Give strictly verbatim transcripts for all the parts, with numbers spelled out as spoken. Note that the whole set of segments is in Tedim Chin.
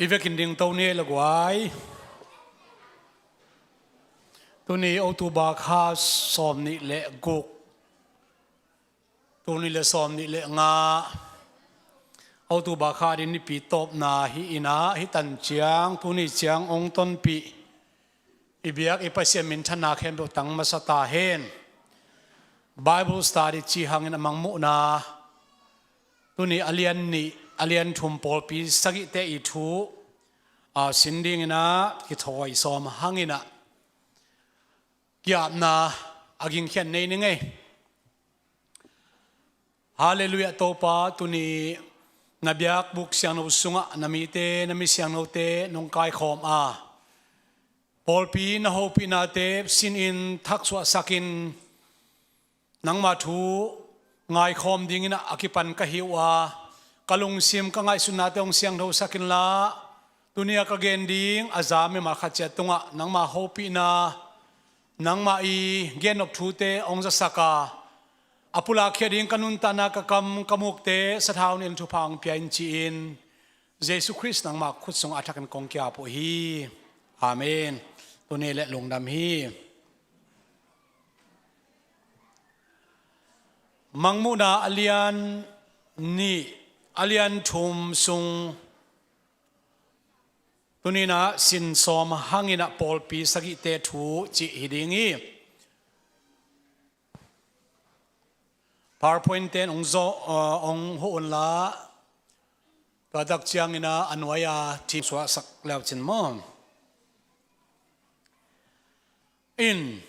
I vekin ding to ni ei la guai. Tuni October kha sawm nih le guk, tul nih le sawm nih le nga, October kha ding nipi tawpna hi inah, hi tan ciang tuni ciang ong tonpih i biak i Pasian minthanna khempeuh tang masa ta hen. Bible study ci hangin a Mangmuhna tuni a lian nih, a lian thum, pawlpi sagihte i thu a sin dinginah kithawi sawm hanginah ki-apna a gingkhian nei ni ngei. Halleluiah Topa, tuni na biakbuk siangtho sungah na mite, na mi siangthote nong kaikhawm a, pawlpi na hopihnate sinin thaksuahsakin nangma thu ngaikhawm dinginah a kipan ka hi uh a, ka lungsim ka ngaihsutnate hong siangthosak inla, tuni a ka gen ding a za mimal khat ciat tungah nangma hopihna, nangmah i gennop thute hong zasak a, a pulakkhia ding ka nuntakna, ka kam ka mukte sathau nih in thupha hong pia in ci-in, Jesu Khrist nangmah khut sungah a thakin kong ki-ap uh hi. Amen. Tuni le lungdam hi. Mangmuhna a lian nih, a lian thum sung tuninah sin sawm hanginah pawlpi sagihte thu cih hi ding hi. PowerPoint ten ong zo, uh, ong huh unla, tua tak cianginah a nuai-a thim suahsak leucin maw. In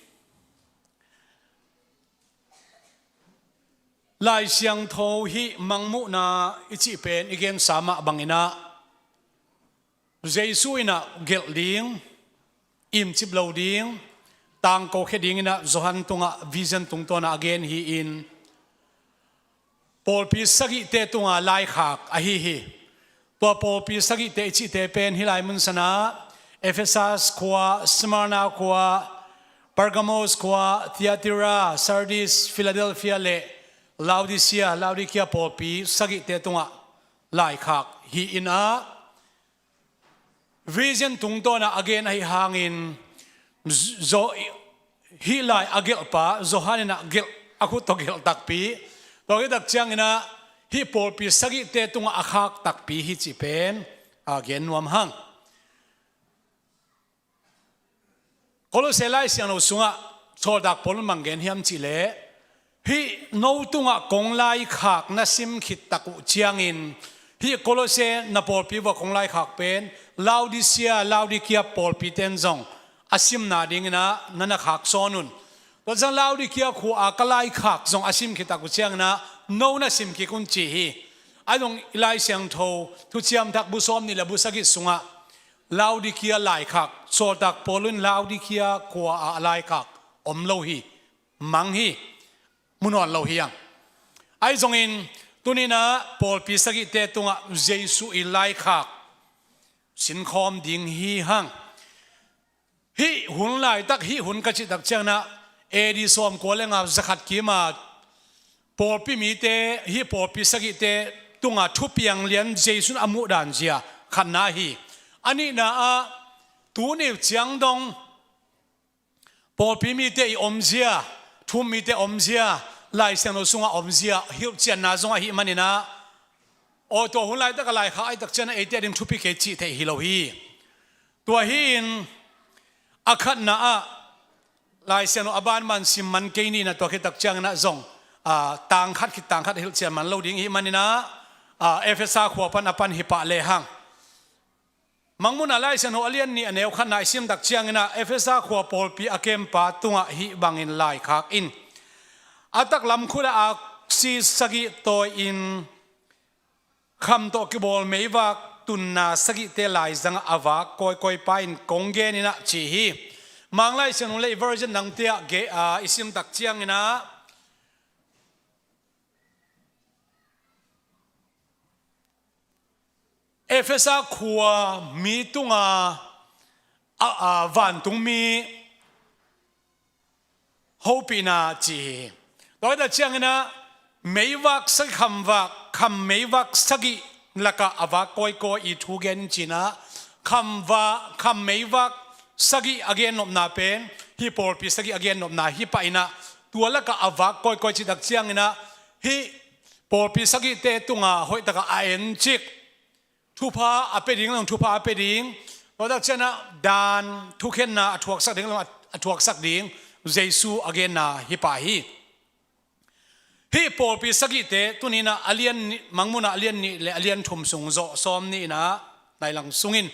Lai Siangtho hih Mangmuhna i cih pen i gensa mah banginah Jesu inah gelh ding, imcip lo ding, tangkokhia dinginah Johan tungah vision tungtawnah a gen hi-in, pawlpi sagihte tunga laikhak ahi hi. Tua pawlpi sagihte i cihte pen hih lai mun sanah Efesas khua, Smyrna khua, Pergamos khua, Thyatira, Sardis, Philadelphia le Laodicea, Laodicea pawlpi sagihte tungah laikhak hi inah, vision tungtawnah a gen ahi hangin, zo-, hih lai a gelhpa Johan inah gelh, a khut tawh gelh takpi, tua khit tak cianginah hih pawlpi sagihte tungah a khak takpi hi cih pen a gen nuam hang. Kolose Lai Siangtho sungah sawltak Paul in bang gen hiam cihleh, hih no tungah kong laikhak na sim khit tak uh ciangin, hih Kolose na pawlpi uah kong laikhak pen Laodicea, Laodicea pawlpite in zong a simna dinginah na na khak sawn un. Tua ciang Laodicea khua-a ka laikhak zong a sim khit tak uh cianginah no na sim kik un ci hi. Ahi zong i Lai Siangtho Thuciam Thak bu sawm nih le bu sagih sungah Laodicea laikhak, sawltak Paul in Laodicea khua-ah a laikhak om lo hi, mang hi, mu nawn lo hi hang. Ahi zongin tuninah pawlpi sagihte tungah Jesu i laikhak sinkhawm ding hi hang. Hih hun laitak, hih hun ka cih tak cianginah A D sawmkua le nga, zakhat kima pawlpi mite, hih pawlpi sagihte tunga thupiang lian Jesu in a muhdan zia khatna hi. A nihna ah, tuni ciang dong pawlpi mite i omzia, thu-um mite omzia, Lai Siangtho sungah omzia hilhcianna zong ahih maninah, aw, tua hun laitak a laikhak ahih tak cianginah eite a ding thupi kei cih theih hi lo hi. Tua hi-in a khatna ah, Lai Siangtho a banban sim man kei ni inah, tua khit tak cianginah zong, aa, tang khat khit tang khat hilhcian man lo ding ihih maninah, aa, Efesa khua pan a pan hi pah lehang. Mangmuhna Lai Siangtho a lian nih, a neu khatna i sim tak cianginah Efesa khua pawlpi a kempa tungah hih bangin laikhak in, a taklam khutah aksi sagih tawi-in, kham tawh kibawl meivak tunna sagihte laizangah a vak kawikawi pa in kong gen inah ci hi. Mang Lai Siangtho le i version dangte ah ge-, aa, i sim tak cianginah Efesa khua mi tunga, a, a, vantungmi hopihna ci hi. Tua hi tak cianginah meivak sagih, khamvak, kham meivak sagih lakah a vak kawikawi i thu gen in cinah, khamva, khammeivak sagih a gennopna pen, hih pawlpi sagih a gennopna hih pah inah, tua lakah a vak kawikawi cih tak cianginah, hih pawlpi sagihte tungah hoihtakah a encik, thupha a pia ding, thupha a pia ding, tua tak cianah dan thukhenna a thuaksak ding, a, a thuaksak ding Jesu a genna hih pah hi. Hih pawlpi sagihte tuninah a lian nih, Mangmunah a lian nih le a lian thum sung zawh sawm ni inah nailang sungin,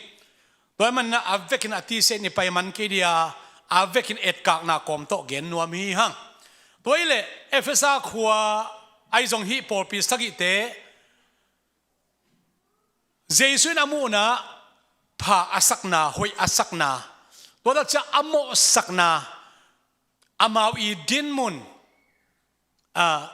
tua ahih maninah a vekin a tise nih pai man kei dia, a vekin etkakna kawm tawh gen nuam hi hang. Tua hileh Efesa khua ahi zong hih pawlpi sagihte Jesu in a muhna pha a sakna, hoih a sakna, tua tak ciah a mawhsakna, amau i dinmun, a,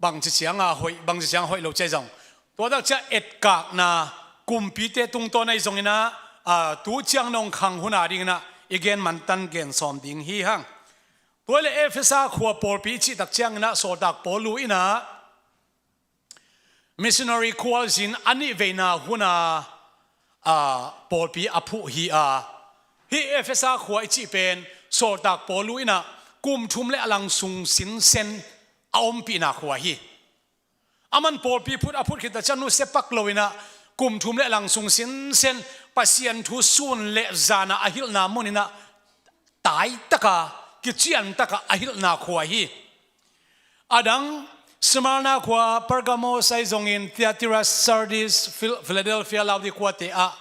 bangci cianga hoih, bangci cianga hoih lo cih ahi zong, tua tak ciah etkakna, kumpite tungtawn ahi zonginah, a, tu ciang nong khang hun a dinginah i gen mantan gen sawm ding hi hang. Tua hileh Efesa khua pawlpi i cih tak cianginah sawltak Paulu inah missionary khualzin a nih veina huna, a, pawlpi a phuh hi a, hih Efesa khua i cih pen sawltak Paulu inah kum thum le a lang sung sinsen a ompihna khua hi. Aman pawlpi phut a phut khit a ciang nusia pak lo inah kum thum le a lang sung sinsen Pasian thu sun le zana a hilhna muninah taitaka, kiciantaka a hilhna khua hi. A dang Smyrna khua, Pergamos ahi zongin, Thyatira, Sardis, Phil-, Philadelphia, Laodicea khuate ah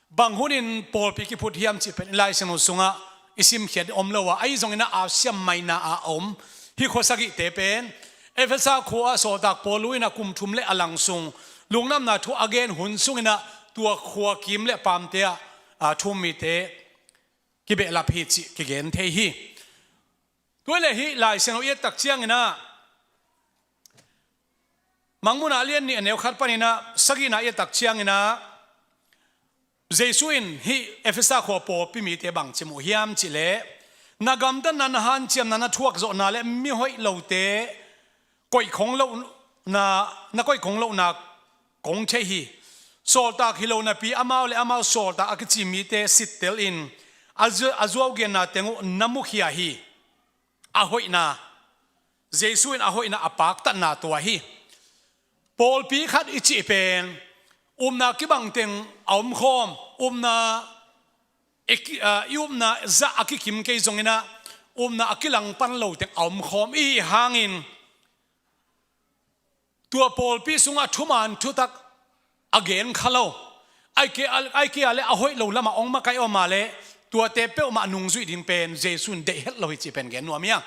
bang hunin pawlpi kiphut hiam cih pen i Lai Siangtho sungah i simkhiat om lo a, ahi zonginah a siam maina a om. Hih khua sagihte pen Efesa khua ah sawltak Paulu inah kum thum le a lang sung lungdamna thu a gen hun sunginah tua khua kim le pamte ah, a, thu-um mite kibehlap hi cih kigen thei hi. Tua hileh hih Lai Siangtho i et tak cianginah, Mangmunah a lian nih a neu khat paninah sagihna i et tak cianginah, Jesu in hih Efesa khua pawlpi mite bangci muh hiam cihleh, na gamtatna, na hanciamna, na thuakzawhna le mihoih lote koihkhong lohna, na koihkhong lohna kong thei hi. Sawltak hi lo napi amau le amau sawltak a kici mite sittel in a zu-, a zuaugenna teng uh na mukhia hi. A hoihna, Jesu in a hoihna a paktatna tua hi. Pawlpi khat i cih pen upna kibang teng a omkhawm, upna i ki-, a, i upna zah a kikim kei zonginah upna a kilangpan lo teng a omkhawm i hih hangin, tua pawlpi sungah thuman thutak a gen kha lo. Ai kei a, ai kei a le a hoih lo lamah ong makaih om a le, tuate peuhmah nungzuih ding pen Jesu in deih het lo hi cih pen gen nuam hi a.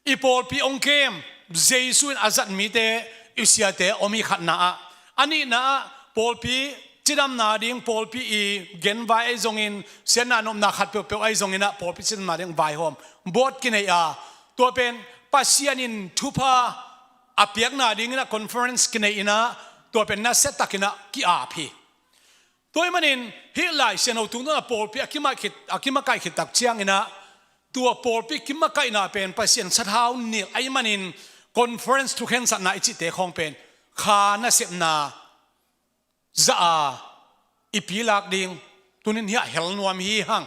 I pawlpi ong kem, Jesu in a zat mite, i siate om hi khatna ah. A nihna ah, pawlpi cidamna ding, pawlpi i genvai ahi zongin, siatna nopna khat peuhpeuh ahi zonginah pawlpi cidamna ding vaihawm board kinei a, tua pen Pasian in thupha a piakna dinginah conference kinei inah, tua pen nasia takinah ki-ap hi. Tua ahih manin hih Lai Siangtho tungtawn a pawlpi a kimakaih khit, a kimakaih khit tak cianginah, tua pawlpi kimakaihna pen Pasian sathau nilh ahih manin conference thukhensatna i cihte khawng pen kha nasepna zah a i pilak ding tunin hiah hel nuam hi hang.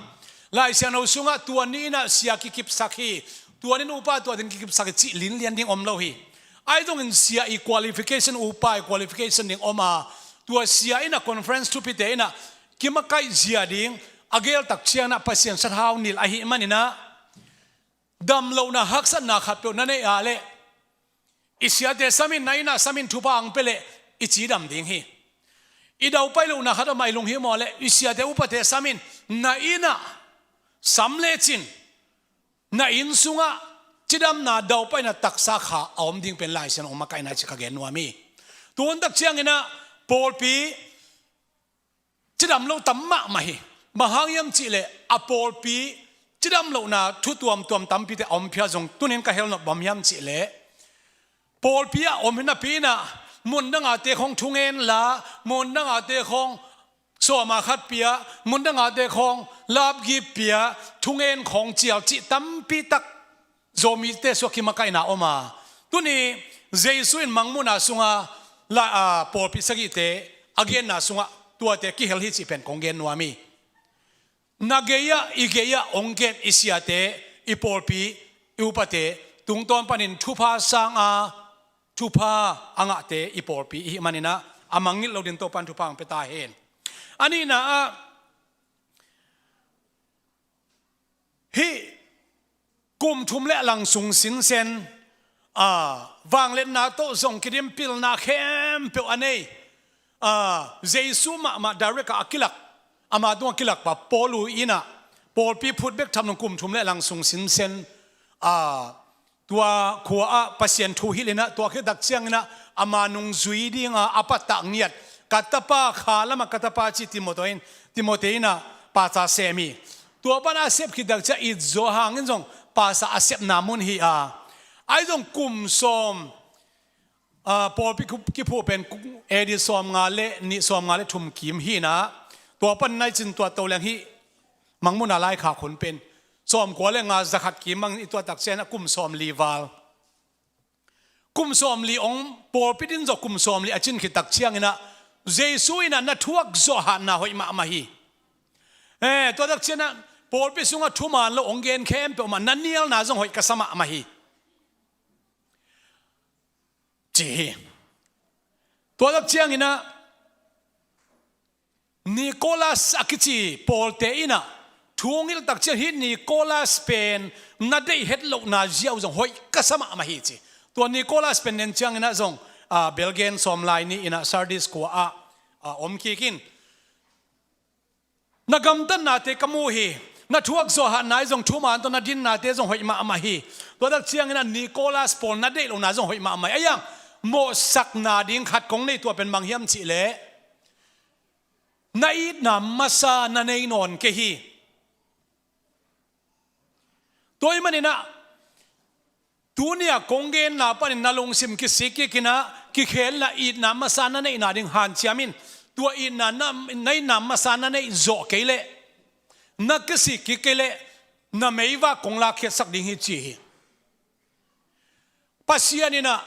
Lai Siangtho sungah tua ni inah sia kikipsak hi, tua ni in upa tua ding kikipsak hi cih linlian ding om lo hi. Ahi zongin sia i qualification, upa i qualification ding om a, tua sia inah conference thupite inah kimakaih zia ding a geltak cianginah Pasian sathau nilh ahih maninah, damlohna haksatna khatpeuh na neih a leh i siate samin, na innah samin thupha ang pia leh i cidam ding hi. I daupai lohna khat a mah i lunghimawh leh i siate upate samin, na innah sam lecin, na inn sungah cidamna daupaina taksa kha a om ding pen Lai Siangtho makaihna ci ka gen nuam hi. Tuantak cianginah pawlpi cidam lo tam mahmah hi. Bang hang hiam cihleh a pawlpi cidam lohna thu tuamtuam tampite a om phial zong tunin ka helnop bang hiam cihleh, pawlpi a om hi napi inah mundangate khawng thungen la, mundangate khawng sawma khat pia, mundangate khawng lapgip pia, thungen khawng cial cih tampitak Zomite sungah kimakaihna om a, tuni Jesu in Mangmuhna sunga la, a, pawlpi sagihte a genna sungah tuate kihel hi cih pen kong gen nuam hi. Na gei-ah, i gei-ah hong gen i siate, i pawlpi, i upate tungtawn panin thupha sanga thupha a ngahte i pawlpi i hih maninah a mangngilh lo ding Topan thupha hong pia ta hen. A nihna ah, hih kum thum le a lang sung sinsen, a, vangliatna tawh zong kidim pilna khempeuh a nei, a, Jesu mahmah direct ah a kilak, ama tungah kilak pa Paulu inah pawlpi phut bek tham lo kum thum le a lang sung sinsen, a, tua khua-ah Pasian thu hilh inah, tua khit tak cianginah ama nungzui dinga a patah ngiat, ka tapa, kha lamah ka tapa ci Timoti in, Timoti inah paca sem hi. Tua pana a sep khit tak ciang it zaw hangin zong paca a sepna mun hi a, ahi zong kum sawm, a, pawlpi kiphuh pen A D sawm nga le nih, sawm nga le thum kim hi inah, tua pan nai cin tua to leng hih Mangmuhna laikhak hun pen sawm kua le nga, za khat kim bangin i tuah tak ciang a kum sawm li val. Kum sawm li hong, pawlpi din zawh kum sawm li a cin khit tak cianginah Jesu inah na thuak zawh hatna hoih mahmah hi. Eh, tua tak cianah pawlpi sungah thuman lo hong gen khempeuh mah na nialna zong hoih ka sa mahmah hi, ci hi. Tua tak cianginah Nikolas a kici pawlte inah thu ngilh tak ciang hih Nikolas pen na deih het lohna ziau zong hoih ka sa mahmah hi, ci. Tua Nikolas pen nen cianginah zong, a, belgen sawm lai ni inah Sardis khua-ah, a, om kik in. Na gamtatnate ka mu hi. Na thuak zawh hatna i zong thuman tawh na dinnate zong hoih mahmah hi. Tua tak cianginah Nikolas pawl na deih lohna zong hoih mahmah hi. A iang mawhsakna ding khat kong nei, tua pen bang hiam cihleh na itna masa na nei nawn kei hi. Tua ahih maninah tunia kong genna panin na lungsim kisik kik inah, kikhel inah itna masa na neihna ding hanciam in. Tua itna na, na itna masa na neih zawh kei leh na kisik kik kei leh na meivak kong lakkhiatsak ding hi, ci hi. Pasian inah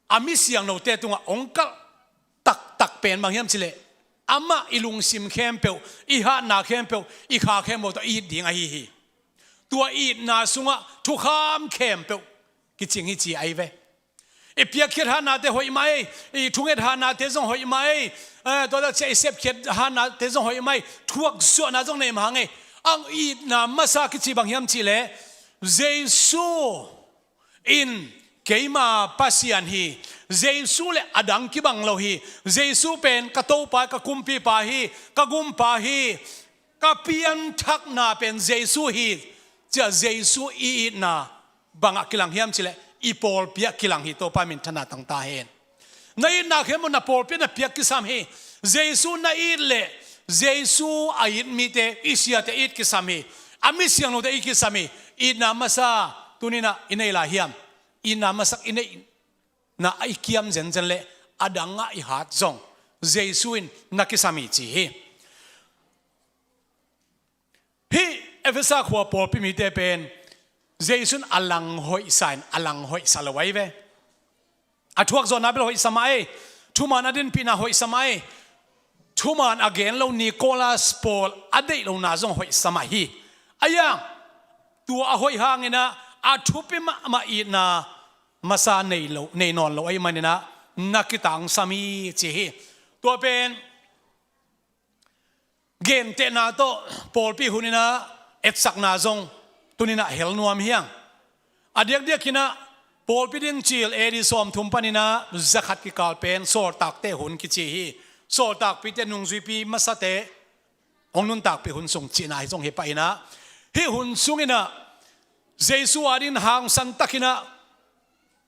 a mi siangthote tungah hong kalh taktak pen bang hiam cihleh amah i lungsim khempeuh, i hatna khempeuh, i kha khempeuh tawh it ding ahi hi. Tua itna sungah thukham khempeuh kicing hi, ci ahi ve. I piakkhiat hatnate hoih mah ei, i thunget hatnate zong hoih mah ei, eh, tua tak ciang i sepkhiat hatnate zong hoih mah ei, thuak zawhna zong nei mah hang ei. Ang itna masa kici bang hiam cihleh Jesu in keima Pasian hi. Jesu le a dang kibang lo hi. Jesu pen ka Topa, ka Kumpipa hi, ka Gumpa hi. Ka pianthakna pen Jesu hi. Cia Jesu i itna bangah kilang hiam cihleh i pawlpi ah kilang hi. Topa minthanna tang ta hen. Na itna khempeuh na pawlpi na piak kisam hi. Jesu na it leh Jesu a it mite, i siate it kisam hi. A mi siangthote it kisam hi. Itna masa tuninah i nei lai hiam? Itna masak i neihna a i kiam zenzen leh a dangah i hat zong Jesu in na kisam hi, ci hi. Hih Efesa khua pawlpi mite pen Jesu in a lang hoihsa in a lang hoihsa lo ahi ve. A thuak zawhna bel hoihsa mah ei. Thuman a dinpihna hoihsa mah ei. Thuman a gen lo Nikolas pawl a deih lohna zong hoihsa mah hi. A iang tua a hoih hanginah a thupi mahmah itna masa nei lo, nei nawn lo ahih maninah na kitangsam hi, ci hi. Tua pen gentehna tawh pawlpi huninah etsakna zong tuninah hel nuam hi hang. A diakdiakinah pawlpi din cil A D sawmthum paninah zakhat kikal pen sawltakte hun kici hi. Sawltakpite nungzuipi masate hong nuntakpih hun sung cihna hi zong hi pahinah, hih hun sunginah Jesu adingin hangsan takinah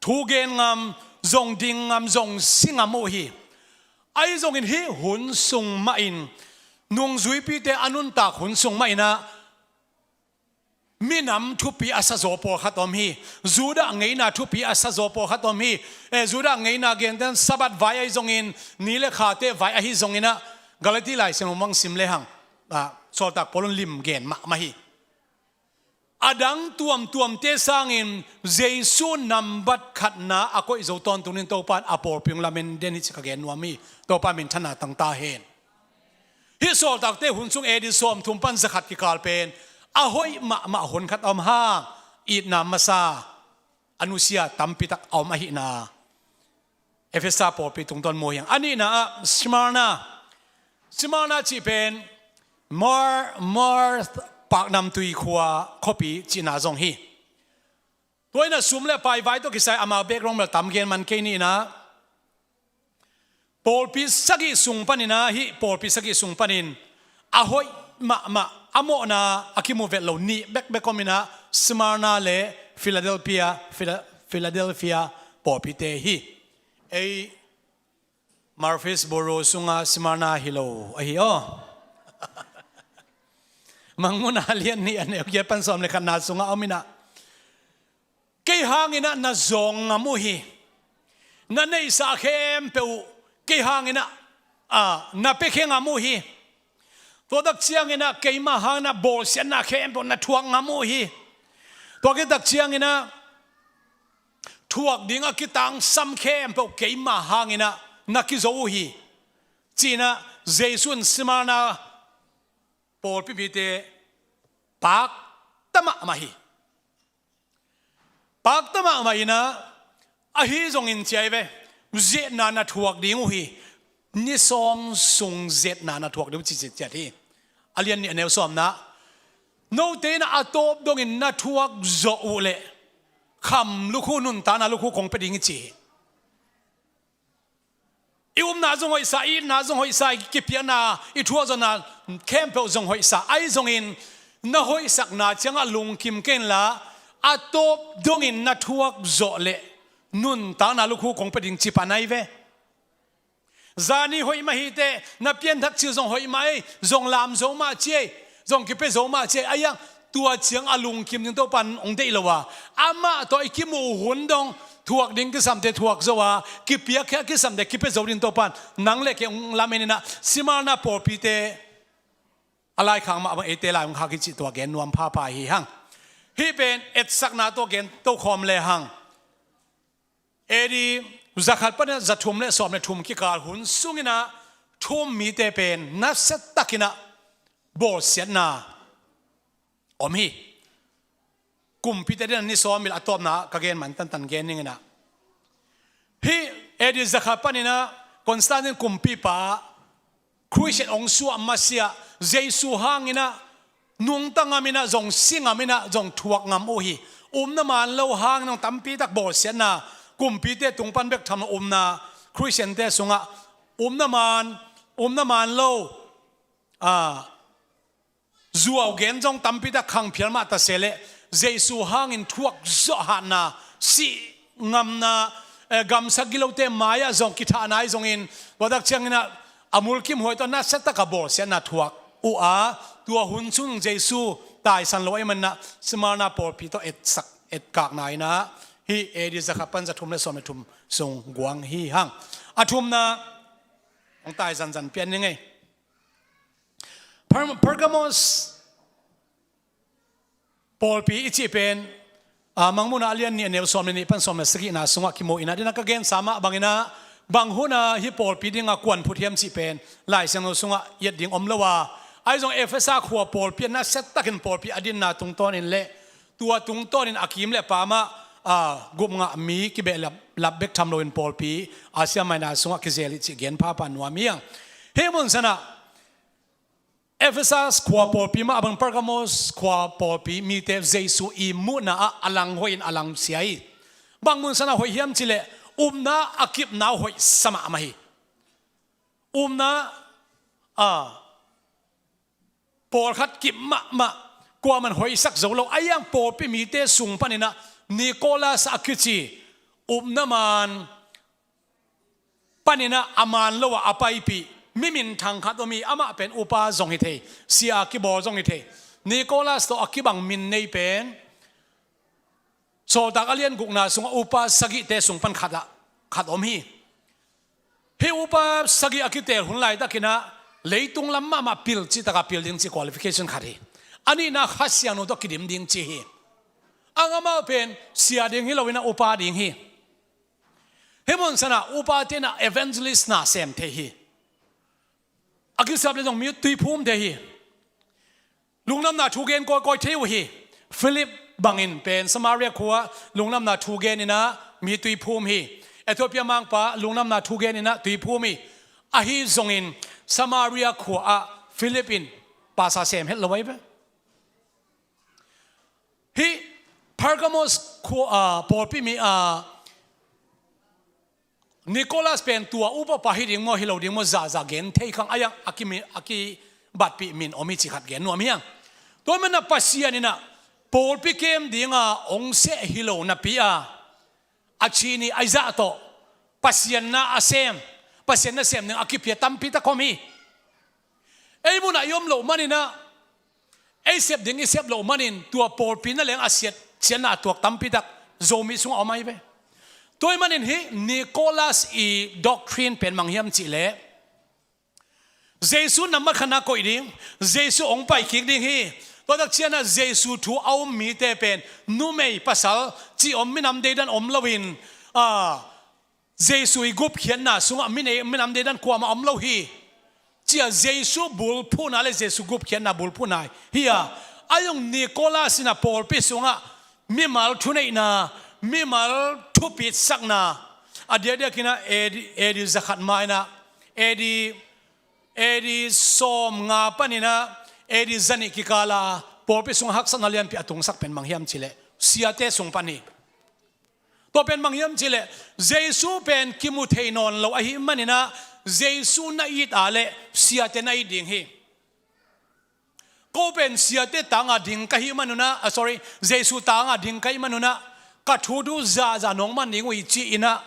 thu gen ngam, zong ding ngam, zong si ngam uh hi. Ahi zongin hih hun sung mahin, nungzuipite a nuntak hun sung mahinah minam thupi a sazaw pawlkhat om hi. Judah ngeina thupi a sazaw pawlkhat om hi. Eh, Judah ngeina gentehna Sabbath vai ahi zongin, ni le khate vai ahi zonginah, Galati Lai Siangtho mah sim lehang, ah, sawltak Paul in lim gen mahmah hi. A dang tuamtuamte sangin Jesu nambat khatna a koih zo tawntung in Topa in a pawlpi hong lamen den hi ci ka gen nuam hi. Topa minthanna tang ta hen. Hih sawltakte hun sung A D sawmthum pan zakhat kikal pen a hoih mahmah hun khat a om hang, itna masa a nusia tampi tak a om ahihna Efesa pawlpi tungtawn mu hi hang. A nihna ah Smyrna, Smyrna cih pen Mar, Mar paknamtui khua khuapi cihna zong hi. Tua in a sum le pai vai tawh kisai ama background bel tam gen man kei ni in ah, pawlpi sagih sung panin ah, hih pawlpi sagih sung panin a hoih mahmah, a mawhna a kimu vet lo nih bekbek om in ah, Smyrna le Philadelphia, Phila-, Philadelphia pawlpite hi. Ei Murfreesboro sunga Smyrna hi lo ahi aw. Mangmuhna lian nih a neu giat pan sawm le khatna sunga om in ah, kei hangin ah na zawng ngam uh hi. Na neihsa khempeuh uh kei hangin ah, a, na piakhia ngam uh hi. Tua tak ciangin ah keimah hangin ah bawlsiatna khempeuh na thuak ngam uh hi. Tua khit tak ciangin ah thuak ding a kitangsam khempeuh keimah hangin ah na kizo uh hi, ci-in ah Jesu in Smyrna pawlpi mite pakta mahmah hi. Pakta mahmah in ah, ahi zongin ci ahi ve, ziatna na thuak ding uh hi. Ni sawm sung ziatna na thuak ding uh ci ciatciat hi. A lian nih a neu sawmna, note in ah a tawp dongin na thuak zawh uh leh kham lukhu, nuntakna lukhu kong pia ding hi ci hi. I upna zong hoihsa, i itna zong hoihsa, i kipiakna, i thuakzawhna khempeuh zong hoihsa. Ahi zongin na hoihsakna ciangah lungkim kei inla, a tawp dongin na thuak zawh leh nuntakna lukhu kong pia ding ci pan ahi ve. Zani hoih mah hi teh, na pianthak cil zong hoih mah ei, zong lam zo mah ci ei, zong kipia zo mah ci ei, ahi hang tua ciang a lungkim ding Topa in hong deih lo a, amah tawh i kimuh hun dong thuak ding kisamte thuak zo a, kipiakhia kisamte kipia zo ding Topa in nang le kei hong lamen in ah, Smyrna pawlpite a laikhak mah bang eite lai hong khak hi cih tua gen nuam phapha hi hang. Hih pen etsakna tawh gen tokhawm le hang. A D zakhat panin ah zathum le sawm le thum kikal hun sungin ah thu-um mite pen nasiatakin ah bawlsiatna om hi. Kumpite adingin ah ni sawm bil a tawpna ka gen man tantan gen ning in ah, hih A D zakhat panin ah Constantine kumpipa Khristian hong suah masiah, Jesu hangin ah nungta ngam in ah, zong si ngam in ah, zong thuak ngam uh hi. Upna man lo hangin ah tampi tak bawlsiatna, kumpite tung pan bek tham lo, upna, Khristiante sungah upna man, upna man lo, a, zuau gen zong tampi tak khang phial mah ta se leh, Jesu hangin thuak zawh hatna, sih ngamna, eh, gamsa gilote mai-ah zong kithahna ahi zongin, tua tak ciangin ah a mulkimhuai tawh nasiatak a bawlsiatna thuak uh a, tua hun sung Jesu taisan lo ahih manin ah Smyrna pawlpi tawh etsak, etkakna in ah, hih A D zakhat pan zathum le sawm le thum sung guang hi hang. A thumna hong tai zanzan pian ning ei. Per-, Pergamos pawlpi i cih pen, a, Mangmuhna a lian nih a neu sawm le nih pan sawm le sagihna sungah kimu in ah, dena ka gensa mah bangin ah, bang hun ah hih pawlpi dinga kuan phut hiam cih pen Lai Siangtho sungah i et ding om lo a, ahi zong Efesa khua pawlpi ah nasiatakin pawlpi a dinna tungtawn in le tua tungtawn in a kim le pam ah, a, gupngah mi kibehlap, lap bek tham loin pawlpi Asia Minor sungah kizel hi cih gen phapha nuam hi hang. Hih mun sanah Efesa khua pawlpi mah bang, Pergamos khua pawlpi mite Jesu ihmuhna ah a lang hoih in a lang sia hi. Bang mun sanah hoih hiam cih leh upna a kipna uh hoihsa mahmah hi. Upna, a, pawlkhat kip mahmah, kuaman hoihsak zo lo. Ahi hang pawlpi mite sung panin ah Nicholas a kici upna man panin ah a man lo ah a paipih mi minthang khat om hi. Amah pen upa zong hi thei, sia a kibawl zong hi thei. Nicholas tawh a kibang min nei pen Sawltak a lian gukna sungah upa sagihte sung pan khat ah, khat om hi. Hih upa sagih a kiteel hun laitakin ah leitung lam mahmah pil cihtak a pil ding cih qualification khat hi. A nihna Kha Siangtho tawh kidim ding ci hi. Ang amau pen sia ding hi loinah upa ding hi. Hih mun sanah upate inah evangelist na sem thei hi. A kisap le zong mi tuiphum thei hi. Lungdamna thu gen kawikawi thei uh hi. Philip bangin pen Samaria khua lungdamna thu gen inah mi tuiphum hi. Ethiopia mangpa lungdamna thu gen inah tuiphum hi. Ahi zongin Samaria khua ah Philip in pasa sem het lo ahi ve. Hih Pergamos khua, ah, pawlpi mi, ah, Nicholas pen tua upapa hi ding maw, hi lo ding maw, zaza gen thei khang a yang a kimi, a kibatpih min om hi ci khat gen nuam hiang. Tua manah Pasian inah pawlpi kem dinga ong seh hi lo napi a, a cini a zah tawh Pasian na a sem, Pasian na sem ding a kipia tampi tak om hi. Ei munah i om loh maninah, ei sep ding i sep loh manin tua pawlpi na leng a siat, siatna a tuak tampi tak Zomi sungah om ahi ve. Tua ahih manin hih Nicholas i doctrine pen mang hiam cihleh, Jesu nambat khatna koih ding, Jesu hong pai kik ding hi. Tua tak cianah Jesu thu a um mite pen numei pasal ci om minam deidan om loin, a, Jesu i gupkhiatna sungah minei, minam deidan kuamah om lo hi. Cia Jesu bulphuhna le Jesu gupkhiatna bulphuhna hi a, a zong Nicholas inah pawlpi sungah mimal thuneihna, mimal thupitsakna, a diakdiakinah A D, A D zakhat ma inah, A D, A D sawm nga paninah, A D zanih kikala pawlpi sungah haksatna lianpi a tungsak pen mang hiam cihleh, siate sung pan hi. Tua pen mang hiam cihleh, Jesu pen kimu thei nawn lo ahih maninah, Jesu na it a leh siate na it ding hi. Ko pen siate tanga ding ka hih manunah, ah, sorry, Jesu tanga ding ka hih manunah, ka thu tu zaza nong man ding uh hi ci-inah,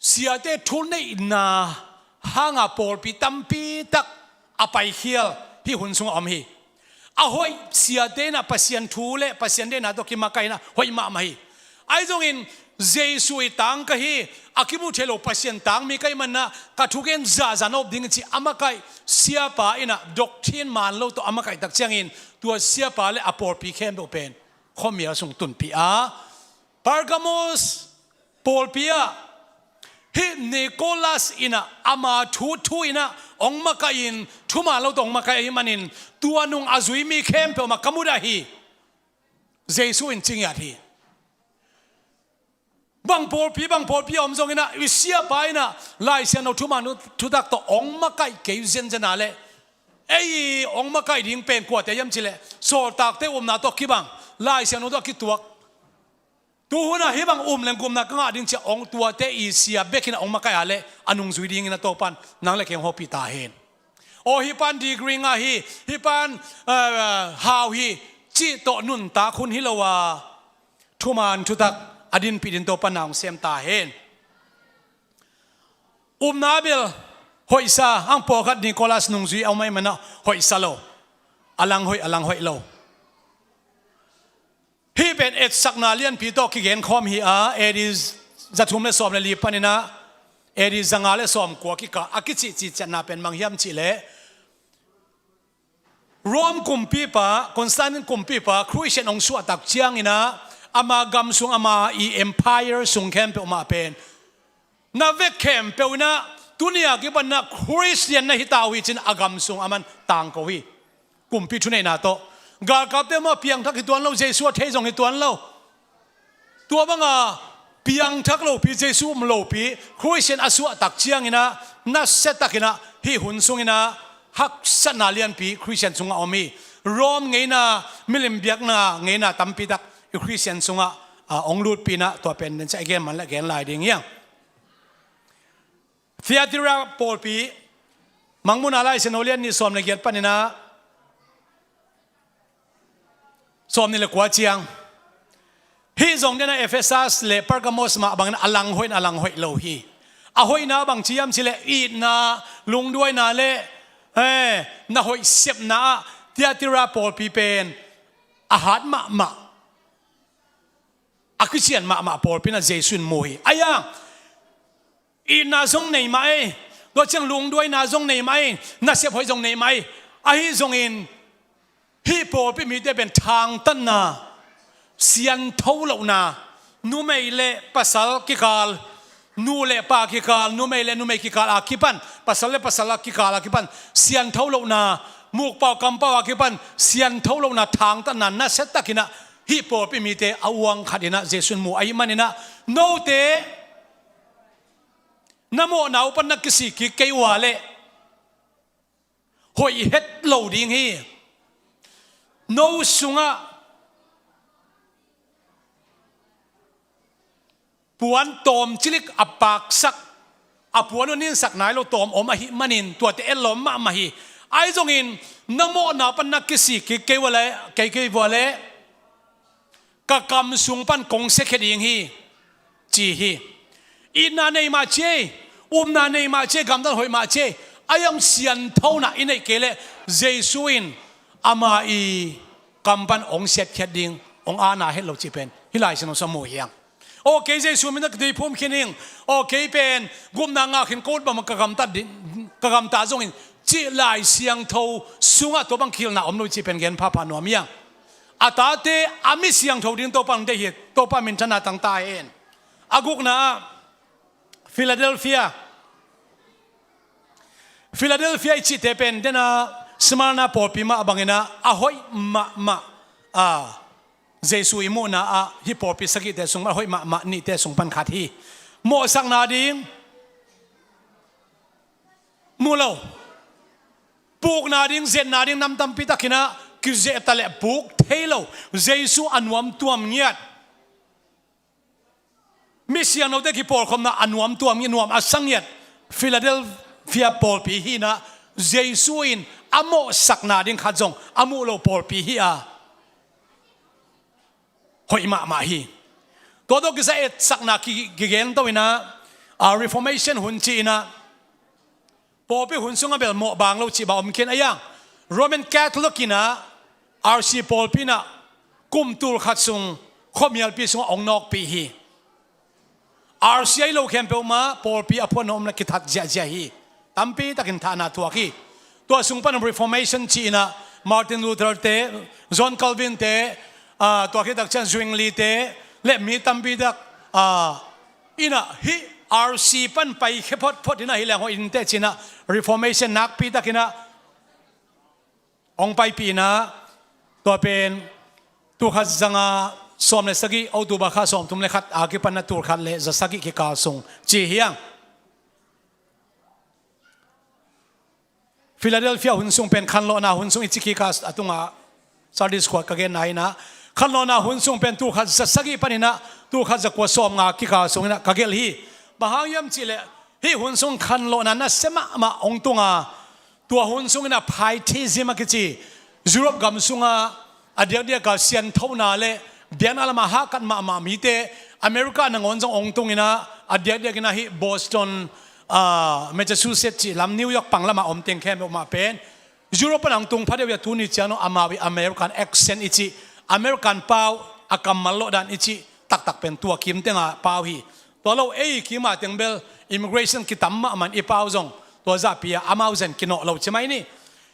siate thuneihna hanga pawlpi tampi tak a paikhial hih hun sungah om hi. A hoih siate inah Pasian thu le Pasian deihna tawh kimakaihna hoih mahmah hi. Ahi zongin Jesu i tang ka hi, a kimu thei lo Pasian tang mi ka hih manah ka thugen zaza nop ding ci a makaih siapa inah doctrine man lo tawh a makaih tak ciangin tua siapa le a pawlpi khempeuh pen khuamial sung tunpih a, Pergamos pawlpi ah hih Nicholas inah ama thu thu inah hong makaih in, thuman lo tawh hong makaih ahih manin tua nung a zui mi khempeuh mah ka mudah hi. Jesu in ci ngiat hi. Bang pawlpi, bang pawlpi a om zonginah i siapa inah Lai Siangtho thuman thutak tawh hong makaih kei zenzen a leh, ei hong makaih ding pen kuate hiam cihleh, sawltakte upna tawh kibang, Lai Siangtho tawh kituak. Tuhunah hih bang um leng gupna ka ngah ding ci-a hong tuate i sia bekin a hong makaih a leh a nungzui dingin a Topan nang le kei hong hopih ta hen. Aw, hih pan degree ngah hi, hih pan, eh, hau hi, cih tawh nuntak hun hi lo a, thuman thutak a dinpih ding Topan na hong sem ta hen. Upna bel hoihsa, ang pawlkhat Nicholas nungzui a om ahih manah hoihsa lo, a lang hoih, a lang hoih lo. Hih pen etsakna lianpi tawh kigenkhawm hi a, A D zathum le sawm le li paninah A D zanga le sawmkua kikah a kicihcih ciatna pen mang hiam cihleh, Rome kumpipa, Constantine kumpipa Christian hong suahtak cianginah ama gam sung, ama i empire sung khempeuh mah pen na vek khempeuh inah tuni a kipanah Christian na hi ta uh hi ci-in a gam sung aman tangko hi. Kumpi thuneihna tawh galkapte mah piangthak hi tuan lo, Jesu a thei zong hi tuan lo. Tua banga piangthak lopi, Jesu um lopi Christian a suahtak cianginah nasiatakinah hih hun sunginah haksatna lianpi Christian sungah om hi. Rome ngeina, milim biakna ngeina tampitak i Christian sungah, a, hong lutpih inah tua pen den ciah i gen man le gen lai ding hiang. Thyatira pawlpi, Mangmuhna Lai Siangtho lian nih sawm le giat paninah sawm nih le kua ciang. Hih zong dena Ephesus le Pergamos mah bangin a lang hoih in a lang hoih lo hi. A hoihna bang ci hiam cihleh itna, lungduaina le, eh, na hoih sepna ah Thyatira pawlpi pen a hat mahmah, a kician mahmah pawlpi inah Jesu in mu hi. Ahi a, itna zong nei mah ei, tua ciang lungduaina zong nei mah ei, nasep hoih zong nei mah ei. Ahi zongin Hih pawlpi mite pen thangtatna, siantho lohna, numei le pasal kikal, nu le pa kikal, numei le numei kikal a kipan, pasal le pasal a kikal a kipan siantho lohna, mukpau kampau a kipan siantho lohna, thangtatna nasia takinah hih pawlpi mite a uang khatinah Jesuh in mu ahih maninah, note na mawhna uh pan na kisik kik kei uh a leh hoih het lo ding hi. No sungah puan tawm cilik a paksak, a puan uh ninsak nai lo tawm om ahih manin tuate etlawm mahmah hi. Ahi zongin na mawhna pan na kisik kik kei uh a leh, kei kei uh a leh ka kam sung pan kong siakhia ding hi, ci hi. Itna nei mah ci ei, upna nei mah ci ei, gamtat hoih mah ci ei, a hiang sianthona i neih kei leh Jesuh in ama i kam pan hong siatkhiat ding, hong ana het lo cih pen hih Lai Siangtho sung mu hiang. Aw kei Jesuh min a ka dei phum khin ing, aw kei pen gupna ngah khin, ka ut bang ka gamtat ding, ka gamta zongin cih Lai Siangtho sungah tua bang kilna om lo cih pen gen phapha nuam hiang. A tate a mi siangtho ding Topa hong deih hi. Topa minthanna tangta hen. A gukna ah Philadelphia, Philadelphia i cihte pen dena Smyrna pawlpi mah banginah a hoih mahmah, a, Jesuh i muhna ah hih pawlpi sagihte sung pan a hoih mahmah nihte sung pan khat hi. Mawhsakna ding mu lo, pukna ding, zetna ding nam tampi takinah kizet ta leh puk thei lo, Jesuh a nuam tuam ngiat. Mi siangthote kipawlkhopna a nuam tuam ngiat, nuam a sa ngiat Philadelphia pawlpi hinah, Jesuh in a mawhsakna ding khat zong a muh lo pawlpi hi a, hoih mahmah hi. Tua tawh kisa etsakna ki, kigen to inah, a, Reformation hun ci inah pawlpi hun sungah bel mawh bang lo cih bang om khin a hiang. Roman Catholic inah R C pawlpi inah kum tul khat sung khuamialpi sungah hong nawkpih hi. R C a hi lo khempeuh mah pawlpi a phuan omna kithat ziahziah hi. Tampi takin thahna thuak hi. Tua sung pan Reformation ci inah Martin Luther te, John Calvin te, a, tua khit tak ciang Zwingli te le mi tampi tak, a, inah hih R C pan paikhia photphot inah hi leng hoih inteh ci inah Reformation nakpi takinah hong paipih inah, tua pen tul khat zanga sawm le sagih October kha sawmthum le khat a kipan inah tul khat le za sagih kikal sung ci hiang. Philadelphia hun sung pen khanlawhna hun sung i ci kik a, a tungah Sardis khua ka genna inah, khanlawhna hun sung pen tul khat za sagih paninah tul khat za kua sawm nga kikal sung inah ka gelh hi. Bang hang hiam cihleh hih hun sung khanlawhna nasia mahmah hong tung a, tua hun sung inah Pietism a kici, Europe gam sungah a diakdiak a sianthona le biakna lamah hahkat mahmah mite, America nangawn zong hong tung inah, a diakdiak inah hih Boston, a, Massachusetts cih lam, New York pang lamah om teng khempeuh mah pen Europe pan hong tung phadeuh hi a, tuni ciang no amau i American accent i cih, American pau a kammal lawhdan i cih taktak pen tua kim tenga pau hi. Tua lo ei kim a teng bel immigration kitam mahmah in i pau zong tua zahpi a amau zen kinawh lo ci mai ni.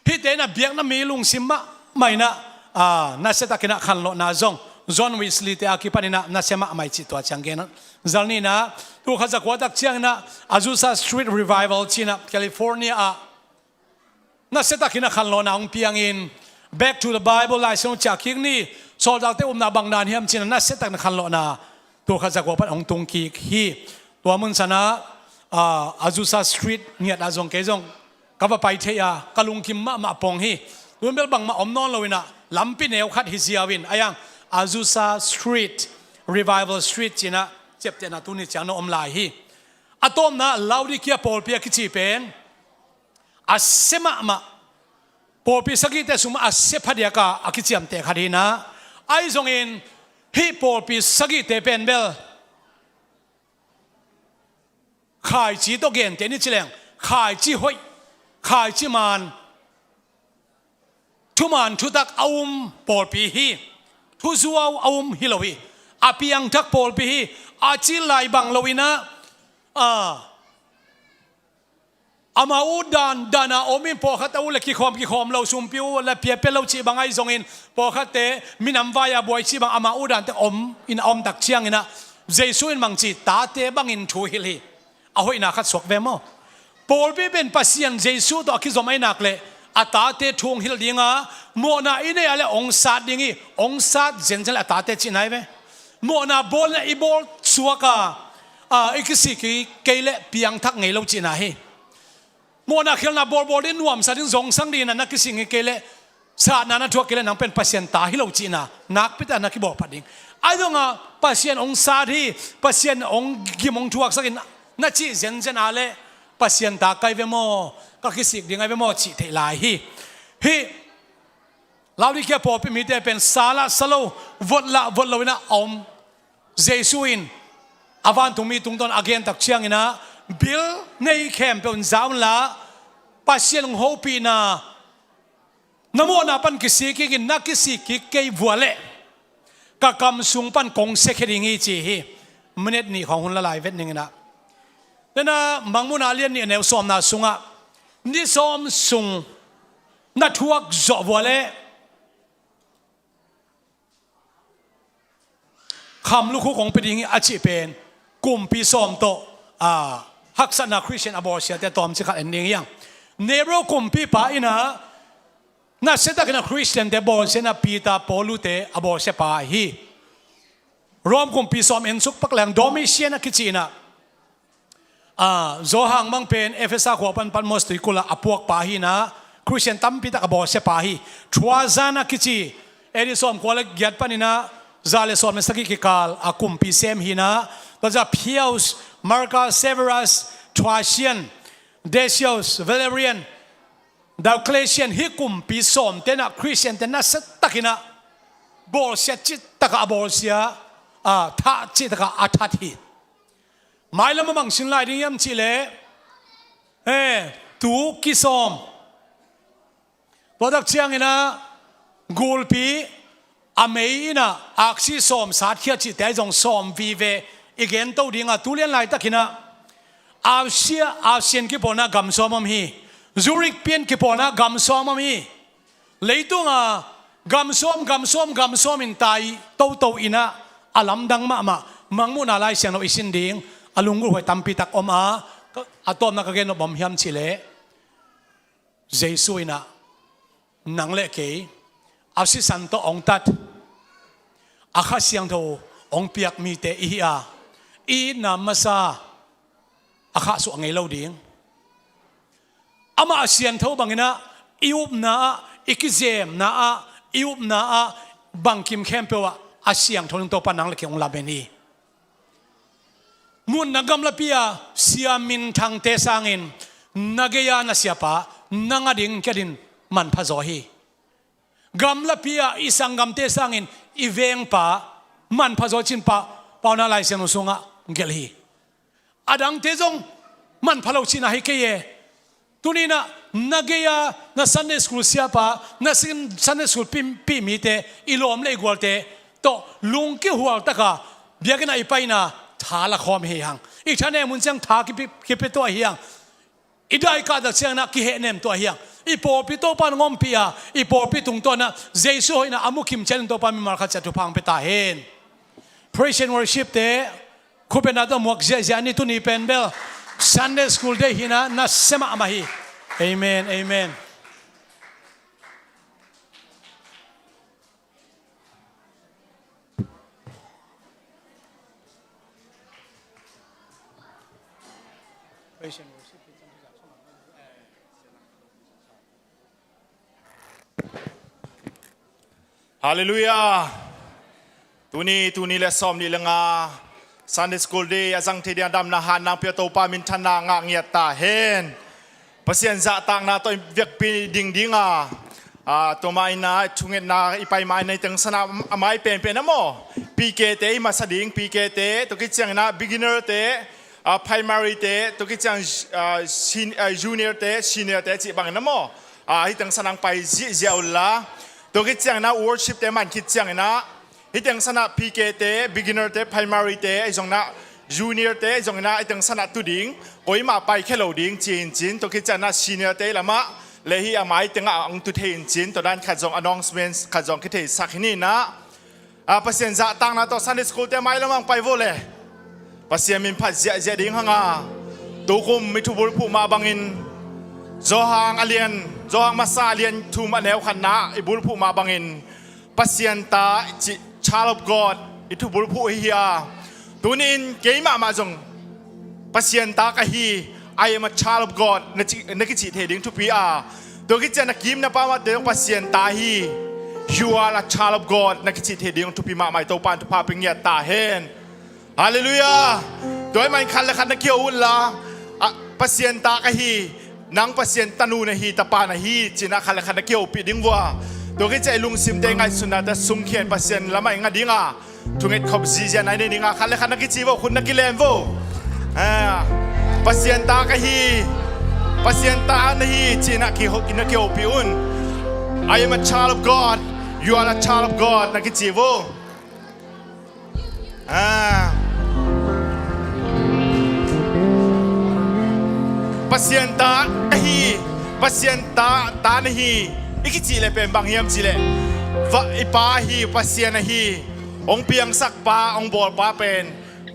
Hihte inah biakna mi lungsim mahmah inah, a, nasia takinah khanlawhna zong John Wesley te a kipan inah nasia mahmah i cih tua ciang gen zal ni inah, tul khat za kua tak ciang inah Azusa Street Revival ci inah California ah nasia takinah khanlawhna hong piangin, Back to the Bible, Lai Siangtho ciah kik ni, sawltakte upna bang dan hiam ci inah nasia takinah khanlawhna tul khat za kua pan hong tung kik hi. Tua mun sanah, a, Azusa Street ngiat ah zong kei zong ka va pai thei a, ka lungkim mahmah pong hi. Tun bel bangmah om nawn lo inah lampi neu khat hi ziau in, a hiang Azusa Street, Revival Street ci inah ciaptehna tuni ciang no om lai hi. A tawpna Laodicea pawlpi a kici pen a sia mahmah, pawlpi sagihte sung mah a sia phadiak a, a kiciamteh khat hi inah, ahi zongin hih pawlpi sagihte pen bel khaici tawh genteh ni ci leng, khaici hoih, khaici man, thuman thutak a um pawlpi hi. Thuzuau a um hi lo hi. A piangthak pawlpi hi. A cil lai bang lo inah, a, Amah uh dan dan a om in, pawlkhat a uh le kikhawm kikhawm lo, sumpi uh le piapia lo cih bang ahi zongin, pawlkhatte minam vai a buai cih bang amah uh dante om in a om tak cianginah Jesu in bangci tate bangin thu hilh hi. A hoihna khat suak ve maw? Pawlpi pen Pasian Jesu tawh a kizom ahi nak le a tate thu hong hilh dinga, mawhna i nei a le hong sat ding hi. Hong sat zenzen le a tate cihna hi ve. Mawhna bawlna i bawl suak a, a, i kisik kei le piangthak ngei lo cihna hi. Mawhna khialhna bawlbawl ding, nuamsa ding, zongsang ding inah na kisik ngei kei le, satna na thuak kei le, nang pen Pasian ta hi lo cihna nakpi tak na kibawlphat ding. Ahi zongah Pasian hong sat hi, Pasian hong gim hong thuaksak in na cih zenzen a le Pasian ta ka hi ve maw, ka kisik ding ahi ve maw cih theih lai hi. Hih Laodikea pawlpi mite pen sa lah sa lo, vot lah vot lo inah a om. Jesu in a vantungmi tungtawn a gen tak cianginah, bil nei khempeuh in za unla, Pasian hong hopihna, na mawhna pan kisik kik in, na kisik kik kei vua leh ka kam sung pan kong siakhia ding hi ci hi. Minute nih khawng hun la lai vet ninginah, dena Mangmuhna lian nih a neu sawmna sungah, ni sawm sung na thuak zawh vua leh kham lukhu kong pia ding hi a cih pen kumpi sawm tawh, a, haksatna Khristian a bawlsiate a tawmcik khat en ding hi hang. Nero kumpipa inah nasiatakinah Khristiante bawlsianah Peter, Paulute a bawlsiapa hi. Rom kumpi sawm en suk pak leng Domitian a kici inah, a, Johan mang pen Efesa khua pan Patmos tuikulh ah a puakpa hi inah, Khristian tampi tak a bawlsiapa hi. Trajan a kici, A D sawmkua le giat paninah za le sawm le sagih kikal a kumpi sem hi inah, tua za Pius, Marcus, Severus, Trajan, Decius, Valerian, Diocletian, hih kumpi sawmte inah Khristiante nasiatakinah bawlsia cihtakah a bawlsia, a, thah cihtakah a that hi. Mailam a bang sin lai ding hiam cihleh, eh, tu kisawm. Tua tak cianginah gulpi a mei inah aksi sawm satkhia cihte ahi zong sawm vive i gento dinga, tulian laitakinah Asia, Asian kipawlna gam sawm om hi. Zurich pian kipawlna gam sawm om hi. Leitunga gam sawm, gam sawm, gam sawm in tai toto inah a lamdang mahmah. Mangmuhna Lai Siangtho i sin ding a lunggulhhuai tampi tak om a, a tawpna ka gen nop bang hiam cihleh, Jesu inah nang le kei a sisan tawh hong tat, a Kha Siangtho hong piak mite i hi a, i itna masa a khahsuah ngei lo ding. Amah a siantho banginah i upna ah, i kizemna ah, i upna ah, bangkim khempeuh ah a siangtho ding Topa nang le kei hong lamen hi. Munna gamlapi a sia minthangte sangin na gei-a na siapa nang a ding kei a ding manpha zaw hi. Gamlapi a i sanggamte sangin i vengpa manpha zaw cin pah Paunak Lai Siangtho sungah gelh hi. A dangte zong manpha lo cihna hi kei e. Tuninah na gei-a na Sunday school siapa, na sin-, Sunday school pi-, pih mite, i lawm le i gualte tawh lungkihual taka biakinn ah i paina tha lakhawm hi hang. I thanem hun ciang tha kipi-, kipia tuah hi hang. I daikah tak cianginah kihehnem tuah hi hang. I pawlpi Topa in hong ompih a, i pawlpi tungtawnah Jesu hoihna a mukim ciat in Topa mimal khat ciat thupha hong pia ta hen. Praise and worship te, khupetna tawh muak ziahziah ni. Tuni pen bel Sunday school day hi-in ah nasia mahmah hi. Amen, amen. Praise and worship. Halleluiah. Tuni, tuni le sawm nih le nga Sunday School Day a zang thei ding a damna han nang pia Topa minthanna ngah ngiat ta hen. Pasian zahtakna tawh i vekpi ding dinga, a, tua mah in ah thungetna i pai mah in ah i tengsan ah a mai penpen a maw, P K te i masa ding, P K te, tua khit ciangin ah beginner te, a, primary te, tua khit ciang, a, sen-, a, junior te, senior te cih bangin a maw, a, hih tengsan ah hong pai ziahziah unla. Tua khit ciangin ah worship te man khit ciangin ah hih tengsan ah P K te, beginner te, primary te, ahi zongin ah Junior te zong inah i teng sanah tu ding, koimah paikhia lo ding ci-in cin, tua khit cianah senior te lamah le hi a mai tengah hong tu thei in cin, tua dan khat zong announcement khat zong kitheisak hi ni inah. A, Pasian zahtakna tawh Sunday school te mai lamah hong pai vo le. Pasian min phat ziahziah ding hanga, tukum i thubulphuh mah bangin Johan a lian, Johan masa a lian thum a neu khatna i bulphuh mah bangin Pasian ta i cih, child of God, i thubulphuh hi hi a. Tuni-in keimah mah zong Pasian ta ka hi, I am a child of God, na ci, na kicih thei ding thupi a. Tua khit ciang na kim na pam mahte zong Pasian ta hi, you are a child of God, na kicih thei ding thupi mahmah, i Topa in thupha pia ngiat ta hen. Halleluiah. Tua ahih manin khat le khat na kiho unla, a, Pasian ta ka hi, nang Pasian tanu na hi, tapa na hi, ci-inah khat le khat na kihopih ding vua. Tua khit ciang i lungsimte, i ngaihsutnate sungkhian Pasian lamah i nga dinga, thunget khop zihziahna i nei dinga, khat le khat na kici vo, khut na kilen vo. Ah, Pasian ta ka hi, Pasian ta na hi, ci-inah kiho, na kihopih un. I am a child of God, you are a child of God, na kici vo. Ah. Pasian ta ka hi, Pasian ta, ta na hi, i kicih le pen bang hiam cih leh, va, i Pa hi, Pasian ahi, hong piangsak pa, hong bawl pa pen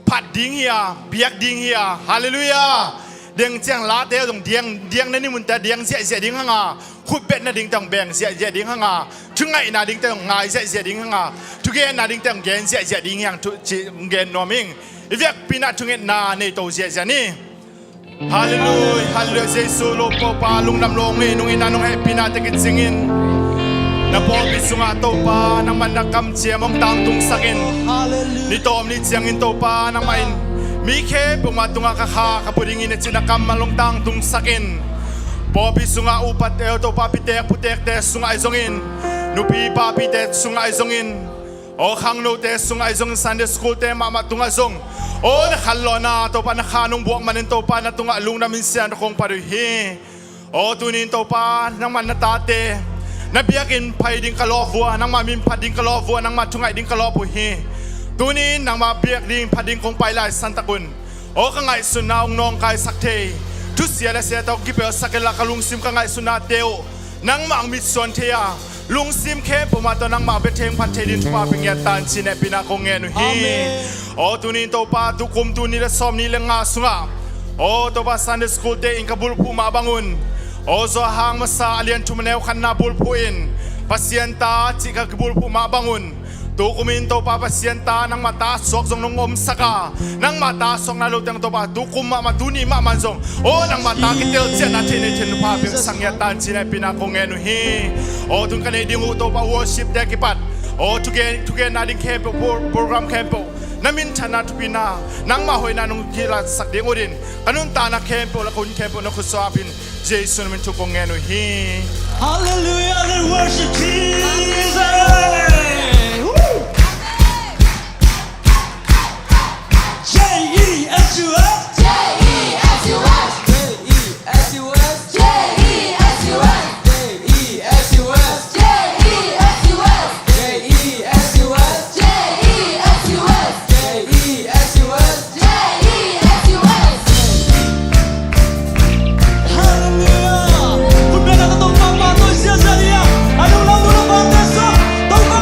phat ding hi a, biak ding hi a. Halleluiah. Deng ciang late zong diang, diang na ni munte diang ziahziah ding hanga, khutbetna dingte hong beng ziahziah ding hanga, thungaihna dingte hong ngai ziahziah ding hanga, thugenna dingte hong gen ziahziah ding hi hang, thu, ci hong gen nuam ing. I biakpi-in ah thungetna nei to ziahziah ni. Halleluiah, halleluiah. Jesu lo Topa, lungdam lo ngei nungin, a nong hehpihna te kicingin, na pawlpi sungah Topa nangman na kamciam hong tangtungsakin, ni tawm ni ciangin Topa nangmah in mi khempeuh mah tungah ka kha ka pu dingin a cih na kammal hong tangtungsakin, pawlpi sungah upate aw Topa, pitek putekte sungah ahi zongin, nupi papite sungah ahi zongin, aw khangnote sungah ahi zongin, Sunday school te mahmah tungah zong, aw na khanlawhna Topa, na kha nong buak manin Topa na tungah lungdamin siangtho kong phat uh hi. Aw tuni-in Topa, nangmah na tate na biakinn pai ding ka lawp uh a, nangmah min phat ding ka lawp uh a, nangmah thungaih ding ka lawp uh hi. Tuni-in nangmah biak ding phat ding kong pai lai santakun, aw ka ngaihsutna hong nawngkaisak thei, thusia le siate hong kipelhsak inla, ka lungsim ka ngaihsutnate uh nangmah hong mitsuan thei a, lungsim khempeuh mah tawh nangmah bia theng phat thei ding thupha pia ngiat ta in, ci-in hehpihna kong ngen uh hi. Amen. Aw tuni-in Topa, tukum tul nih le sawmnih le nga sungah, aw Topa, Sunday school te in ka bulphuh mah bangun, aw Johan masa a lian thum a neu khatna bulphuh in, Pasian ta cih ka kibulphuh mah bangun, tukum in Topa Pasian ta, nangmah ta suak zong nong omsak a, nangmah ta suakna lo teng Topa, tukum mahmah, tuni mahmah zong, aw nangmah ta kitelcianna thei nei thei thupha pia ngiat ta in, ci-in hehpihna kong ngen uh hi. Aw tun ka neih ding uh Topa, worship te kipat, aw thugen, thugenna ding khempeuh, pro-, program khempeuh, na minthanna thupina, nangmah hoihna nong kilaksak ding uh in, ka nuntakna khempeuh le ka hun khempeuh na khut sungah pia in, Jesu min thu kong ngen uh hi. Hallelujah, let's worship Jesus. Woo! J E S U S. J E S U S. J E S U S. J E S U S. J E S U S. J E S U S. J E S U S. J E S U S. J E S U S. J E S U S. Halleluiah. Khutbetna tawh Topa pahtawi ziahziah ni a, a lunglam nunlam pahtawi sawm, Topa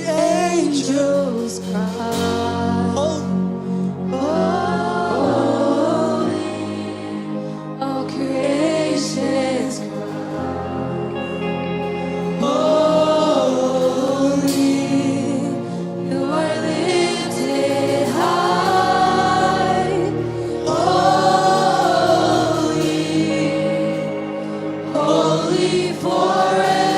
Angels cry, holy, all creation's cry, holy, you are lifted high, holy, holy forever.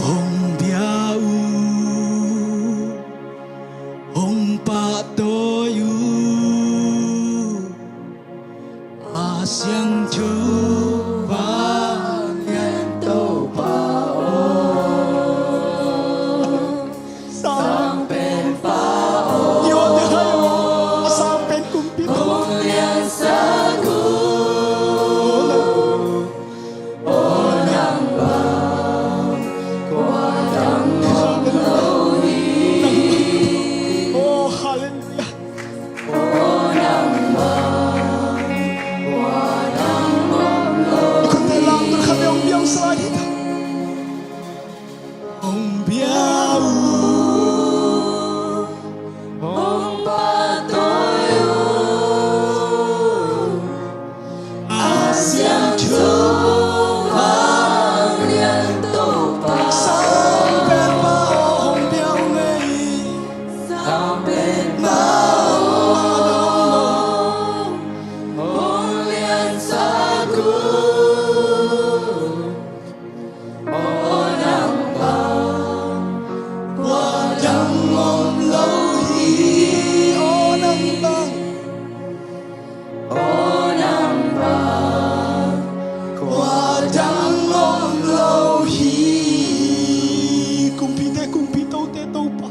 Hong bia uh, hong pahtawi uh, a siangtho vanglian Topa aw. Sang pen Pa aw. Io te hai aw. A sang pen kumpi aw. Hong liansak uh. Aw nang bang kua dang om lo hi. Oh, hallelujah. Hong bia uh, hong pahtawi uh, a siangtho vanglian Topa. Sang pen Pa aw, hong bia uh ngei. Sang pen Pa aw, hong liansak uh. Aw nang bang kua dang om lo hi. Aw nang bang, aw nang bang kua dang om lo hi. Kumpite kumpi, tote Topa.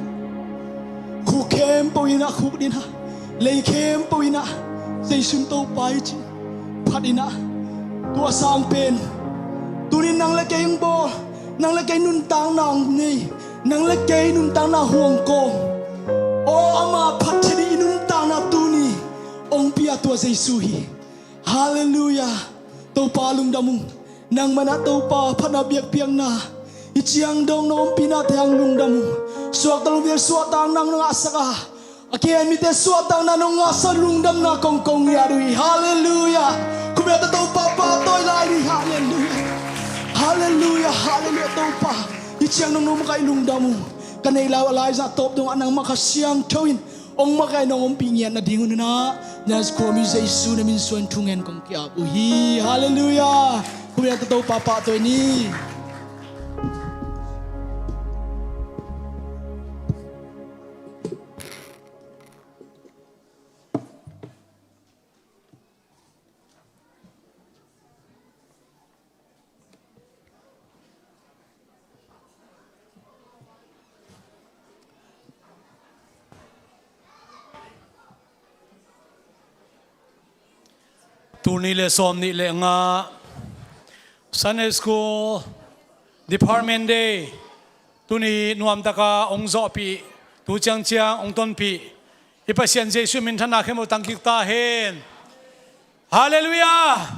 Khuk khempeuh in ah khukdin ah, lei khempeuh in ah Jesu in Topa hi ci-in phat in ah, tua sang pen tuni-in nang le kei hong bawl, nang le kei nuntakna hong nei, nang le kei nuntakna huang kawm. Aw, ama phat theih ding i nuntakna tuni hong pia tua Jesu hi. Hallelujah. Topa lungdam ung. Nangmah in ah Topa phatna biakpiakna, i ciang dong na ompihnate hang lungdam ung. Suakta lungvial suahtakna nong ngahsak a, a kihen mite suahtakna nong ngahsak, lungdamna kong kong ngiat uh hi. Hallelujah. Khut beng tawh Topa pahtawi lai ni. Hallelujah. Hallelujah. Hallelujah Topa. I ciang dong nong makaih lungdam ung. Ka neih lai uh a laizang tawp dongah nangmah Kha Siangtho in hong makaih, nong ompih ngiat nading un ah, Nazareth khuami Jesu na min suang thungen kong ki-ap uh hi. Hallelujah. Khut beng tawh Topa pahtawi ni. Tul nih le sawm nih le nga, Sunday School Department Day. Tuni nuamtaka hong zawhpih, tu ciangciang hong tonpih i Pasian Jesu minthanna khempeuh tangkik ta hen. Halleluiah.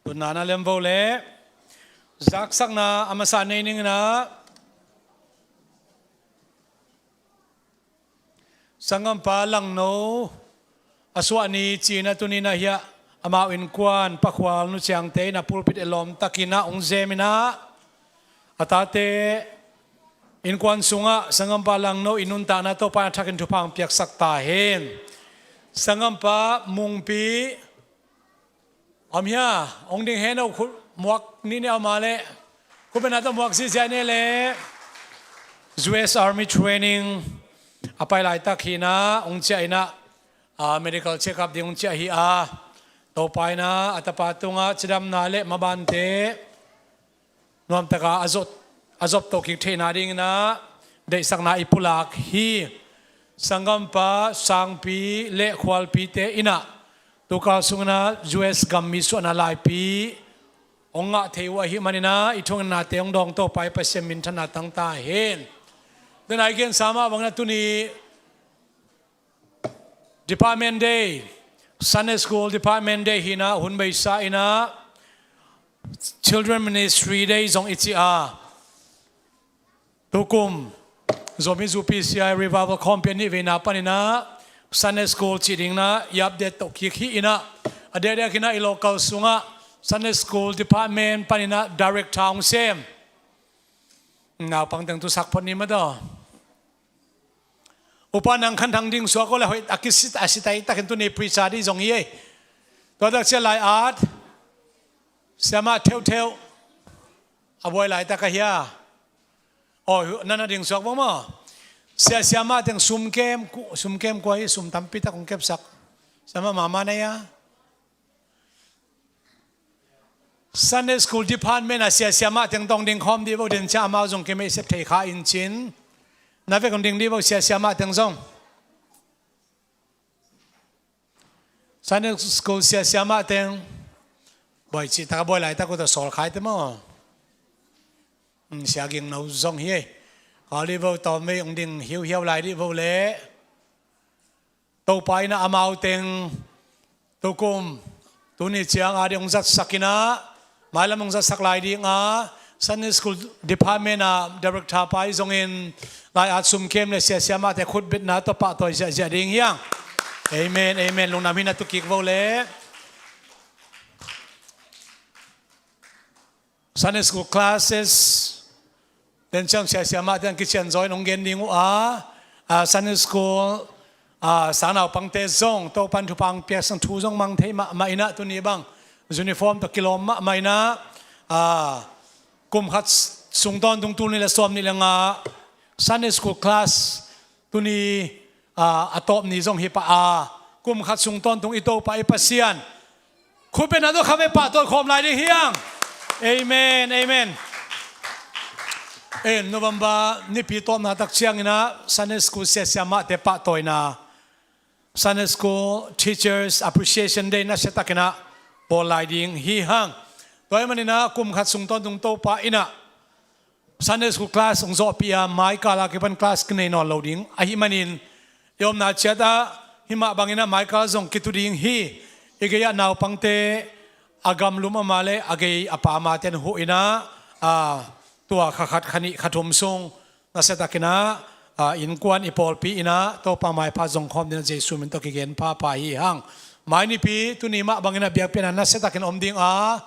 Tunna na lemvo le zaksakna a masa nei ning in ah, sanggampa Langno a suah ni ci-in ah tuni-in ah hiah amau innkuan Pakhual Nu Ciangte in ah pulpit elawm takin ah hong zem in ah, a tate innkuan sungah sanggampa Langno i nuntakna Topa in a thakin thupha hong piaksak ta hen. Sanggampa Mungpi om hia? Hong ding hen aw, khut muak nih ni aw, ma leh khut beng tawh muak ziahziah ni leh. U S Army training a pai laitak hi in ah, hong ciah in ah, a, medical check-up ding hong ciah hi a, Topa in ah a tapa tungah cidamna le mabante nuamtaka a zop, a zop toh kik theihna ding in ah deihsakna i pulak hi. Sanggampa Sangpi le Khualpite in ah tukal sung in ah U S gammi suahna laipi hong ngah thei uh ahih manin ah i thungetnate hong dawng Topa i Pasian minthanna tang ta hen. Tuni-in ah i gensa mah bangin ah tuni Department Day, Sunday School Department Day hi in ah hun beisa in ah, Children Ministry Day zong i ci a, tukum Zomi Zu PCI Revival Khawmpi a nih veina paninah Sunday School cih dinginah i update toh kik hi inah, a diakdiakinah i local sungah Sunday School Department paninah Director hong sem naupang teng tu sak phot ni mah tawh. Upa Nang Khan Thang ding suak aw le, hoih a kisi a si taitakin tuni preacher ding zong hi ei. Tua tak cia lai-at siamah theuhtheuh a buai laitak a hia? Aw, nana ding suak bang maw? Sia siamah teng sumkem ku, sumkem kua hi, sum tampi tak kong kepsak. Siamah mama na ia. Sunday School Department a sia siamah teng tawng ding khawm dih vo, den cia amau zong kei meisep thei kha in cin. Na vek hong ding dih vo sia siamah teng zong. Sunday School sia siamah teng buai cih taka buai laitak uh ta sawl khai te maw? Sia ging no zong hi ei. Khawl dih vo, tawm vei hong ding hiuhiau lai dih vo le. Topa inah amau teng tukum tuni ciang a ding hong zatsak inah, mailam hong zatsak lai ding a, Sunday School Department a Director pa i zongin lai-at sumkem le sia siamahte khutbetna tawh pahtawi ziahziah ding hiang. Amen, amen. Lungdam hi na tu kik vo le. Sunday school classes, den ciang sia siamah ten kician zaw in hong gen ding uh a, a, Sunday school, a, sangnaupangte zong Topan thupha hong piaksak thu zong mang thei mahmah inah, tuni bang uniform tawh kilawm mahmah inah, a, kum khat sung tawntung tul nih le sawm nih le nga Sunday school class tuni, a, a tawp ni zong hi pah a, kum khat sung tawntung i Topa i Pasian khutbetna tawh kha vei pahtawi khawm lai ding hiang. Amen, amen. Eh, November nipi tawpna tak cianginah Sunday school sia siamahte pahtawina, Sunday School Teachers Appreciation Day nasia takinah bawl lai ding hi hang. Tua hi maninah kum khat sung tawntung Topa inah Sunday school class hong zawhpih a, maikal a kipan class kinei nawn lo ding ahih manin, i omna ciatah himah banginah maikal zong kitu ding hi. I gei-ah naupangte a gamlum ama le a gei a pa amaten huh inah, a, tua kha khat kha nih kha thum sung nasia takinah, a, innkuan i pawlpi inah Topa maipha zong khawm dinah Jesu min tawh kigen phapha hi hang. Mai nipi tuni mah banginah biakpiakna nasia takin om ding a,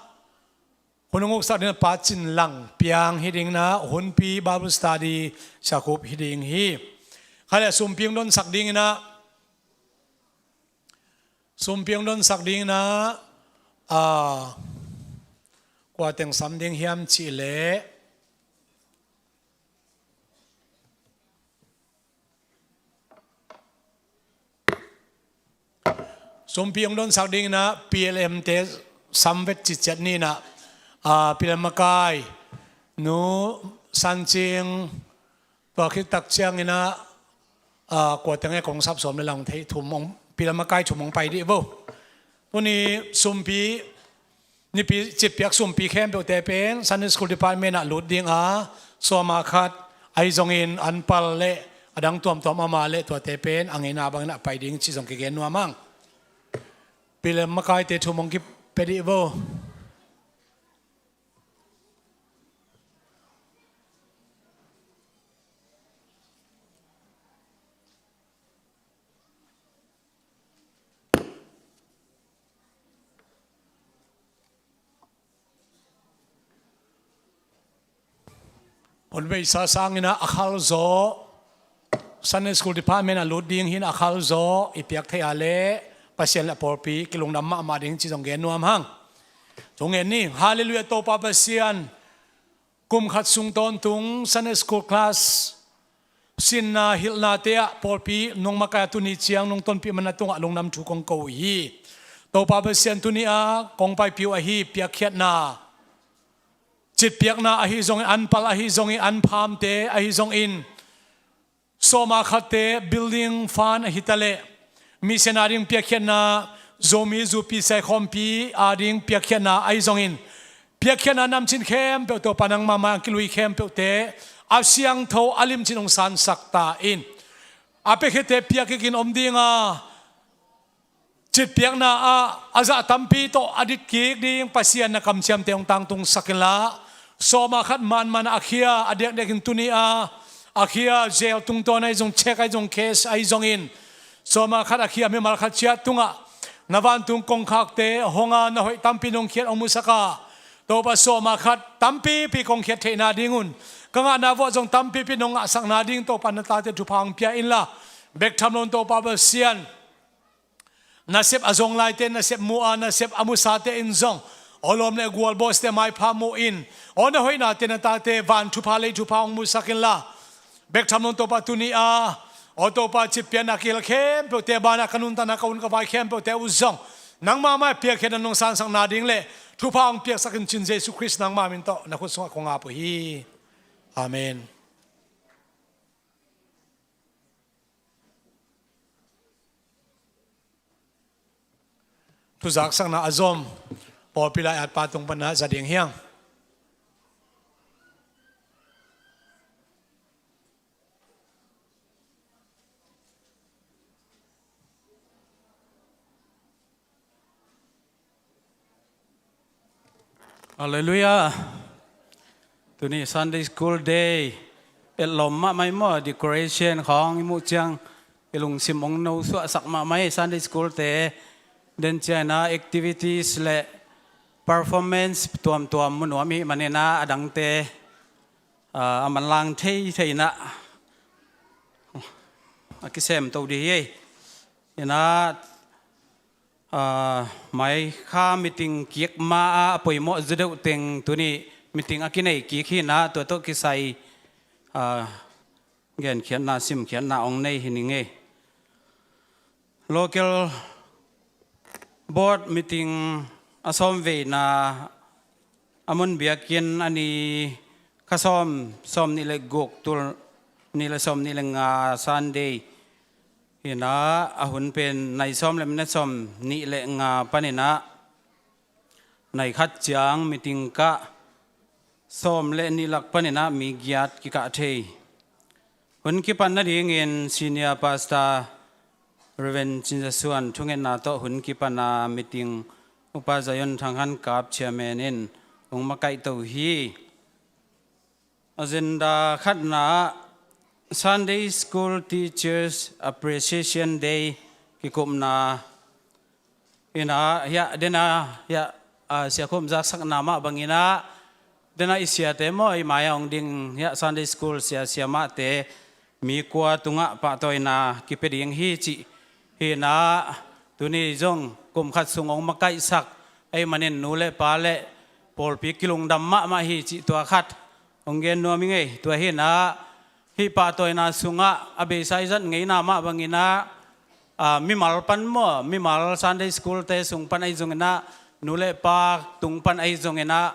hun hong uksak dingin Pa Cin Lang piang hi dinginah, hunpi Bible study siakhup hi ding hi. Kha le sumpi hong donsak dinginah, sumpi hong donsak dinginah, a, kua teng sam ding hiam cih leh, sumpi hong donsak dinginah P L M te sam vet ciciat ninah, a, P L M makai Nu San Cing, tua khit tak cianginah, a, kua teng e kong sap sawm le lang thei thum hong, P L M makai thum hong pai dih vo. Tuni sumpi nipi citpiak sumpi khempeuhte pen Sunday School Department ah lut ding a, sawma khat ahi zongin anpal le adang tuamtuam ama le tuate pen a ngeina bangin a pai ding cih zong kigen nuam ang. P L M makaite thum hong kipia dih vo. Hun veisa sanginah a khalzaw, Sunday School Department a lut ding hin a khalzaw i piak thei a leh Pasian le a pawlpi kilungdam mahmah ding cih zong gen nuam hang. Thungen ni. Halleluiah, Topa Pasian. Kum khat sung tawntung Sunday School class sinna hilhnate ah pawlpi nong makaih a tuni ciang nong tonpih man a tungah lungdam thu kong ko uh hi. Topa Pasian, tuni a kong paipih uh ahi piakkhiatna, citpiakna ahi zongin, anpal ahi zongin, anphamte ahi zongin, sawma khatte, building fund ahi taleh, mission a ding piakkhiatna, Zomi Zu PCI khawmpi a ding piakkhiatna ahi zongin, piakkhiatna namcin khempeuh Topa nangmah mai-ah kilui khempeuhte a siangtho a limcin hong sansak ta in. A piakkhiatte piak kikin om ding a, Citpiakna ah a zah tampi tawh a ditkik ding Pasian na kamciamte hong tangtungsak inla, sawma khat manman a khia a diakdiakin tuni a a khia jail tungtawn ahi zong, check ahi zong, case ahi zongin, sawma khat a khia mimal khat ciat tungah na vantung kongkhakte hong a na hoih tampi nong khiat hong musak a, Topa sawma khat tampipi kong khiat theihna dingun ka ngahna vuah zong tampipi nong ngahsakna ding Topa na tate thupha hong pia inla, bek tham loin Topa Pasian, nasep a zong laite nasep mu a, nasep a musate in zong aw lawm le gual bawste maipha mu in, aw na hoihnate na tate van thupha lei thupha hong musak inla, bek tham loin Topa tuni a aw Topa citpiakna kihel khempeuhte banah ka nuntakna ka hun ka vai khempeuhte uh zong nangmah mai piakkhiatna nong sangsakna ding le thupha hong piaksak in cin Jesu Khrist nangmah min tawh na khut sungah kong ap uh hi. Amen. Thuzaksakna a zom pawlpi lai-atpa tung pana za ding hiang. Halleluiah. Tuni Sunday School Day. Etlawm mahmah i maw, decoration khawng i muh ciang i lungsim hong nosuahsak mahmah i Sunday School te. Den ciangin ah activities le performance tuamtuam mu nuam i hih manin ah a dangte a manlang theithei in ah a kisemto dih hi. In ah Aa, Maikha meeting kik ma-a a poimawh zaw deuh teng tuni meeting a kinei kik hi in ah tua tawh kisai, aa, genkhiatna simkhiatna hong nei hi ning ei. Local board meeting a sawmveina a mun biakinn a ni kha sawm, sawmnih le guk, tul nih le sawmnih le nga Sunday hi in ah a hun pen nai sawm le minit sawmnih le nga panin ah nai khat ciang meeting kah, sawm le nih lak panin ah mi giat kikah thei. Hun kipan nadingin Senior Pastor Reverend Cin Za Suan thungetna tawh hun kipan a meeting Upa Zion Thang Han Kap Chairman in hong makaihto hi. Agenda khatna ah Sunday School Teachers Appreciation Day kikupna in ah, hiah den a, hiah, a, Sia Khum zaksakna mah bangin ah, den a i siate maw, i mai-ah hong ding hiah Sunday School sia siamahte mi kua tungah pahtawina kipia ding hi cih hi in ah, tuni zong kum khat sung hong makaihsak ahih manin nu le pa le pawlpi kilungdam mahmah hi cih tua khat hong gen nuam ing ei. Tua hi in ah hih pahtawina sungah a beisa i zat ngeina mah bangin ah, aa, mimal pan maw, mimal Sunday School te sung pan ahi zongin ah, nu le pa tung pan ahi zongin ah,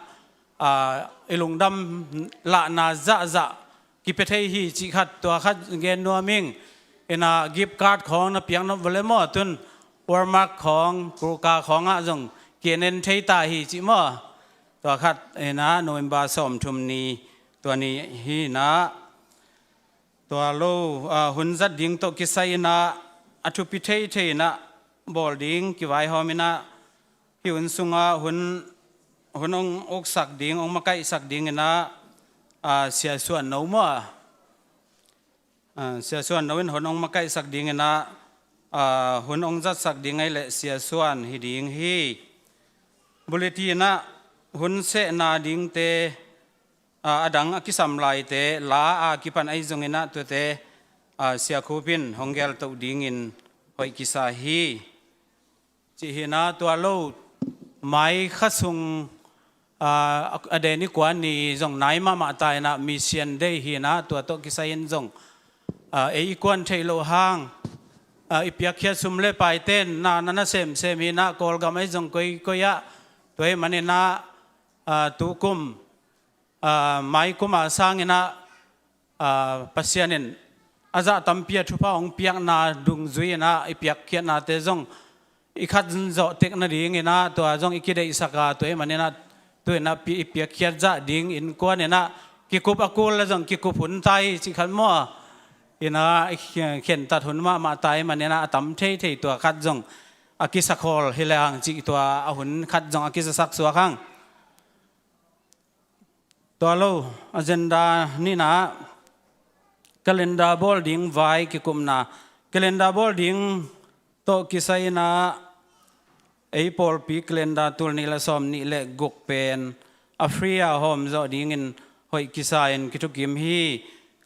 aa, i lungdam lahna zahzah kipia thei hi cih khat, tua khat gen nuam ing. In ah gift card khawng na piak nop vua le maw, tun Walmart khawng, Kroger khawngah zong kinen thei ta hi cih maw. Tua khat in ah November sawmthum ni, tua ni hi in ah, tua lo, aa, hun zat ding tawh kisai in ah a thupi theithei in ah bawl ding kivaihawm in ah, hih hun sungah hun, hun hong uksak ding, hong makaihsak ding in ah, aa, Sia Suan No maw, aa, Sia Suan No in hun hong makaihsak ding in ah, aa, hun hong zatsak ding ahih leh Sia Suan hi ding hi. Bulletin ah hun sehna dingte, aa, a dang a kisam laite la a kipan ahi zongin ah tuate, aa, Sia Khup in hong geltoh dingin hoih kisa hi. Cih hi in ah tua lo Maikha sung, aa, a den i kuan ni zong nai mahmah ta in ah Mission Day hi in ah tua tawh kisai in zong, aa, ei i kuan theih loh hang, aa, i piakkhiat sum le paite na, na, na semsem hi in ah Kawlgam ahi zong koikoi ah, tua ahih manin ah, aa, tukum, aa, maikum a sangin ah, aa, Pasian in a zah tampi a thupha hong piakna dungzui in ah i piakkhiatnate zong i khat zawh tek nadingin ah tua zong i kideihsak a, tua ahih manin ah tu in ah pi-, i piakkhiat zah ding innkuan in ah kikup a kul le zong kikup hun ta hi cih khat maw. In ah i khe-, khentat hun mahmah ta ahih manin ah a tam theithei tua khat zong, a kisakhawl hi le hang cih tua a hun khat zong a kizasak suak hang. Tua lo, agenda nihna, calendar bawl ding vai kikupna, calendar bawl ding tawh kisai inah ei pawlpi calendar tul nih le sawm nih le guk pen a free a hawm zawh dingin hoih kisa in kithukim hi.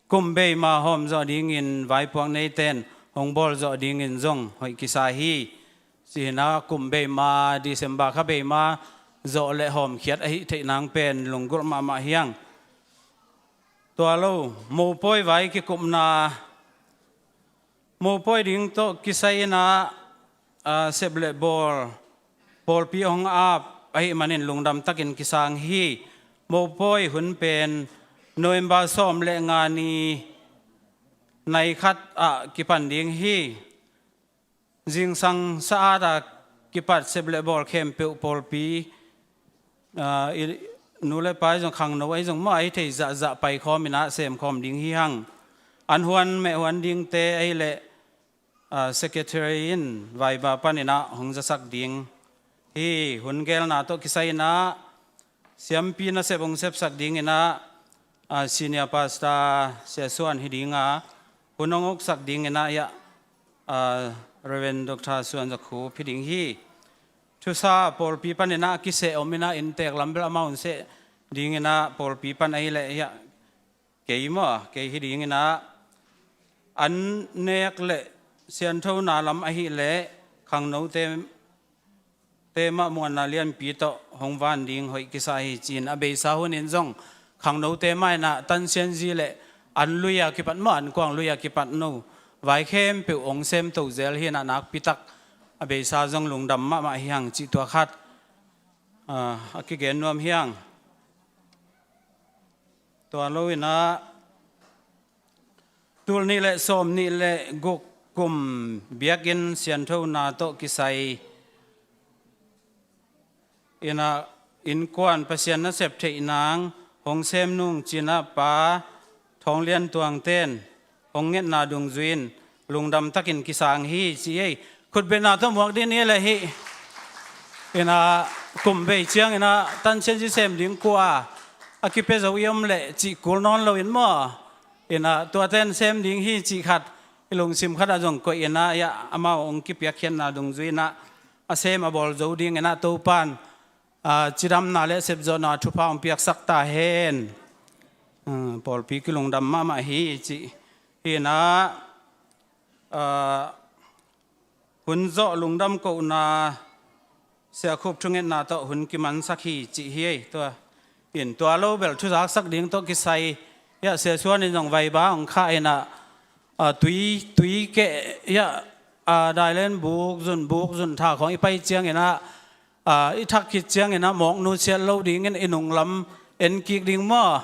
Kum beima hawm zawh dingin vaipuak neiten hong bawl zawh dingin zong hoih kisa hi. Cihna kum beima, December kha beima zawh le hawmkhiat ahih theih nang pen lunggulh mahmah hiang. Tua lo, mopawi vai kikupna, mopawi ding tawh kisai inah, a, sep le bawl pawlpi hong ap ahih manin lungdam takin kisang hi. Mopawi hun pen November sawm le nga ni nai khat ah kipan ding hi. Zingsang sa-at a kipat sep le bawl khempeuh pawlpi, a, i, nu le pa ahi zong khangno ahi zong maw ahi thei zahzah paikhawm inah semkhawm ding hi hang. An huan meh huan dingte ahi leh, a, secretary in vaiba pan inah hong zasak ding hi. Hun gelna tawh kisai inah siampi nasep hong sepsak ding inah, a, senior pastor Sia Suan hi ding a, hun hong uksak ding inah, ya, a, Reverend Doctor Suan Za Khup hi ding hi. Thusa pawlpi pan inah kiseh om inah inntek lam bel amau hong seh ding inah pawlpi pan ahi leh, ya, kei maw, kei hi ding inah an nek le sianthona lam ahih leh khangnote te mah muanna lianpi tawh hong van ding hoih kisa hi ci-in a beisa hunin zong khangnote mah inah tansianzi le an lui a kipat maw, an kuang lui a kipat no vai khempeuh hong semto zel hi inah nakpi tak a beisa zong lungdam mahmah hi hang cih tua khat, a, a kigen nuam hi hang. Tua lo inah tul nih le sawm nih le guk kum biakinn sianthona tawh kisai inah innkuan Pasian nasep theih nang hong sem nung ci-in ah Pa Thawng Lian Tuang ten hong ngetna dungzui in lungdam takin kisang hi ci ei. Khutbetna tawh muak dih ni le hih. Inah kum bei ciang inah tansianzi sem ding kua a kipia zo i om leh cih kul nawn lo in maw. Inah tuaten sem ding hi cih khat i lungsim khat ah zong koih inah, ya, amau hong kipiakkhiatna dungzui inah a sem a bawl zo ding inah Topan, a, cidamna le sepzawhna thupha hong piaksak ta hen. A, pawlpi kilungdam mahmah hi cih hi inah, a, hun zawh lungdam kohna Sia Khup thungetna tawh hun kimansak hi cih hi ei. Tua in tua lo bel thuzaksak ding tawh kisai, ya, Sia Suan in zong vaiba hong khah inah, a, tui, tui keh, ya, a, dailen buk, zun buk, zun tha khawng i pai ciang inah, a, i thak khit ciang inah mawk nusiat lo dingin i nunglam en kik ding maw.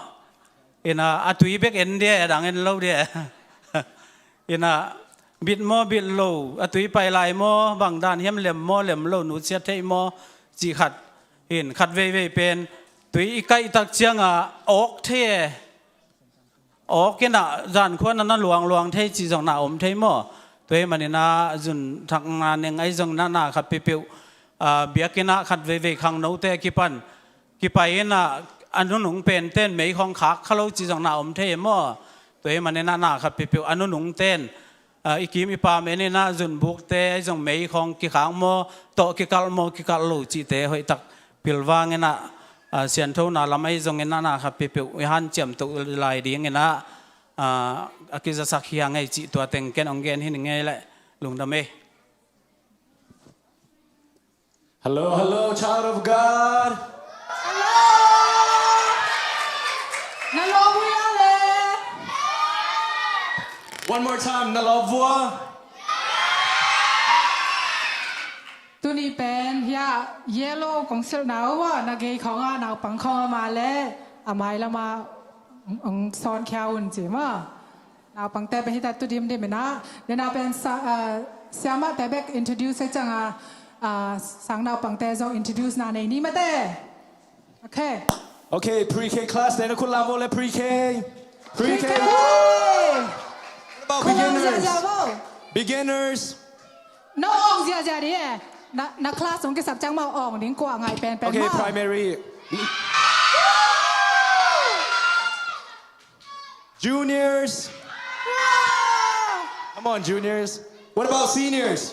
Inah a tui bek en dia, a dang en lo dia. Inah bit maw bit lo, a tui pai lai maw, bang dan hiam, lem maw lem lo, nusiat thei maw cih khat. In khat veivei pen tui i kaih tak ciangah awk thei e. Awk inah zan khuan a na luangluang thei cih zong na om thei maw. Tua hi man inah zun thakna neng ahi zong inah na khat peuhpeuh, a, biakinn ah khat veivei khangnote a kipan kipai inah a nunung penten mei khawng khak kha lo cih zong na om thei maw. Tua hi man inah na khat peuhpeuh a nunung ten, a, i kim i pam en inah zunbukte ahi zong mei khawng kikhak maw, tawh kikalh maw, kikalh lo cihte hoihtak pilvang inah, a, sianthona lam ahi zong inah na khat peuhpeuh i hanciam to lai ding inah, a, a kizasak hi hang ei cih tua teng ken hong gen hi ning ei leh lungdam ei. Hello, hello, child of God. Hello. Na lawm uh hia le? One more time, na lawm uh hia? Tuni pen hia yellow kong silhna uh maw, na gei khawng ah naupang khawng a mah le a mai lam ah hong sawn khia un ci maw. Naupangte pen hita tu dimdim inah. Nena pen sa, ah, siamahte bek introduce hi ciangah, ah, sang naupangte zong introduce na nei ni mate. Okay. Okay, pre-K class te na khut lam vo le pre-K. Pre-K. Pre-K. What about beginners? Khut lam ziahziah vo. Beginners. No ong ziahziah dih e. Na, na class hong kisap ciang maw, awng ding kua ngaih penpen maw? Okay, primary. Juniors. Come on, juniors. What about seniors?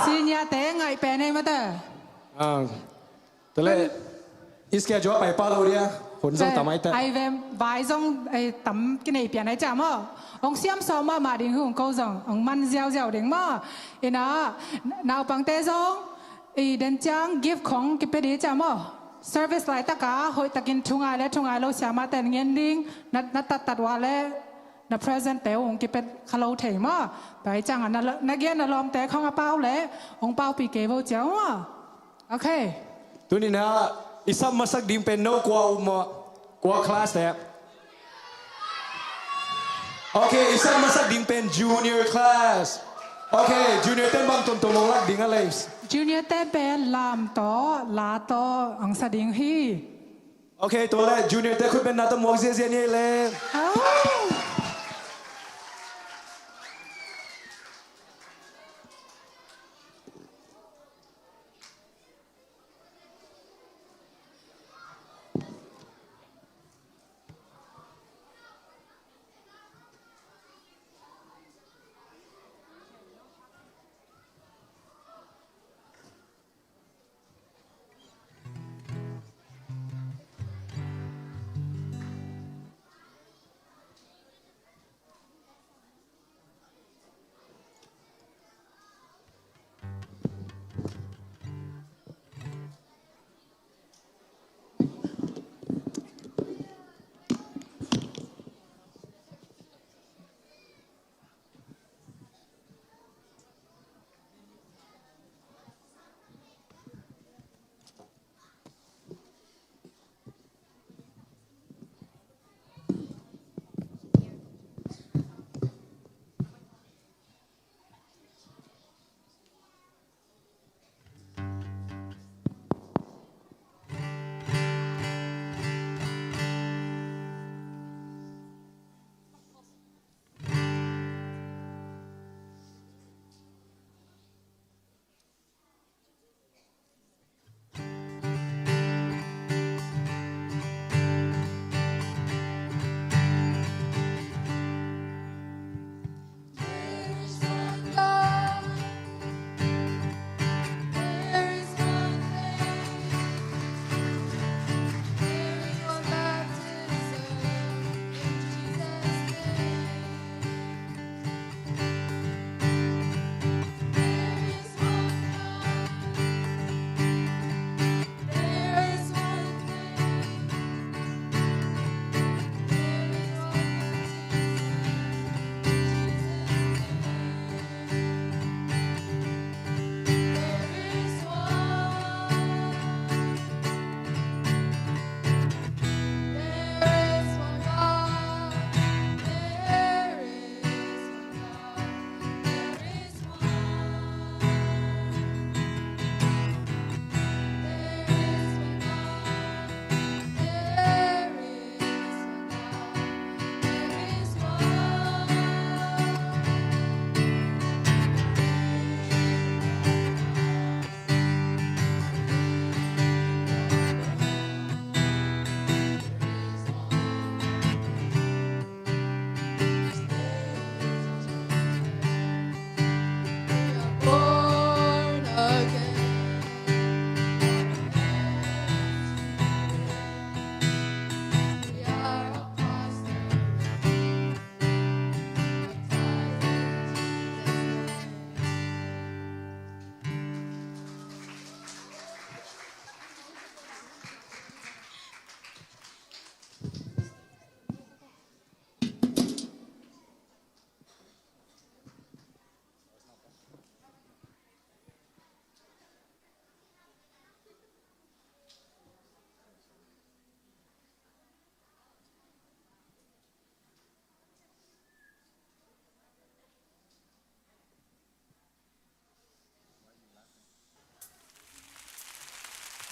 Senior te ngaih pen ei mate. Ah. Tua leh, i schedule a pai pah lo dia. Hun zong tam ai ta. Ai ve, vai zong, ai, tam kinei pian ai cia maw. Hong siam sawm mahmah ding, hong ko zong hong man ziauziau ding maw. Ina, naupangte zong, i, den ciang gift khong kipia ding cia maw. Service laitaka hoihtakin thu ngai le thu ngai lo siamahte in ngen ding, na, na tattat uh a le na present te uh hong kipia kha lo thei maw. Tua hi ciangin na, na gen na lawmte khong a pau le hong paupi kei vo cia maw. Okay. Tuni-in ah, i sap masak ding pen no kua um maw? Kua class te? Okay, i sap masak ding pen junior class. Okay, junior ten bang tuamtuam hong lak ding a lei? Junior ten pen lam tawh, la tawh hong sa ding hi. Okay, tua leh junior te khut beng na tawh muak ziahziah ni ei le. Oh.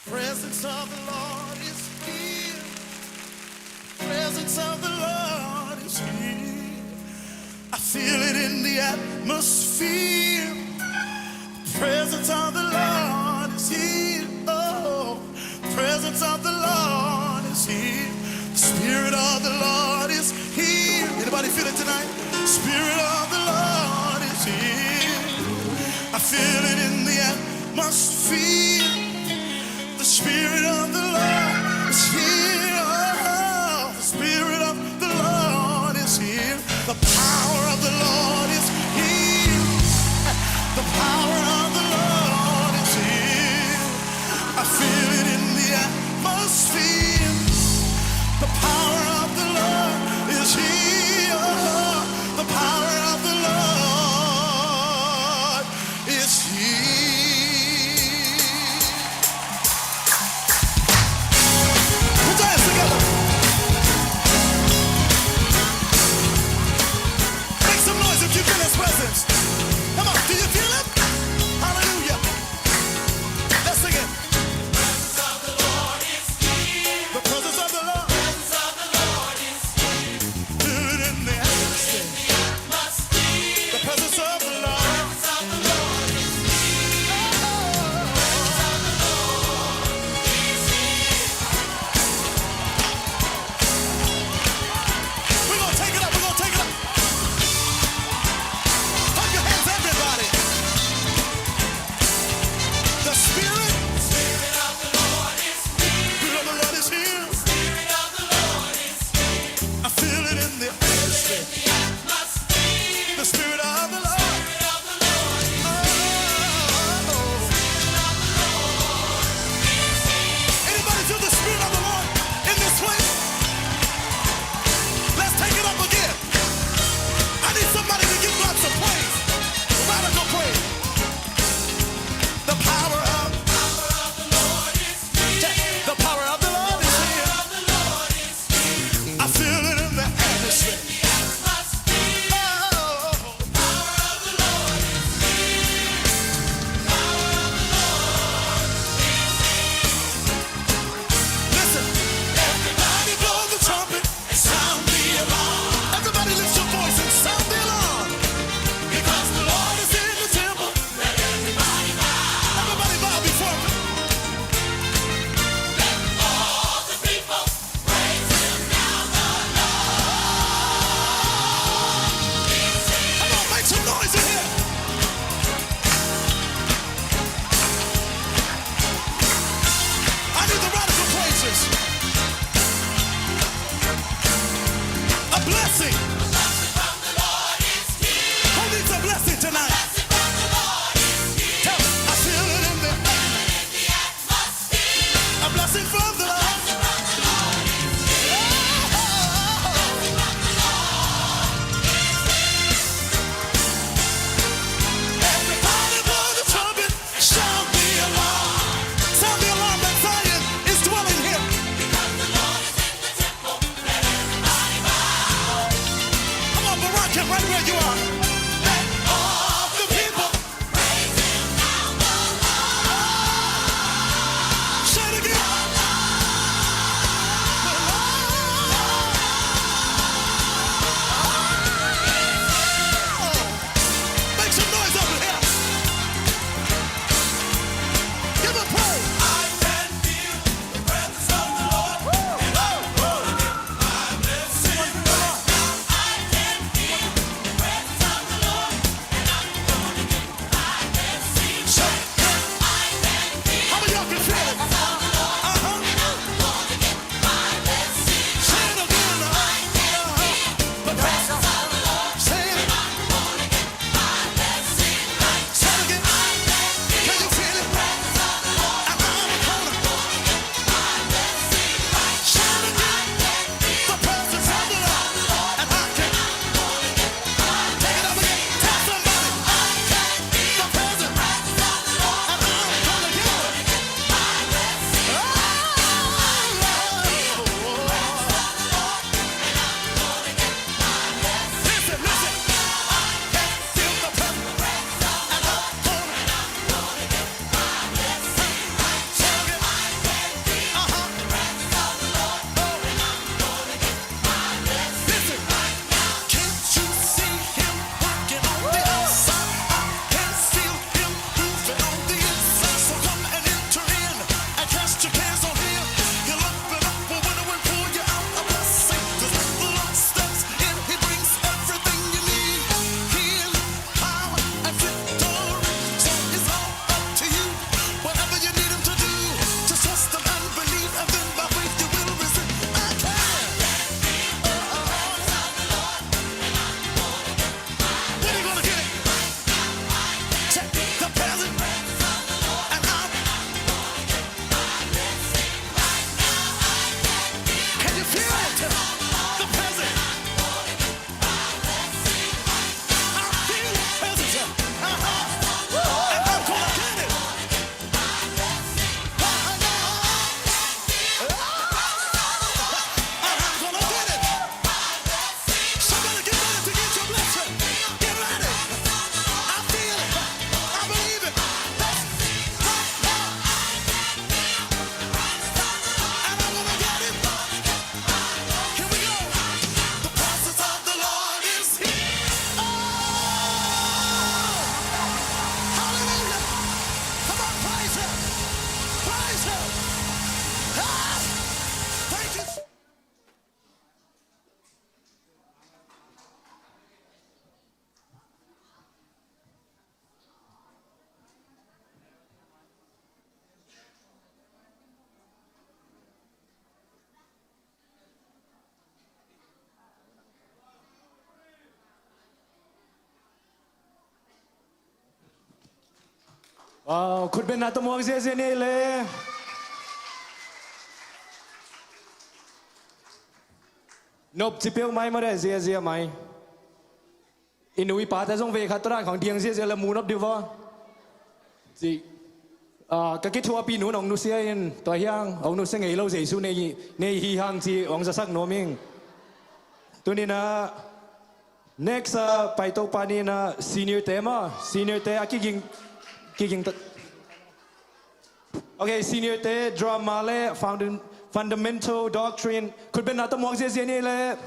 Presence of the Lord is here. Presence of the Lord is here. I feel it in the atmosphere. Presence of the Lord is here. Oh, presence of the Lord is here. The Spirit of the Lord is here. Anybody feel it tonight? Spirit of the Lord is here. I feel it in the atmosphere. The Spirit of the Lord is here. Oh, the Spirit of the Lord is here. The power of the Lord is here. The power of the Lord is here. I feel it in the atmosphere. The power of the Lord is here. The power of the Lord is here. Put your hands together. Make some noise if you feel His presence. Come on, do you feel it? Hallelujah. Let's sing it. The presence of the Lord. Feel it in the atmosphere. The presence of the Lord. We're gonna take it up, we're gonna take it up. Clap your hands, everybody. The Spirit, Spirit of the Lord is here. I feel it in the atmosphere. The Spirit of the Lord. Oh. Anybody feel the Spirit of the Lord in this place? Let's take it up again. I need somebody to give God some praise. Radical praise. The power of, the power of the Lord is here. I feel it in the atmosphere. Oh. Listen, everybody blow the trumpet and sound the alarm. Everybody lift your voice and sound the alarm. Because the Lord is in the temple. Let everybody bow. Everybody bow before Him. Let all the people praise Him now, the Lord is here. Come on, make some noise in here. I need the radical praises. A blessing. Who needs a blessing tonight? Tell 'em, I feel it in the air. A blessing from the Lord. Everybody blow the trumpet. Sound the alarm. Sound the alarm that Zion is dwelling here. Because the Lord is in the temple. Let everybody bow. Wow, khutbenna tawh muak ziazia ni ei le. Nop ci peuh mai mah deh, ziazia mai. I nu i pate zong vei khat tawh dan khawng diang ziazia le mu nop dih vaw. Ci. Ah, ka kithuahpih nu in hong nusia in, tua hiang hong nusia ngei lo Jesu nei, nei hi hang ci hong zasak nuam ing. Tuni-in ah, next, ah, paito pa ni-in ah, senior te maw, senior te a kiging, kiging ta. Ok, senior te, drama le found-, fundamental doctrine, khutbenna tawh muak ziazia ni ei le.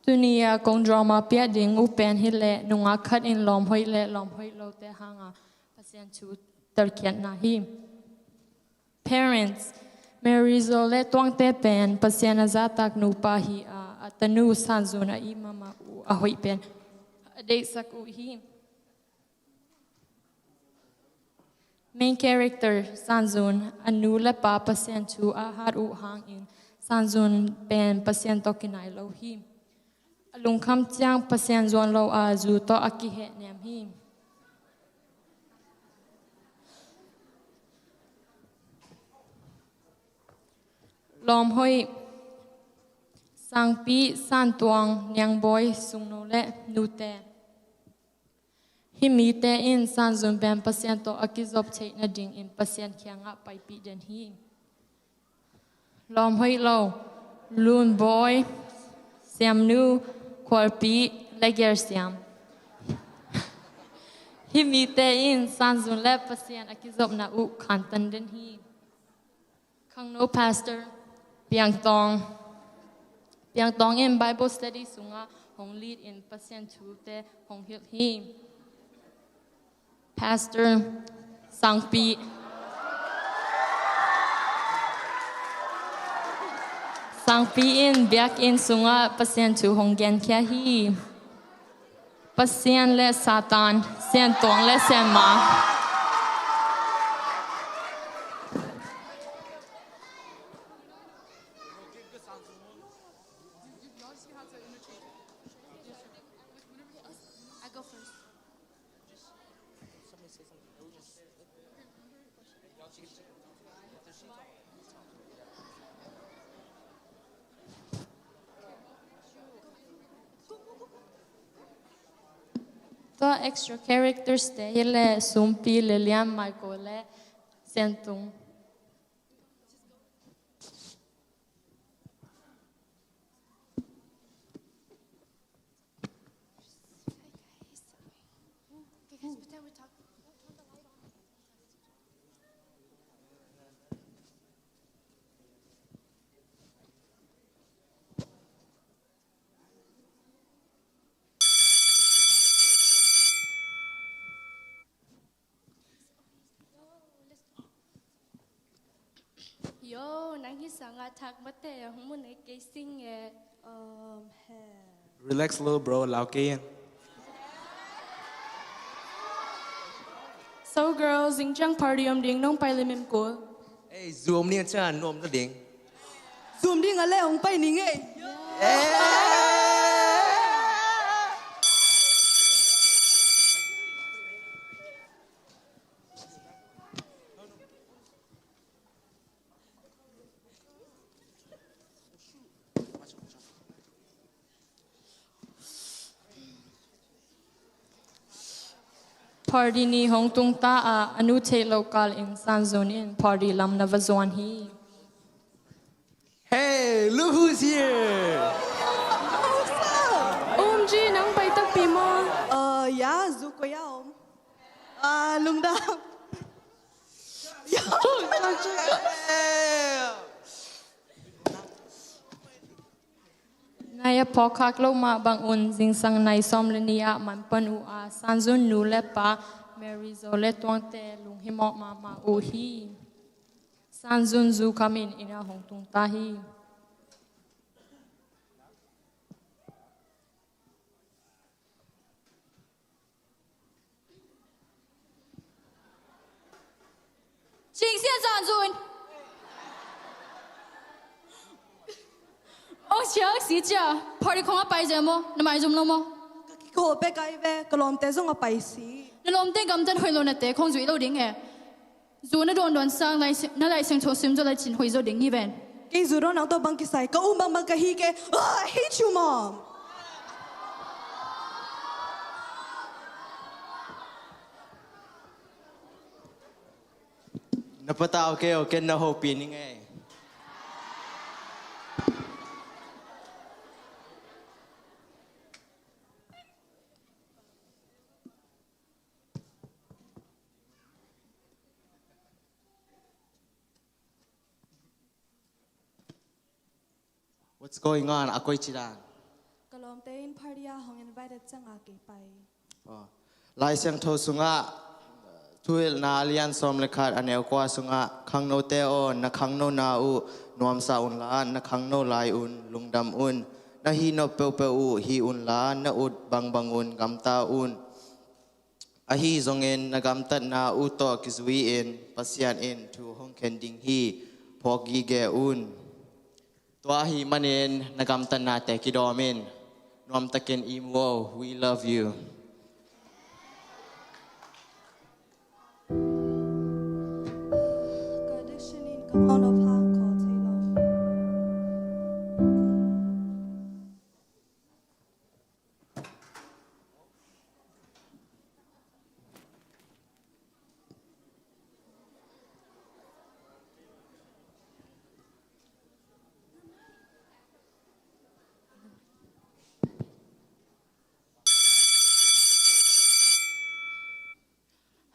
Tuni-a kong drama piak ding uh pen hileh nungak khat in lawmhoih le lawmhoih lote hanga Pasian thu telkhiatna hi. Parents, Mary Zaw le Tuangte pen Pasian a zahtak nupa hi a, a tanu Sanzun a it mahmah uh a hoih pen a deihsak uh hi. Main character, Sanzun, a nu le pa Pasian thu a hat uh hangin Sanzun pen Pasian tawh kinai lo hi. A lungkham ciang Pasian zuan lo a zu tawh a kihehnem hi. Lawmhoih, Sangpi, Santuang, Niangbawi, Sungno le nute. Hih mite in Sanzun pen Pasian tawh a kizop theih nadingin Pasian kiangah paipih den hi. Lawmhoih lo, Lunbawi, Siamnu, Khualpi le Gelsiam. Hih mite in Sanzun le Pasian a kizopna uh khantan den hi. Khangno Pastor, Piangtawng. Piangtawng in Bible study sungah hong lead in Pasian thute hong hilh hi. Pastor, Sangpi. Sangpi in biakinn sungah Pasian thu hong genkhia hi. Pasian le Satan, Siantuang le Sianma. Tua extra characters te hileh Sumpi, Lilian, Michael le Siantung. Yo, nang hih sangah thak mate hong mun e kei sing e. Um, he. Relax a little, bro. Lau kei in. So girls, zing ciang party om ding, nong pai lim em kul? Ei, zu om ning a ciang nuam ta ding. Zu om ding a le hong pai ning ei. Eh. Party ni hong tung ta a, a nu theih loh kal in Sanzun in party lam na va zuan hi. Hey, look who's here! O M G, nang pai takpi maw? Uh, ya, zu kua ya om. Uh, lungdam. Nai a phawkkhak loh mah bangun zingsang nai sawm le nih ah man pan uh a, Sanzun nu le pa Mary Zo le Tuangte lunghimawh mahmah uh hi. Sanzun zu kham in inn ah hong tung ta hi. Cing sian Sanzun. Ong siak si cia, party khong a pai zel maw, na maizum lo maw? Ka kikhol pek ai ve, ka lawmte zong a pai si. Na lawmte gamtat hoih lo na te khong zuih lo ding e. Zu na dawndawn sang lai, na Lai Siangtho sim zaw lai cin hoih zaw ding hi ven. Kei zu dawn nang tawh bang kisai, ka um bangbang ka hi ke. Ah, I hate you, mom. Na patau kei o, ken na hopih ning ei. What's going on? A koi ci dan. Ka lawmte in party ah hong invited ciangin kei pai. Oh. Lai Siangtho sungah, Thuhilhna a lian sawm le khat a neu kua sungah, khangnote aw, na khangnona uh nuamsa unla, na khangno lai un lungdam un. Na hih nop peuhpeuh uh hih unla, na ut bangbang un gamta un. Ahi zongin na gamtatna uh tawh kizui-in Pasian in thu hong khen ding hi. Phawk gige un. Tua ahih manin na gamtatnate kidawm in. Nuamtakin i mu o. We love you. Ka addiction in ka hau nop hang khawl thei lo.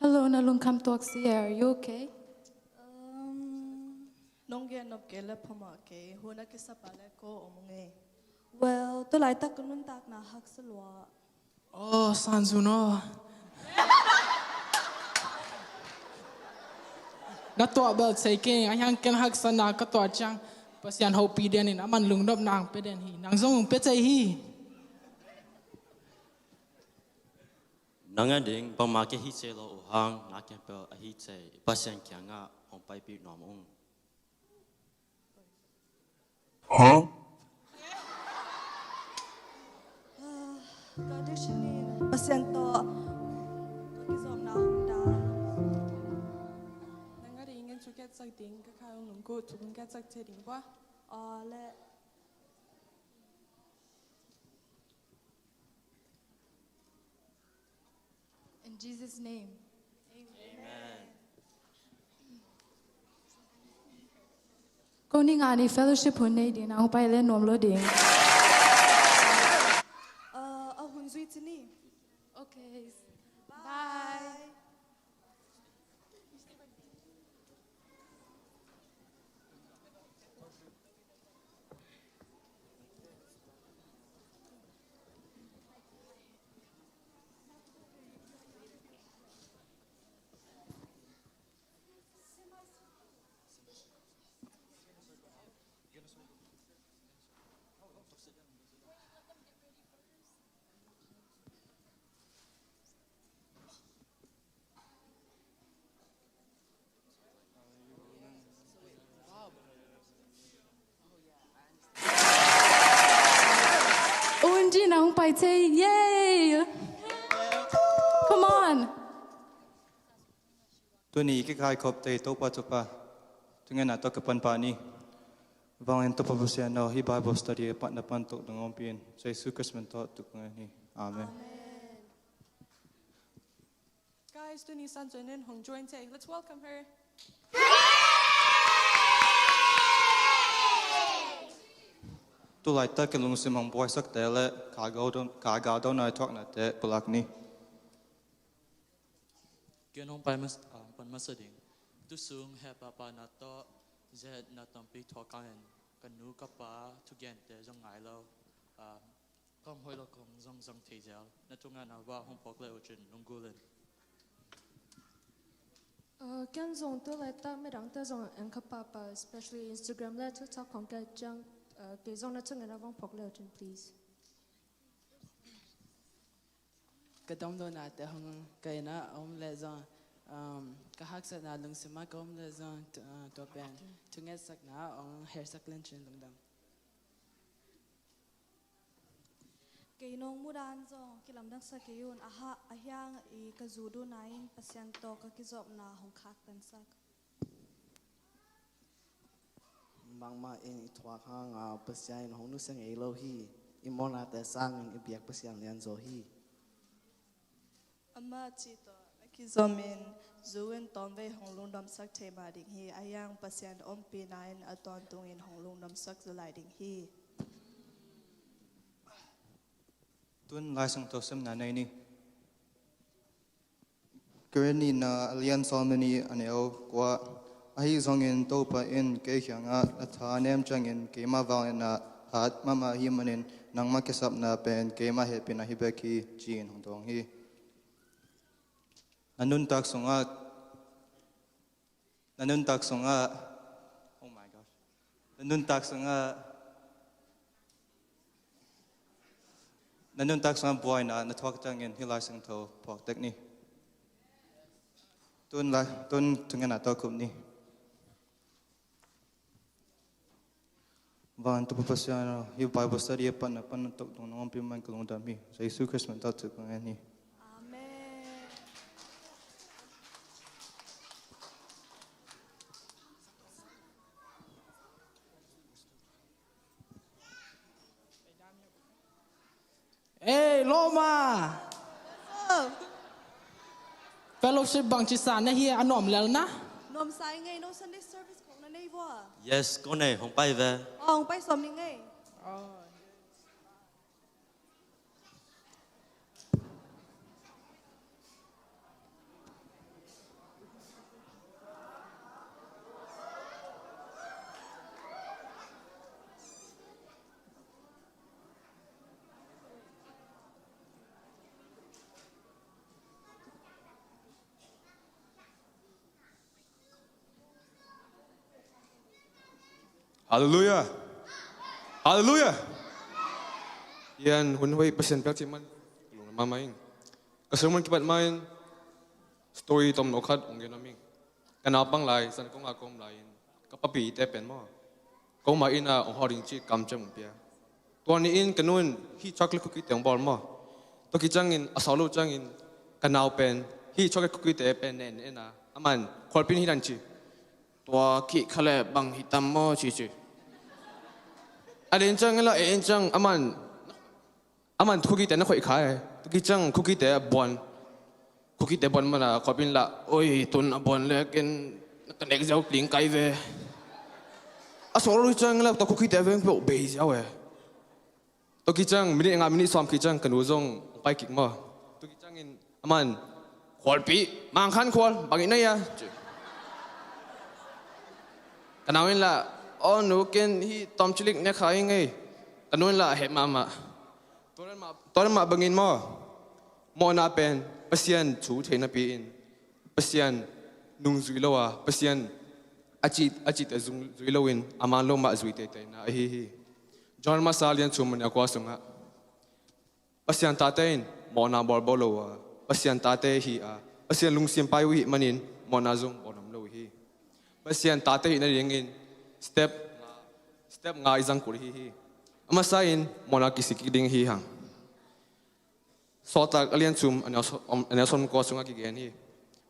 Hello, na lungkham tuak si e, are you okay? Um, nong gen nop kei le phamawh kei, hun a kisap a le ko om ung ei. Well, tu laitak ka nuntakna haksa lua. Oh, Sanzun aw. Na tuah bel thei keng, a hiang ken haksatna ka tuah ciang Pasian hopih den in, aman lungnopna hong pia den hi. Nang zong hong pia thei hi. Nang a ding bangmah kei hi thei lo uh hang, na khempeuh a hi thei Pasian kiangah hong paipih nuam ung. Huh? Ka addiction in Pasian tawh ka kizawmna hong dang. Nang a ding in thu kiat sak ding, ka khai hong lungkuh thu kong kiat sak thei ding bua. Aw le. In Jesus' name. Amen. Ko nih ngah ni fellowship hun nei ding, nang pai le nuam lo ding. Uh, a hun zui ci ni. Okay. Bye. Unji nang pai thei, yay! Come on! Tuni kikaikhop thei Topa Topa, tungin a tawh ka panpah ni. Vanglian Topa Pasian aw, hih Bible study a pan na pan tuk dong ompih in, Jesu Khrist min tawh tuk ngai ni. Amen. Amen. Guys, tuni San Jonin hong join thei. Let's welcome her. Tulaitak i lungsim hong buaisakte le ka gau do-, ka gau dona i thuaknate pulak ni. Ken hong pai mas-, ah, pan masa ding. Tusung he papa na tawh zet na tampi thuak kangin ka nu ka pa thugente zong ngai lo. Ah, Kong hoih lo kong zong zong thei zel. Na thungetna va hong phawk le uh cin lunggulh in. Uh, ken zong tu laitak midangte zong en ka papa, especially Instagram le TikTok khong ka ciang, uh, kei zong na thungetna va hong phawk le uh cin, please. Ka domdonate hong ka inn ah a om le zong, um, ka haksatna lungsim ah ka om le zong, tu-, uh, tua pen thungetsakna ah hong hersak len cin lungdam. Kei nong mudan zong kilamdangsa kei un, a ha-, a hiang i ka zu duna in Pasian tawh ka kizopna hong khaktansak. Bangmah in i thuak hang a Pasian in hong nusia ngei lo hi. I mawhnate sangin i biak Pasian lianzaw hi. Amah ci tawh a kizomin zu in tawmvei hong lungdamsak thei mah ding hi. A hiang Pasian ompihna in a tawntungin hong lungdamsak zaw lai ding hi. Tun Lai Siangtho simna nei ni. Korin nihna a lian sawm le nih a neu kua. Ahi zongin Topa in kei kiangah a tha a nem ciangin keima vangliatna hat mahmah ahih manin nangmah kisapna pen keima hehpihna hi bek hi, ci-in hong dawng hi. Na nuntak sungah, na nuntak sungah, oh my gosh. Na nuntak sungah, na nuntak sungah buaina na thuak ciangin hih Lai Siangtho phawk tek ni. Tun lai, tun thungetna tawh kup ni. Van Topa Pasian aw, hih Bible study a panna pan tok dong nong ompih man ka lungdam hi. Jesu Khrist min tawh tuk ka ngen hi. Amen. Ei, lawm a. Fellowship bangci sa na hi a, nuam lel na? Nuam sa ing ei, no Sunday service khong na nei vua? Yes, ko nei, hong pai ve. Oh, hong pai sawm ning ei. Halleluiah. Halleluiah. Hian hun hoih Pasian piak cih man lungdam mahmah ing. Ka sermon kipat ma-in story tomno khat hong gen nuam ing. Ka naupang lai, Zangkong a ka om lai-in ka papite pen maw, ka oma inn ah hong hawh ding ci kamciam hong pia. Tua ni-in ka nu in hih chocolate cookie te hong bawl maw. Tua kiciangin a sawt loh ciangin ka nau pen hih chocolate cookie te pen na en na en a, aman khualpi in hih dan ci. Tua kih kha leh bang hi tam maw ci ci. A den ciangin la en ciang aman Aman cookie te na khoih kha e. Cookie ciang cookie te a buan. Cookie te buan mana khualpi in la, oi, tun a buan le ken ka nek ziau tling kai ve. A sawt loh ciang la tua cookie te a veng peuh bei ziau e. Tua kiciang minute nga minute sawm kiciang ka nu zong pai kik maw. Tua kiciangin aman, khualpi, mangkhan khual, bang i nei a ci. Ka nau in la, aw nu, ken hih tawmcilik ne kha ing ei. Ka nu in la a heh mahmah. Tua dan mah, tua dan mah bangin maw, mawhna pen Pasian thu thei napi-in Pasian nungzui lo a, Pasian a cih, a cihte zui loin a man lo mah zui teiteina ahi hi. Johan masa lian thum a neu kua sungah Pasian tate in mawhna bawl bawl lo a, Pasian tate hi a, Pasian lungsim pai uh hih manin mawhna zong bawl nuam lo hi. Pasian tate hih nadingin step, step nga i zang kul hi hi. A masa in mawhna kisik kik ding hi hang. Sawltak a lian thum a neu sawm, a neu sawm kua sungah kigen hi.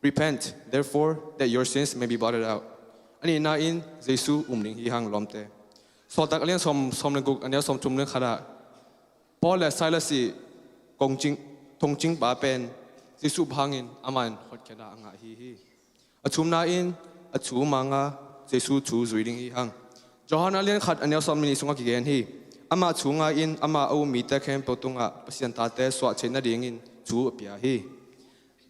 Repent, therefore, that your sins may be blotted out. A nihna in Jesu um ding hi hang lawmte. Sawltak a lian sawm, sawm le guk a neu sawm thum le khat ah Paul le Silas i kongcing, thongcingpa pen Jesuh bang hangin amah in hotkhiatna a ngah ahi hi. A thumna in a thu manga Jesuh thu zui ding hi hang. Johan a lian khat a neu sawm le nih sungah kigen hi. Amah thu ngai-in amah a um mite khempeuh tungah Pasian tate suah theih nadingin thu a pia hi.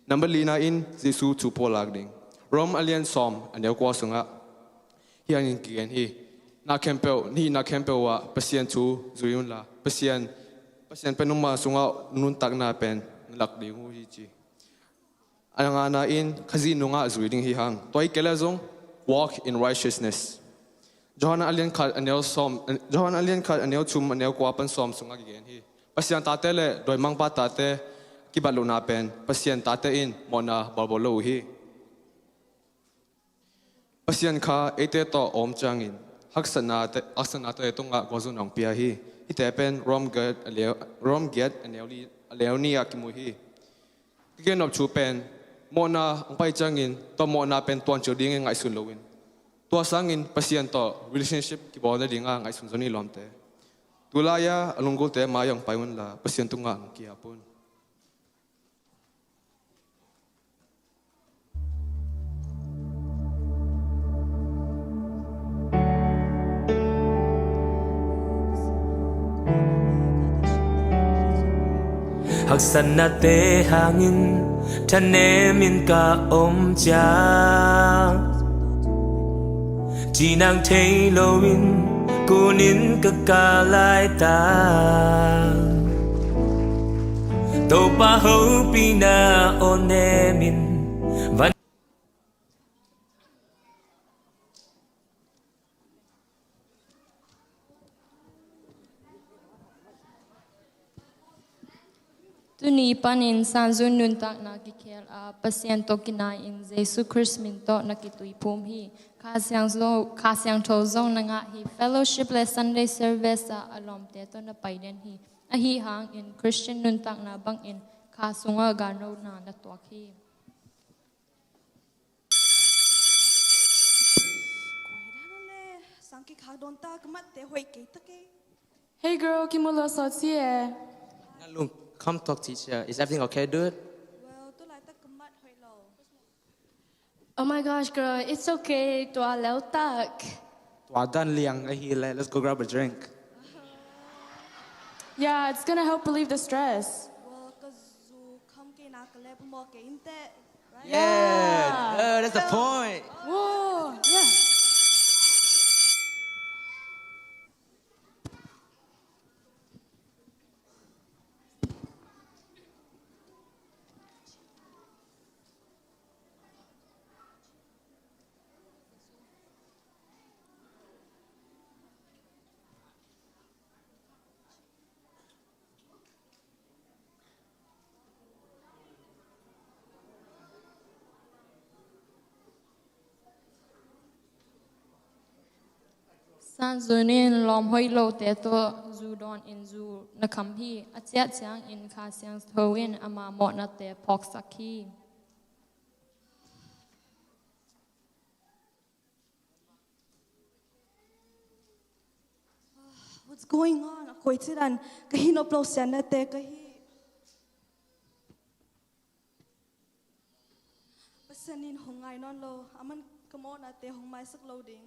Number lina in Jesuh thu pulak ding. Rom a lian sawm a neu kua sungah hih hangin kigen hi. Na khempeuh, na hihna khempeuh ah Pasian thu zui unla, Pasian, Pasian pen nangma sungah nuntakna pen na lak ding uh hi ci. A ngana in Khazih nungah zui ding hi hang. Tua hi kei leh zong walk in righteousness. Johan a lian khat a neu sawm, Johan a lian khat a neu thum a neu kua pan sawm sungah kigen hi. Pasian tate le dawimangpa tate kibat lohna pen Pasian tate in mawhna bawlbawl lo uh hi. Pasian kha eite tawh a om ciangin haksatnate, haksatnate tungah gualzawhna hong pia hi. Hihte pen Rom giat a neu, Rom giat a neu li, a neu nih ah kimu hi. Ka gen nop thu pen mawhna hong pai ciangin tua mawhna pen tuancil dingin ngaihsun loin, tua sangin Pasian tawh relationship kibawl nadinga ngaihsun zaw ni lawmte. Tulai-a a lunggulte mai-ah hong pai unla Pasian tungah hong ki-ap un. Haksatnate hangin thanemin ka om ciang, cinang thei loin kunin ka kah laitak, Topa hopihna aw nemin van. Tuni panin Sanzun nuntakna kikhel a, Pasian tawh kinai-in Jesu Khrist min tawh na kituiphum hi. Kha Siangtho, Kha Siangtho zong na ngah hi. Fellowship le Sunday service ah a lawmte tawh na pai den hi. Ahi hangin Christian nuntakna bangin kha sungah ganrona na tuak hi. Koi dan a le, sang kikhak dawn ta, ka matte hoih kei ta kei. Hey girl, kimu lo sawt si e. Na lungkham tuak ci cia. Is everything okay, dude? Well, tu laitak ka mat hoih lo. Oh my gosh, girl, it's okay. Tua lel tak. Tua dan liang ahi le. Let's go grab a drink. Yeah, it's gonna help relieve the stress. Well, ka zu kham kei na ka le phamawh kei in teh, right? Yeah. Yeah. Uh, that's the point. Whoa, yeah. Sanzun in lawm hoih lote tawh zu dawnin zu na kham hi. A ciah ciangin Kha Siangtho in ama mawhnate phawksak hi. What's going on? A koi cidan ka hi nop lo, sianna te ka hi. Pasian in hong ngai nawn lo, aman ka mawhnate hong maisak lo ding.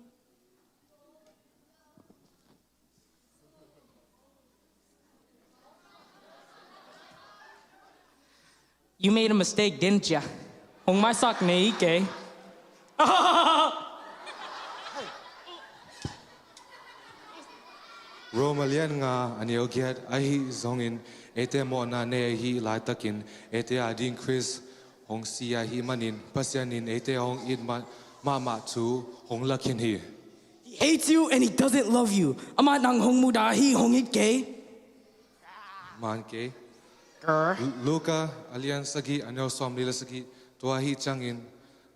You made a mistake, didn't ya? Hong maisak nei kei. Rom a lian nga a neu giat, ahi zongin eite mawhna nei ahi laitakin eite ading Khrist hong si ahih manin Pasian in eite hong it mah, mahmah thu hong lak khin hi. He hates you and he doesn't love you. Amah nang hong mudah hi, hong it kei. Man kei. Luka a lian sagih a neu sawmli le sagih. Tua ahih ciangin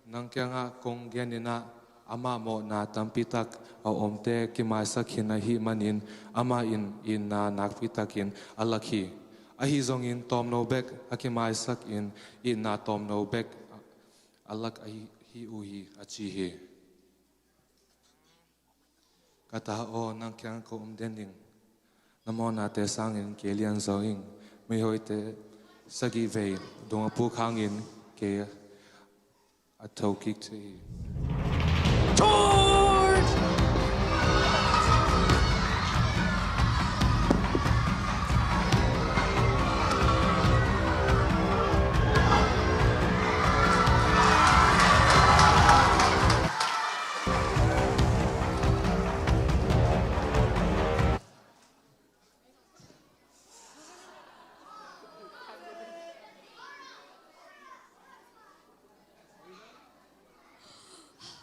nang kiangah kong gen in ah, amah mawhna tampi tak a omte kimaisak khin ahih manin amah in itna nakpi takin a lak hi. Ahi zongin tawmno bek a kimaisak in itna tawmno bek a lak ahi hi uh hi, a ci hi. Ka ta aw, nang kiang ko om den ing. Na mawhnate sangin kei lian zo ing. Mihoihte Sagih vei dong a puk hangin kei a thokik thei hi.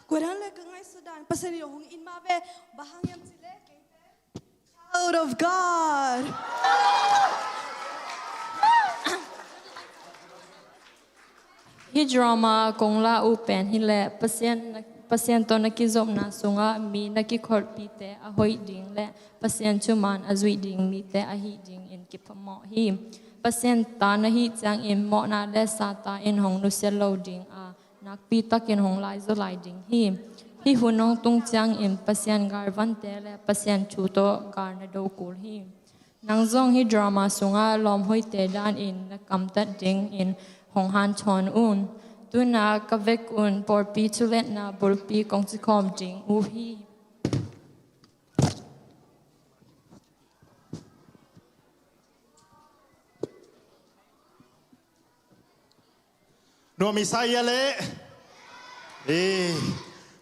Kuadan le ka ngaihsut dan Pasian in hong it mah ve. Bang hang hiam cih leh keite child of God. Hih drama kong la uh pen hi leh Pasian, Pasian tawh na kizopna sungah mi na kikholhpihte a hoih ding le Pasian thuman a zuih ding mite ahih dingin kiphamawh hi. Pasian ta na hih ciangin mawhna le sata in hong nusia lo ding a, nakpi takin hong laizaw lai ding hi. Hih hun hong tung ciangin Pasian galvante le Pasian thu tawh gal na do kul hi. Nang zong hih drama sungah lawmhoihte danin na kamtat dingin hong hanthawn un. Tuna ka vekun pawlpi thuletna bulpi kong cikhawm ding uh hi. Nuam i sa ia le. Eh,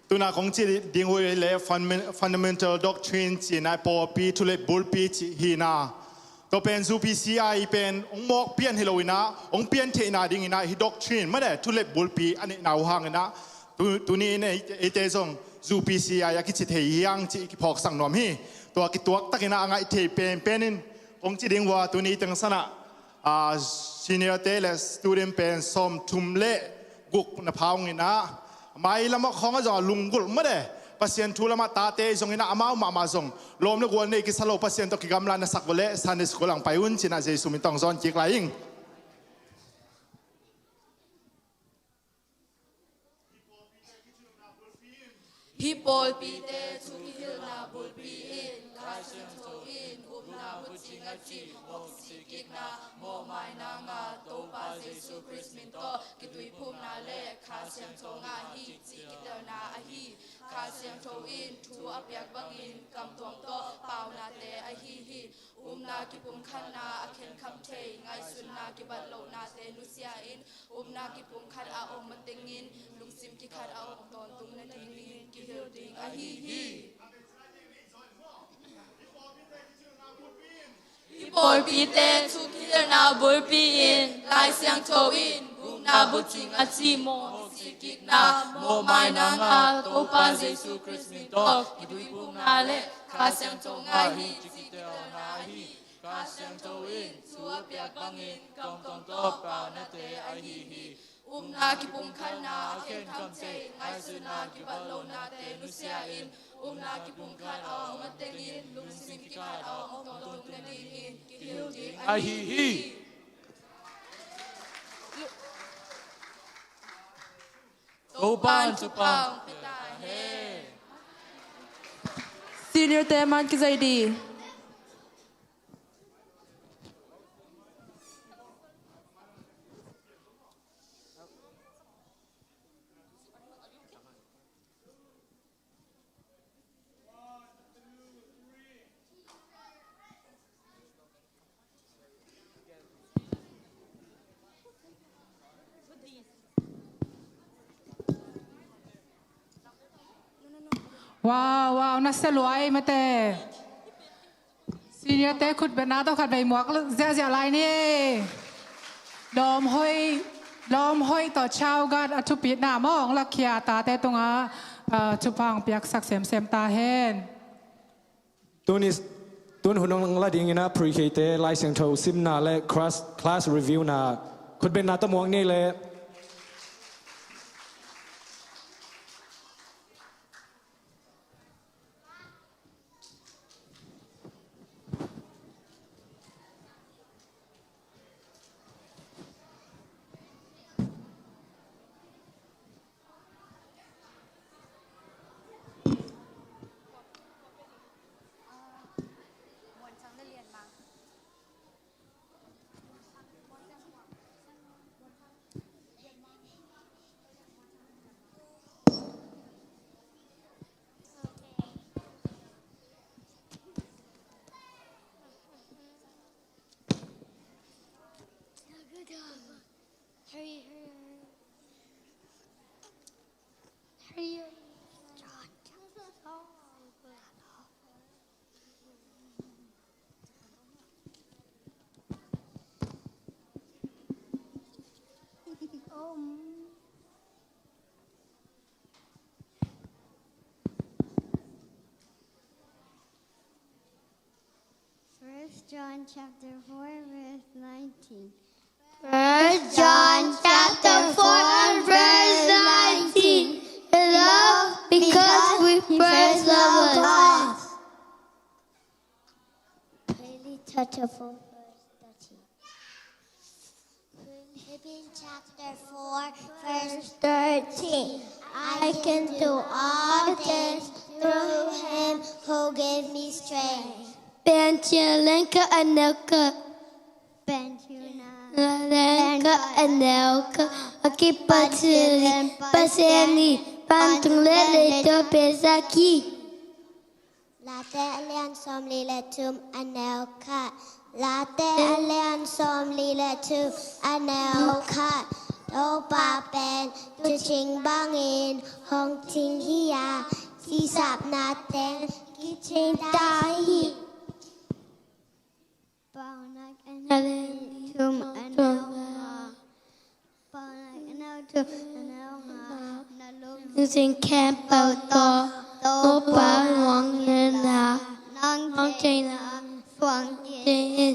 tuna kong ci ding uh le fun-, fundamental doctrine ci-in a, pawlpi thulet bulpi ci hi na. Tua pen U P C I pen hong mawk pian hi lo in a, hong pian theihna ding in a, hi doctrine mah le thulet bulpi a neihna uh hang in a, tu, tuni in ei, eite zong U P C I a kici thei hi hang ci kiphawksak nuam hi. Tua kituak takin a ngaih thei penpen in kong ci ding uh a, tuni teng san a, a, senior te le student pen sawmthum le guk na pha ung in a, mailam ah khawng ah zong a lunggulh mah le Pasian thu lam ah tate zong in a, amau mahmah zong lawm le gual nei kisa lo, Pasian tawh kigamla na sak uh leh Sunday school ah hong pai un ci-in a, Jesu min tawh hong zawn kik lai ing. Hih pawlpite thu kihilhna bulpi in Kha Siangtho in upna bucing a cih mawhkisik kikna, mawhmaina ngah Topa Jesu Khrist min tawh kituiphumna le Kha Siangtho ngah hi cih kitelna ahi. Kha Siangtho in thu a piak bangin kam tuam tawh paunate ahi hi. Upna kipumkhatna a khenkhamtheih, ngaihsutna kibat lohnate nusia in, upna kipumkhat a om matengin lungsim kikhat a om tawntung nadingin kihilh ding ahi hi. Hih pawlpite thu kihilhna bulpi in Lai Siangtho in upna bucing a cih mawhkisik kikna, mawhmaina ngah Topa Jesu Khrist min tawh kituiphumna le Kha Siangtho ngah hi cih kitelna ahi. Kha Siangtho in thu a piak bangin kam tuam tawh paunate ahi hi. Upna kipumkhatna a khenkhamtheih, ngaihsutna kibat lohnate nusia in, upna kipumkhat a om matengin lungsim kikhat a om tawntung nadingin kihilh ding ahi hi. Topa'n thupha hong pia ta hen. Senior te man kizai di. Wow, wow, na sia lua ei mate. Senior te khutbetna tawh khat vei muak ziahziah lai ni. Lawmhoih, lawmhoih tawh child of God a thupitna mawh hong lakhia tate tungah, ah, thupha hong piaksak semsem ta hen. Tuni, tun hun hong la dingin a pre-K te Lai Siangtho simna le class, class review na khutbetna tawh muak ni le. John chapter four, verse nineteen. First John chapter four, verse nineteen. Love because he first loved us. Philippians chapter four, verse thirteen. Philippians chapter four, verse thirteen. I can do all things through him who gave me strength. Piancil lengka a neuka. Piancil lengka a neuka. A kipat silin Pasian i vantung le leitung a piangsak hi. Late a lian sawmli le thum a neu khat. Late a lian sawmli le thum a neu khat. Topa pen tuucing bangin hong cing hi a, kisapna teng kicing ta hi. Paunak a neu li thum a neu nga. Paunak a neu thum a neu nga. Na lungsim khempeuh tawh Topa lungdamna, nang theihna suang kik in.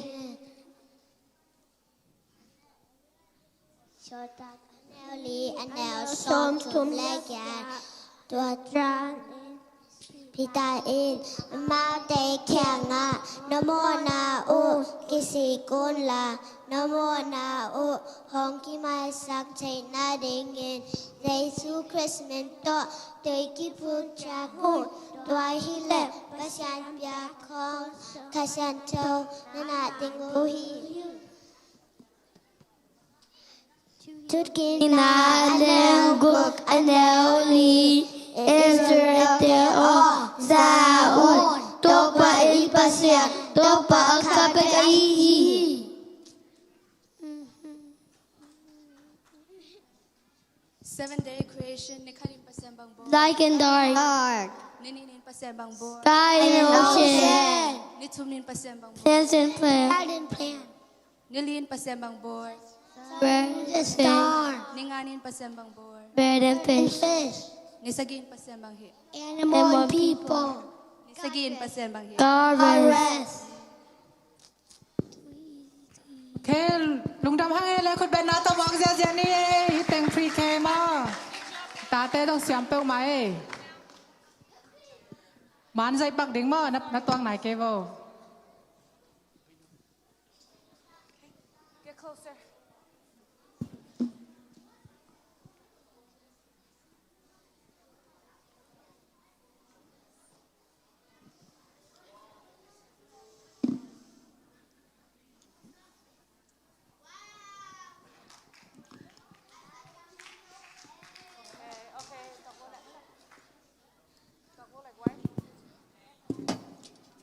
Sawltak a neu li a neu sawmthum le giat. Tua ciangin Peter in amaute kiangah, na mawhna uh kisik unla, na mawhna uh hong kimaisak theih nadingin Jesu Khrist min tawh tui kiphut ciat un. Tua hileh Pasian biak khawng Kha Siangtho na ngah ding uh hi. Thuciamna a neu guk a neu li. Israel-te aw, za un, Topa i Pasian, Topa a kha bek ahi hi. Seven day creation, ni khatin Pasian bang bawl? Light and dark. Dark. Ni nihnin Pasian bang bawl? Sky and ocean. Ni thumnin Pasian bang bawl? Heavens and planet. Heart and planet. Ni lin Pasian bang bawl? Bread and fish. Ni nganin Pasian bang bawl? Bread and fish. Ni sagihin Pasian bang hi? Animal and people. Ni sagihin Pasian bang hi? God rest. Khe, lungdam hang e le, khut beng na tawh muak ziazia ni e, hi teng free khe maw. Tate dong siam peuhmah e. Man zaih pak ding maw, na, na tuak nai kei vo.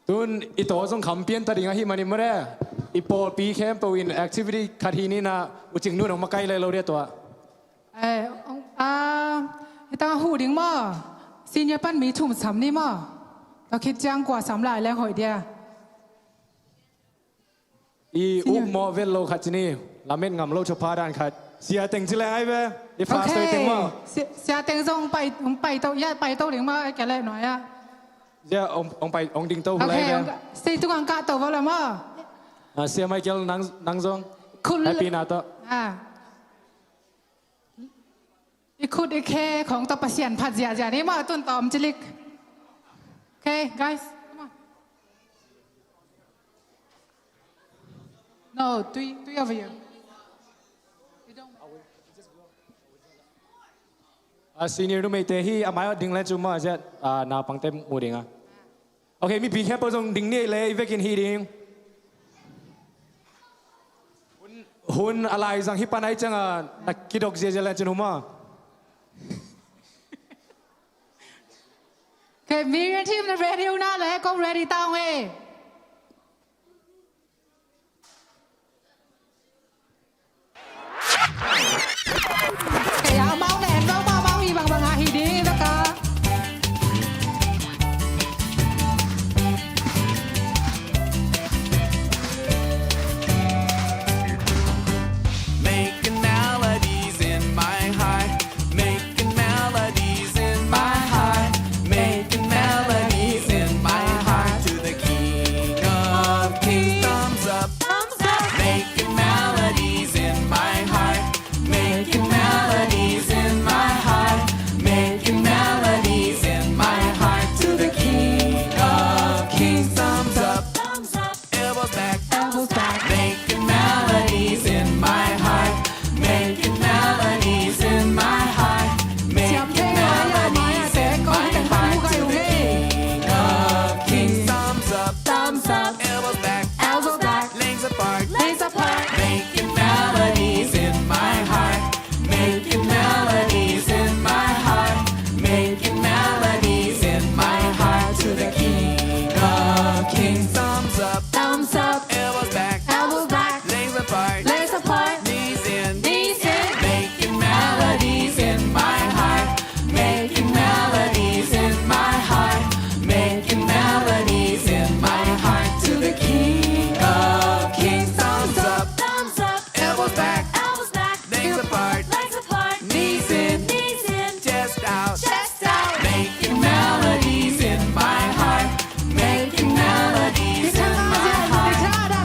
Tun i taw zong kham pian ta ding ahih manin mare, i pawlpi khempeuh in activity khat hi ni na, ucing nun hong makaih lai lo dia tua. Eh, ong, ah, hi tang a huh ding maw? Senior pan mi thum sam ni maw? Tua khit ciang kua sam lai leng hoih dia. I upmawh vet lo khat ci ni, lamet ngam lo thupha dan khat. Sia Teng ci leng ai ve. I fast teng maw? Sia, Sia Teng zong pai, pai to, ya pai to ding maw, ai kia leh nuai ah. Sia ong, ong pai, ong ding to lai ve. Sia tung ang kah to va la maw. Ah, Sia Michael nang, nang zong. Happy na to. Ah. I khut i khe khong tawh Pasian phat ziahziah ni maw, tun tawm cilik. Okay, guys, come on. No, three, three of you. You don't. Ah, senior numeite hi a mai awt ding le cu maw, ziat, ah, naupangte mu ding a. Ok, mipi khempeuh zong ding ni le, i vekin hi ding. Hun, hun a lai zang hi pan ai ciang a, na kidok ziazia le cin huma. Ok, Miriam team na ready uh na le, kong ready ta ung e. Making melodies in my heart, making melodies in my heart, making melodies in my heart to the King. King, thumbs up, thumbs up, elbows back, elbows back, legs apart, legs apart, knees in, knees in, making melodies in my heart, making melodies in my heart, making melodies in my heart to the King of Kings. Thumbs up, thumbs up, elbows back, elbows back, legs apart, legs apart, knees in, knees in, chest out, chest out, making melodies in my heart, making melodies in my heart,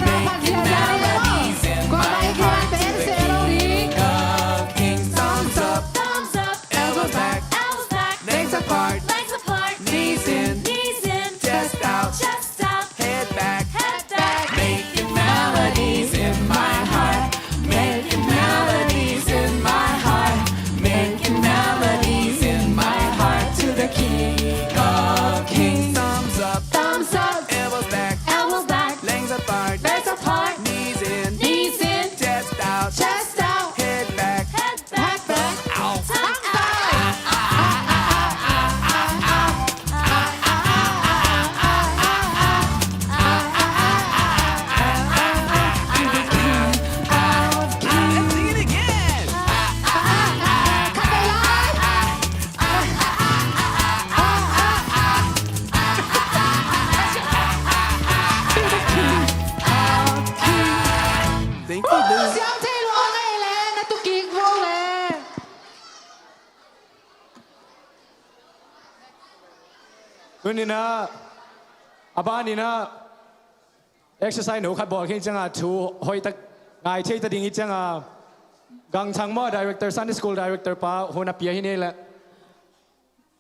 making melodies in my heart to the King of Kings. Thumbs up, thumbs up, elbows back, elbows back, legs apart, legs apart, knees in, knees in, chest out, chest out, head back, head back, making melodies in my heart, making melodies in my heart, making melodies in my heart to the King of Kings. Thumbs up, thumbs up, elbows back, elbows back, legs apart, legs apart, knees in, knees in, chest out, chest out, head back, head back, back, back, out, out, out. Tuninah a baninah exercise no khat bawl kheng ciangah thu hoihtak ngai thei ta ding hi ciangah Gang Thang maw, director, Sunday school director pa hun a pia hi ni leh.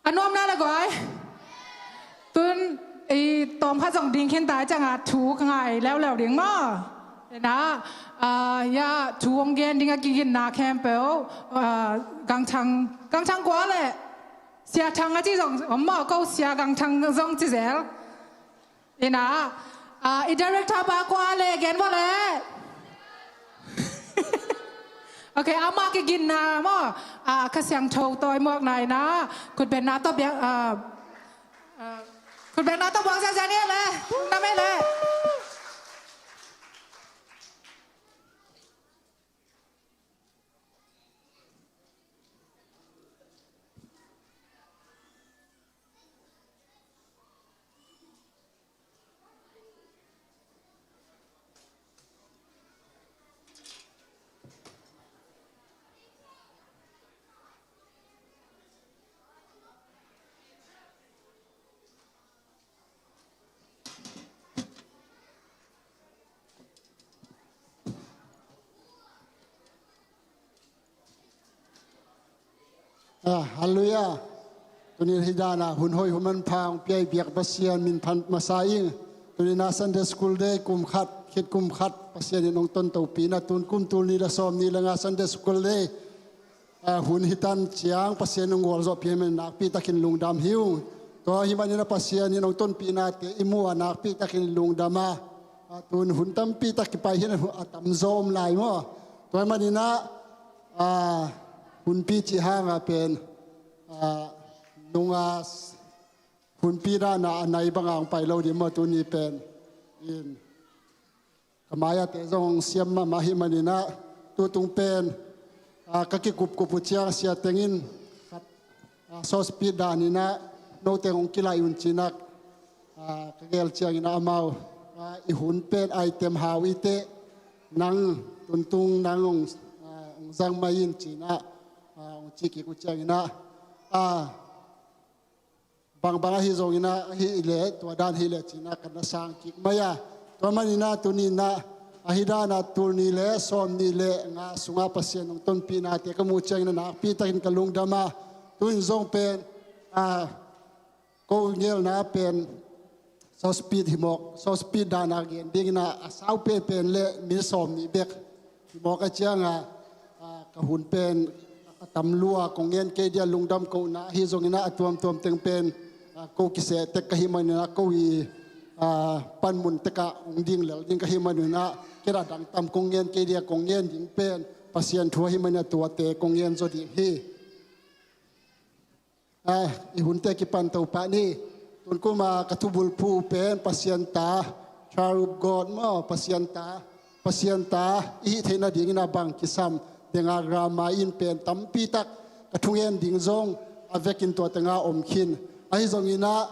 A nuamna le guai. Tun i tawm khat zong ding khin ta ciangah thu ka ngai leuleu ding maw. Ina, ah, ya, thu hong gen ding a kiginna khempeuh, ah, Gang Thang, Gang Thang kua leh Sia Thang a ci zong om maw, ko Sia Gang Thang zong ci zel. Ina, ah, i director pa kua le gen vua le. Ok, ama kiginna maw, ah, Kha Siangtho tawi muakna ina, khutbenna tawh biak, ah, ah, khutbenna tawh buak ziazia ni le, na mei le. Ah, halleluiah. Tuni hih danah hun hoih hun manpha hong pia i biak Pasian min phat masa ing. Tuni na Sunday School Day kum khat khit kum khat Pasian in hong tontopi na tun kum tul nih le sawm nih le nga Sunday School Day. Ah, hun hitan ciang Pasian in hong gualzawhpih ahih manin nakpitakin lungdam hi ung. Tua ahih manin a Pasian in hong tonpihnate i muh a nakpitakin lungdam a. Ah, tun hun tampitak kipai hi na, a tamzaw om lai maw. Tua ahih manin a, ah, hunpi cih hanga pen, ah, nunga hunpi dana a nai banga hong pai lo ding maw tuni pen. In. Ka mai-ah te zong siam mahmah ahih manin ah, tutung pen, ah, ka kikupkup uh ciang sia tengin khat, ah, sauce pit danin ah, no teng hong kilaih un ci-in ah, ah, ka gel ciangin ah amau, ah, i hun pen item hau i teh, nang tuntung nang hong, ah, hong zang mai in ci-in ah, ah, hong ci kik uh ciangin ah, ah, bangbang ahi zongin ah, ahih leh, tua dan ahih leh ci-in ah, ka na sang kik mai a. Tua manin ah, tuni-in ah, ahi dan ah, tul nih le, sawm nih le, nga sungah Pasian hong tonpihnate ka muh ciangin ah, nakpitakin ka lungdam a. Tu-in zong pen, ah, ko ngelna pen, sauce pit hi mawk, sauce pit dan a gen dingin ah, a sau penpen le, mi sawm nih bek. Hi mawk a ciangah, ah, ka hun pen, a tam lua, kong ngen kei dia lungdam kohna, ahi zongin ah a tuamtuam teng pen, ah, ko kiseh tek ka hih manin ah ko i, ah, panmun tekah hong ding lel ding ka hih manin ah, kei a dang tam kong ngen kei dia kong ngen ding pen, Pasian thu ahih manin ah tuate kong ngen zaw ding hi. Ah, i hunte kipan to pah ni. Tun kuma ka thubulphu pen Pasian ta, child of God maw, Pasian ta, Pasian ta i hih theih nadingin a bang kisam, denga grama in pen tampi tak ka thungen ding zong a vekin tua tengah om khin. Ahi zongin ah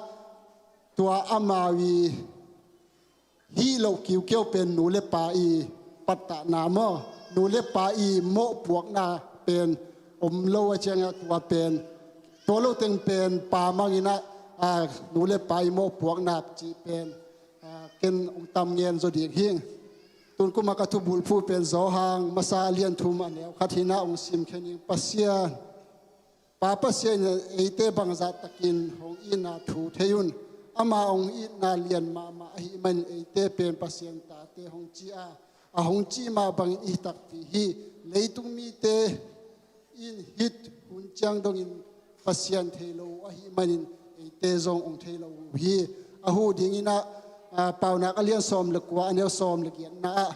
tua amau i hih loh kiukiu pen nu le pa i pattahna maw, nu le pa i mawhpuakna pen om lo a ciangah tua pen, tua lo teng pen pa mangin ah, a, nu le pa i mawhpuakna cih pen, a, ken ong tam ngen zaw ding hing. Tun kuma ka thubulphu pen Zawhang masa a lian thum a neu khat hi-in ah ong sim khen ing. Pasian, Pa Pasian in eite bangzah takin hong itna thu thei un. Ama hong itna lian mahmah ahih manin eite pen Pasian tate hong ci a, a hong cih mah bangin i hi takpi hi. Leitung mite in hih hun ciang dongin Pasian thei lo uh ahih manin eite zong hong thei lo uh hi. A huh dingin ah, a, Paunak a lian sawm le kua a neu sawm le giatna ah,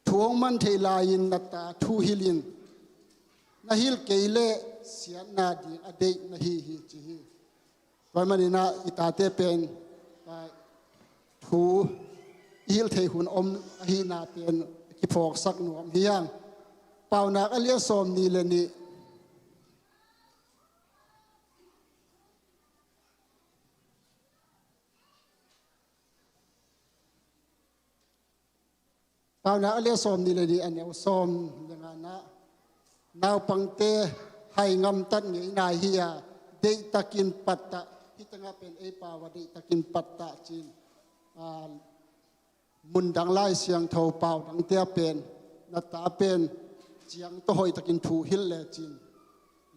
thu hong man thei lai-in na ta thu hilh in, na hilh kei leh siatna ding a deih na hi hi ci hi. Tua ahih manin ah i tate pen, a, thu i hilh theih hun om ahihna pen kiphawksak nuam hi hang. Paunak a lian sawm nih le nih. Paunak a lian sawm nih le nih a neu sawm le ngana ah, naupangte hai ngamtat ngei nai hi a, deihtakin pattah, hih tengah pen ei pau a deihtakin pattah ci-in, a, mun dang Lai Siangtho pau dangte ah pen, na ta pen ciang tawh hoihtakin thu hilh lecin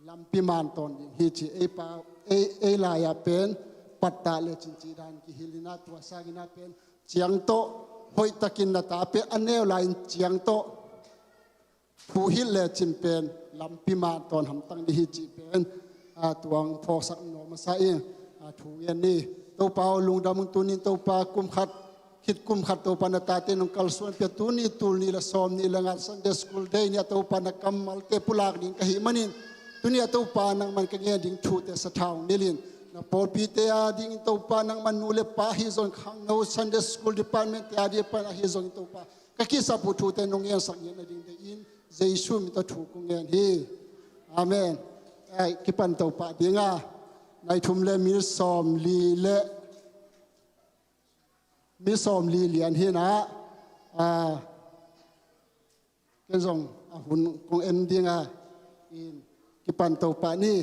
lampi man tawn ding hi ci. Ei pa, ei, ei lai-ah pen pattah lecin cih dan kihilh in ah, tua sangin ah pen ciang tawh hoihtakin na ta pen a neu lai-in ciang tawh thu hilh lecin pen lampi man tawn hamtang ding hi cih pen, a, tua ong phawksak nuam masa ing, a, thu ngen ni. Topa aw, lungdam ung. Tuni-in Topa kum khat khit kum khat Topa na tate nong kalsuan pia, tuni tul nih le sawm nih le nga Sunday School Day ni-a Topa na kammalte pulak ding ka hih manin, tuni-a Topa nangman ka ngen ding thute sathau nilh in, na pawlpite a dingin Topa nangman nu le pa ahi zongin khangno Sunday School Department te a ding pan ahi zongin Topa ka kisap uh thute nong ngensak ngiat nading deih in, Jesu min tawh thu kong ngen hi. Amen. Ai, kipan to pah ding a, nai thum le minute sawm li le, minute sawm li lian hi-in ah, a, ken zong a hun kong en ding a, in kipan to pah ni.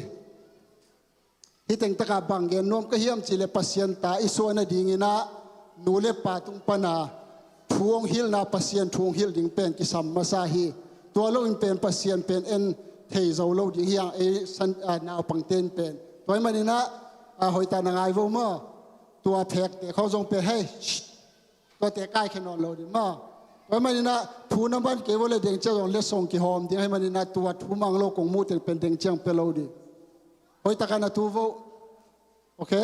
Hih teng takah bang gen nuam ka hiam cih leh Pasian ta i suah nadingin ah nu le pa tung pan a thu hong hilhna, Pasian thu hong hilh ding pen kisam masa hi. Tua lo-in pen Pasian pen en thei zo lo ding hi hang, ei san, a, naupangte in pen. Tua ahih manin ah, a, hoih tak na ngai vo maw. Tua phekte khawng zong pen hei, shh, tuate kaikhia nawn lo ding maw. Tua ahih manin ah thu na man kei vo leh deng ciang zong letsong kihawm ding ahih manin ah tua thu mang lo kong muh teng pen deng ciang pia lo ding. Hoih tak a na tu vo. Ok.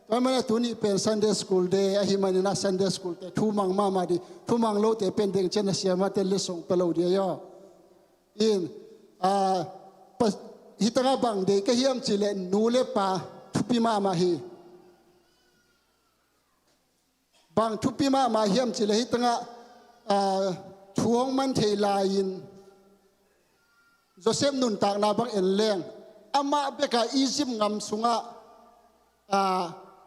Tua ahih manin ah tuni pen Sunday School Day ahih manin ah Sunday School te thu mang mahmah ding. Thu mang lote pen deng ciang na siamahte letsong pia lo ding ahi aw. In, a, pa, hih tengah bang deih ka hiam cih leh nu le pa thupi mahmah hi. Bang thupi mahmah hiam cih leh hih tengah, a, thu hong man thei lai-in Joseph nuntakna bang en leng, amah bek a Egypt gam sungah, a,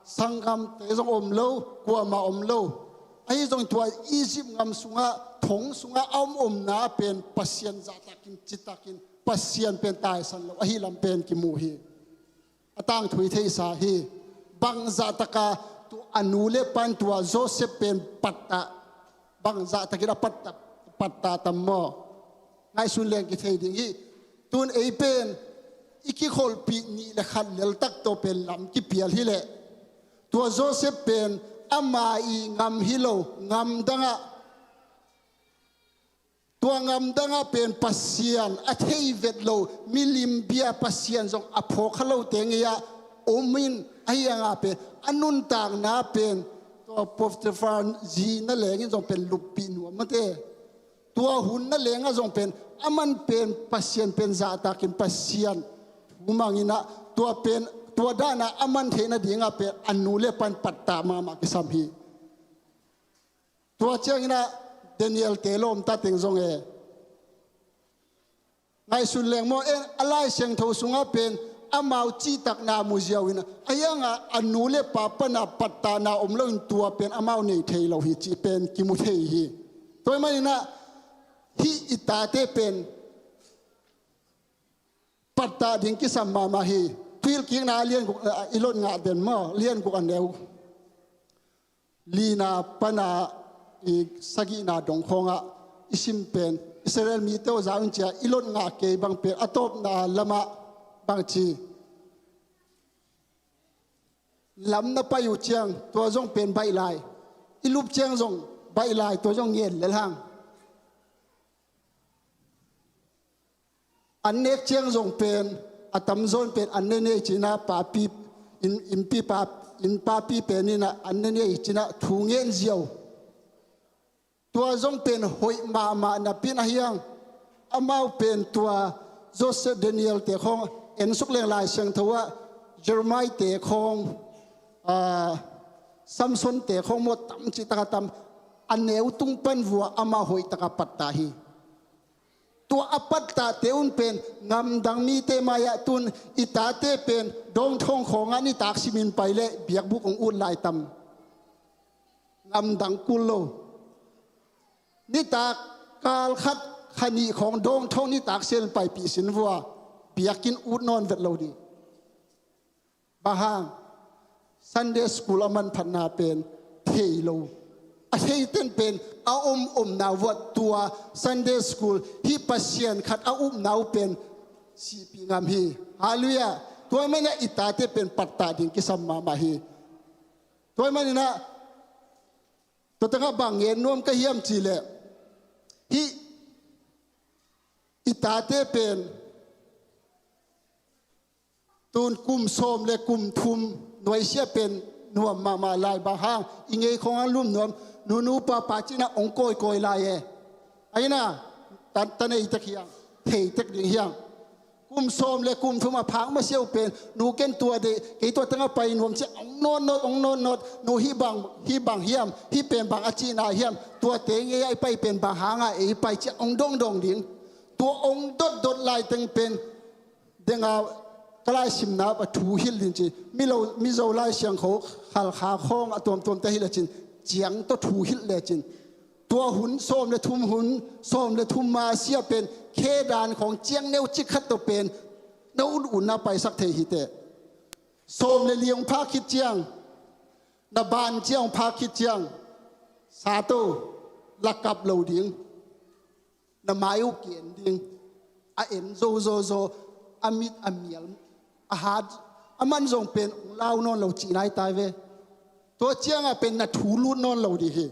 sanggamte zong om lo, kuamah om lo. Ahi zongin tua Egypt gam sungah, thong sungah a om omna pen Pasian zahtakin, citakin, Pasian pen taisan lo ahi lam pen kimu hi. A tangthu i theihsa hi. Bangzah taka tua a nu le pa in tua Joseph pen pattah, bangzah takin a pattah, pattah tam maw? Ngaihsun leng kithei ding hi. Tun ei pen i kikholhpih nih le khat leltak tawh pen lam kipial hileh, tua Joseph pen ama i gam hi lo, gam dangah, tua gam dangah pen Pasian a thei vet lo, milim bia, Pasian zong a phawk kha lote ngei-ah om in, ahi hangah pen a nuntakna pen tua Potiphar zi na lengin zong pen luppih nuam mate. Tua hun na lengah zong pen aman pen Pasian pen zahtakin Pasian thu mangin ah, tua pen Tua dana a man theih nadinga pen a nu le pan pattah mahmah kisam hi. Tua ciangin ah Daniel te lawmta teng zong e, ngaihsun leng maw, en, a Lai Siangtho sungah pen amau cihtakna mu ziau in, a hiangah a nu le pa pana pattahna om loin tua pen amau nei thei lo hi cih pen kimu thei hi. Tua ahih manin ah hih i tate pen pattah ding kisam mahmah hi. Thuhilhkikna a lian guk, a, i lot ngah den maw, lian guk a neu lina pana i sagihna dong khawngah i sim pen, Israel mite aw, za un ci-a i lot ngah kei bang pen a tawpna lamah bang ci, lam na pai uh ciang tua zong pen baih lai, i lup ciang zong baih lai, tua zong ngen lel hang. An nek ciang zong pen, a tamzaw in pen an ne nei cinah papi, inn, innpi pa, inn papi pen inah an ne nei cinah thu ngen ziau. Tua zong pen hoih mahmah napi-in a hiang, amau pen tua Joseph, Daniel te khawng en suk leng Lai Siangtho ah, Jeremiah te khawng, ah, Samson te khawng maw, tam cihtak a tam, a neu tung pan vua amau hoihtaka pattah hi. Tua a pattahte un pen ngamdang mite mai-ah tun i tate pen dawngthawng khawngah nitak simin pai leh biakbuk hong ut lai tam. Ngamdang kul lo. Nitak kal khat, kha nih khawng dawngthawng nitak siamin paipih sin vua, biakinn ut nawn vet lo ding. Bang hang? Sunday school a manphatna pen thei lo. A theiten pen a om omna vuah tua Sunday school, hih Pasian khat a upna uh pen sihpih ngam hi. Halleluiah. Tua ahih manin ah i tate pen pattah ding kisam mahmah hi. Tua ahih manin ah tua tengah bang ngen nuam ka hiam cih leh, hih i tate pen tun kum sawm le kum thum nuaisiah pen nuam mahmah lai. Bang hang? I ngei khawng a lum nuam, nunu papa cinah hong kawikawi lai e. Ahi na, tan, ta nei tek hiang, thei tek ding hiang. Kum sawm le kum thum a phak masiah uh pen, nu, ken tua deih, kei tua tengah pai nuam, ci-a hong nawtnawt, hong nawtnawt. Nu, hih bang, hih bang hiam, hih pen bang a cihna hiam, tuate ngei-ah i pai pen bang hangah ei pai, ci-a hong dongdong ding. Tua hong dotdot laiteng pen, denga ka laisimna a thu hilh ding ci, Mizo, Mizo Lai Siangtho Khalkha khawng a tuamtuamte hilh a cin, ciang tawh thu hilh le cin, tua hun sawm le thum, hun sawm le thum masiah pen khe dan khawng ciang neu cik khat tawh pen na un un na paisak thei hi teh. Sawm le li hong phak khit ciang, na ban ciang hong phak khit ciang, sa to, lakap lo ding. Na mai uh ki-en ding. A en zo zo zo, a mit a mial, a hat, a man zong pen hong lau nawn lo cihna hi ta ve. Tua ciangah pen na thu lut nawn lo ding hi.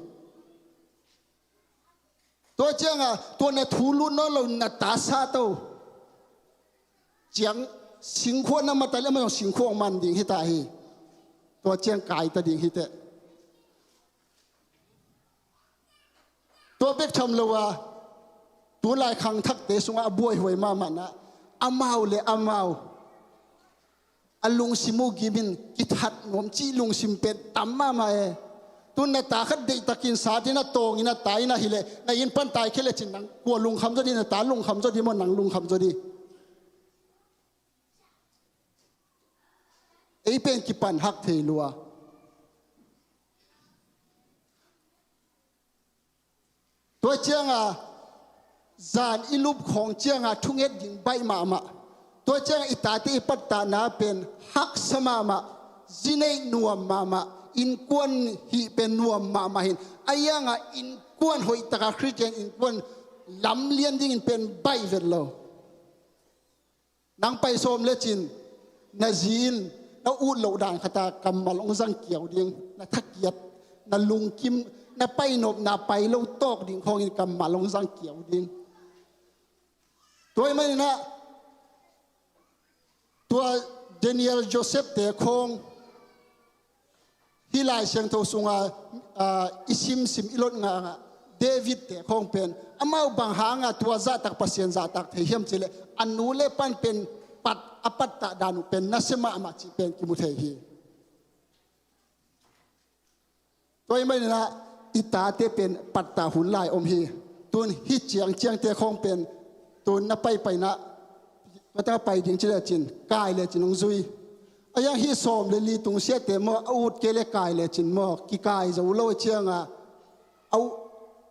Tua ciangah tua na thu lut nawn lo, na ta sa to, ciang singkhuak na mata le, a man zong singkhuak man ding hi ta hi. Tua ciang kai ta ding hi teh. Tua bek tham lo a, tulai khangthakte sungah a buaihuai mahmahna, amau le amau a lungsim uh gimin kithat nuam cih lungsim pen tam mahmah e. Tun na ta khat deihtakin sat in a tawng in a tai in a hileh, na inn pan tai khia lecin nang kua lungkham zaw ding, na ta lungkham zaw ding maw, nang lungkham zaw ding? Ei pen kipan hak thei lua. Tua cianga zan i lup khawng cianga thunget ding baih mahmah. Tua cianga i tate i pattahna pen haksa mahmah, zi neih nuam mahmah, innkuan hih pen nuam mahmah hin, a hianga innkuan hoihtaka Khristian innkuan lamlian dingin pen baih vet lo. Nang pai sawm lecin na zi in na ut loh dan khata kammal hong zang kiau ding, na thakiat, na lungkim, na painopna pai lo tawk ding khawngin kammal hong zang kiau ding. Tua ahih maninah tua Daniel, Joseph te khawng, hih Lai Siangtho sunga, aa, i simsim i lot ngah David te khawng pen amau bang hanga tua zahtak Pasian zahtak thei hiam cihleh a nu le pan pen pat a pattah dan uh pen nasia mahmah cih pen kimu thei hi. Tua ahih maninah i tate pen pattah hun lai om hi. Tun hih ciangciangte khawng pen tun na paipainah, tua tengah pai ding ci lecin kai lecin hong zui. A hiang hih sawm le li tungsiahte maw, a ut kei le kai lecin maw, kikai zo lo a cianga a uh,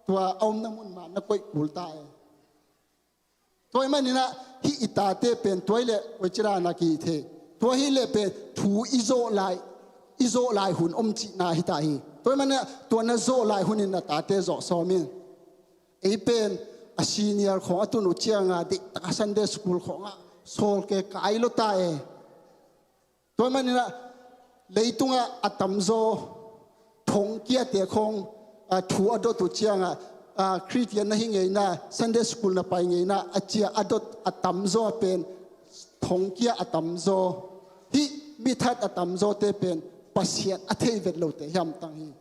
tua a omna mun mah na koih kul ta e. Tua ahih maninah hih i tate pen tua hi leh koici dana kihih thei. Tua hi leh pen thu i zawh lai, i zawh lai hun om cihna hi ta hi. Tua ahih maninah tua na zawh lai hunin na tate zawh sawm in. Ei pen a senior khawng a tun uh cianga deihtaka Sunday school khawngah sawl ke kai lo ta e. Tua ahih maninah leitungah a tamzaw thongkiate khawng, a, thu a dot uh ciangah, a, Khristian na hi ngeina, Sunday school na pai ngeina a cia a dot a tamzaw pen thongkia a tamzaw, hih mithat a tamzawte pen Pasian a thei vet lote hiamtang hi.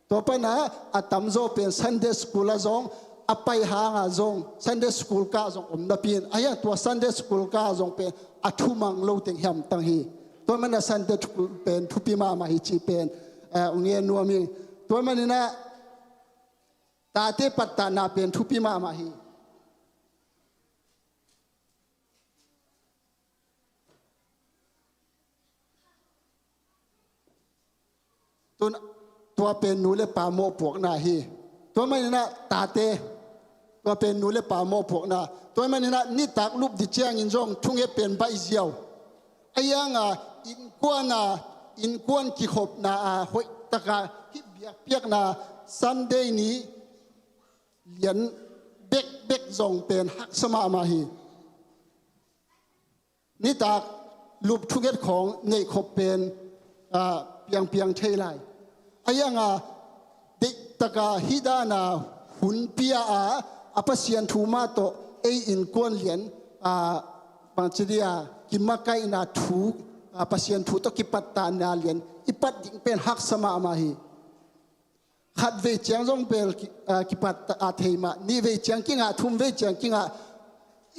Tua pana a tamzaw pen Sunday school ah zong a pai hangah zong Sunday school kah zong om napi in, a hiang tua Sunday school kah zong pen a thumang lo teng hiamtang hi. Tua mana Sunday school pen thupi mahmah hi cih pen, eh, ung ngen nuam hi. Tua maninah tate pattahna pen thupi mahmah hi. Tun tua pen nu le pa mawhpuakna hi. Tua maninah tate, tua pen nu le pa mawhpuakna. Tua maninah nitak lup dih ciangin zong thunget pen baih ziau. A hianga innkuana, innkuan kikhopna a hoihtaka hih biakpiakna Sunday ni lian bekbek zong pen haksa mahmah hi. Nitak lup thunget khawng neihkhop pen, ah, piangpiang thei lai. A hianga deihtaka hih dana hun pia a, a Pasian thu mah tawh ei innkuan lian, ah, bangci dia kimakaihna thu, ah, Pasian thu tawh kipattahna lian i pat ding pen haksa mahmah hi. Khat vei ciang zong bel ki, ah, kipat a thei mah, nih vei ciang kingah, thum vei ciang kingah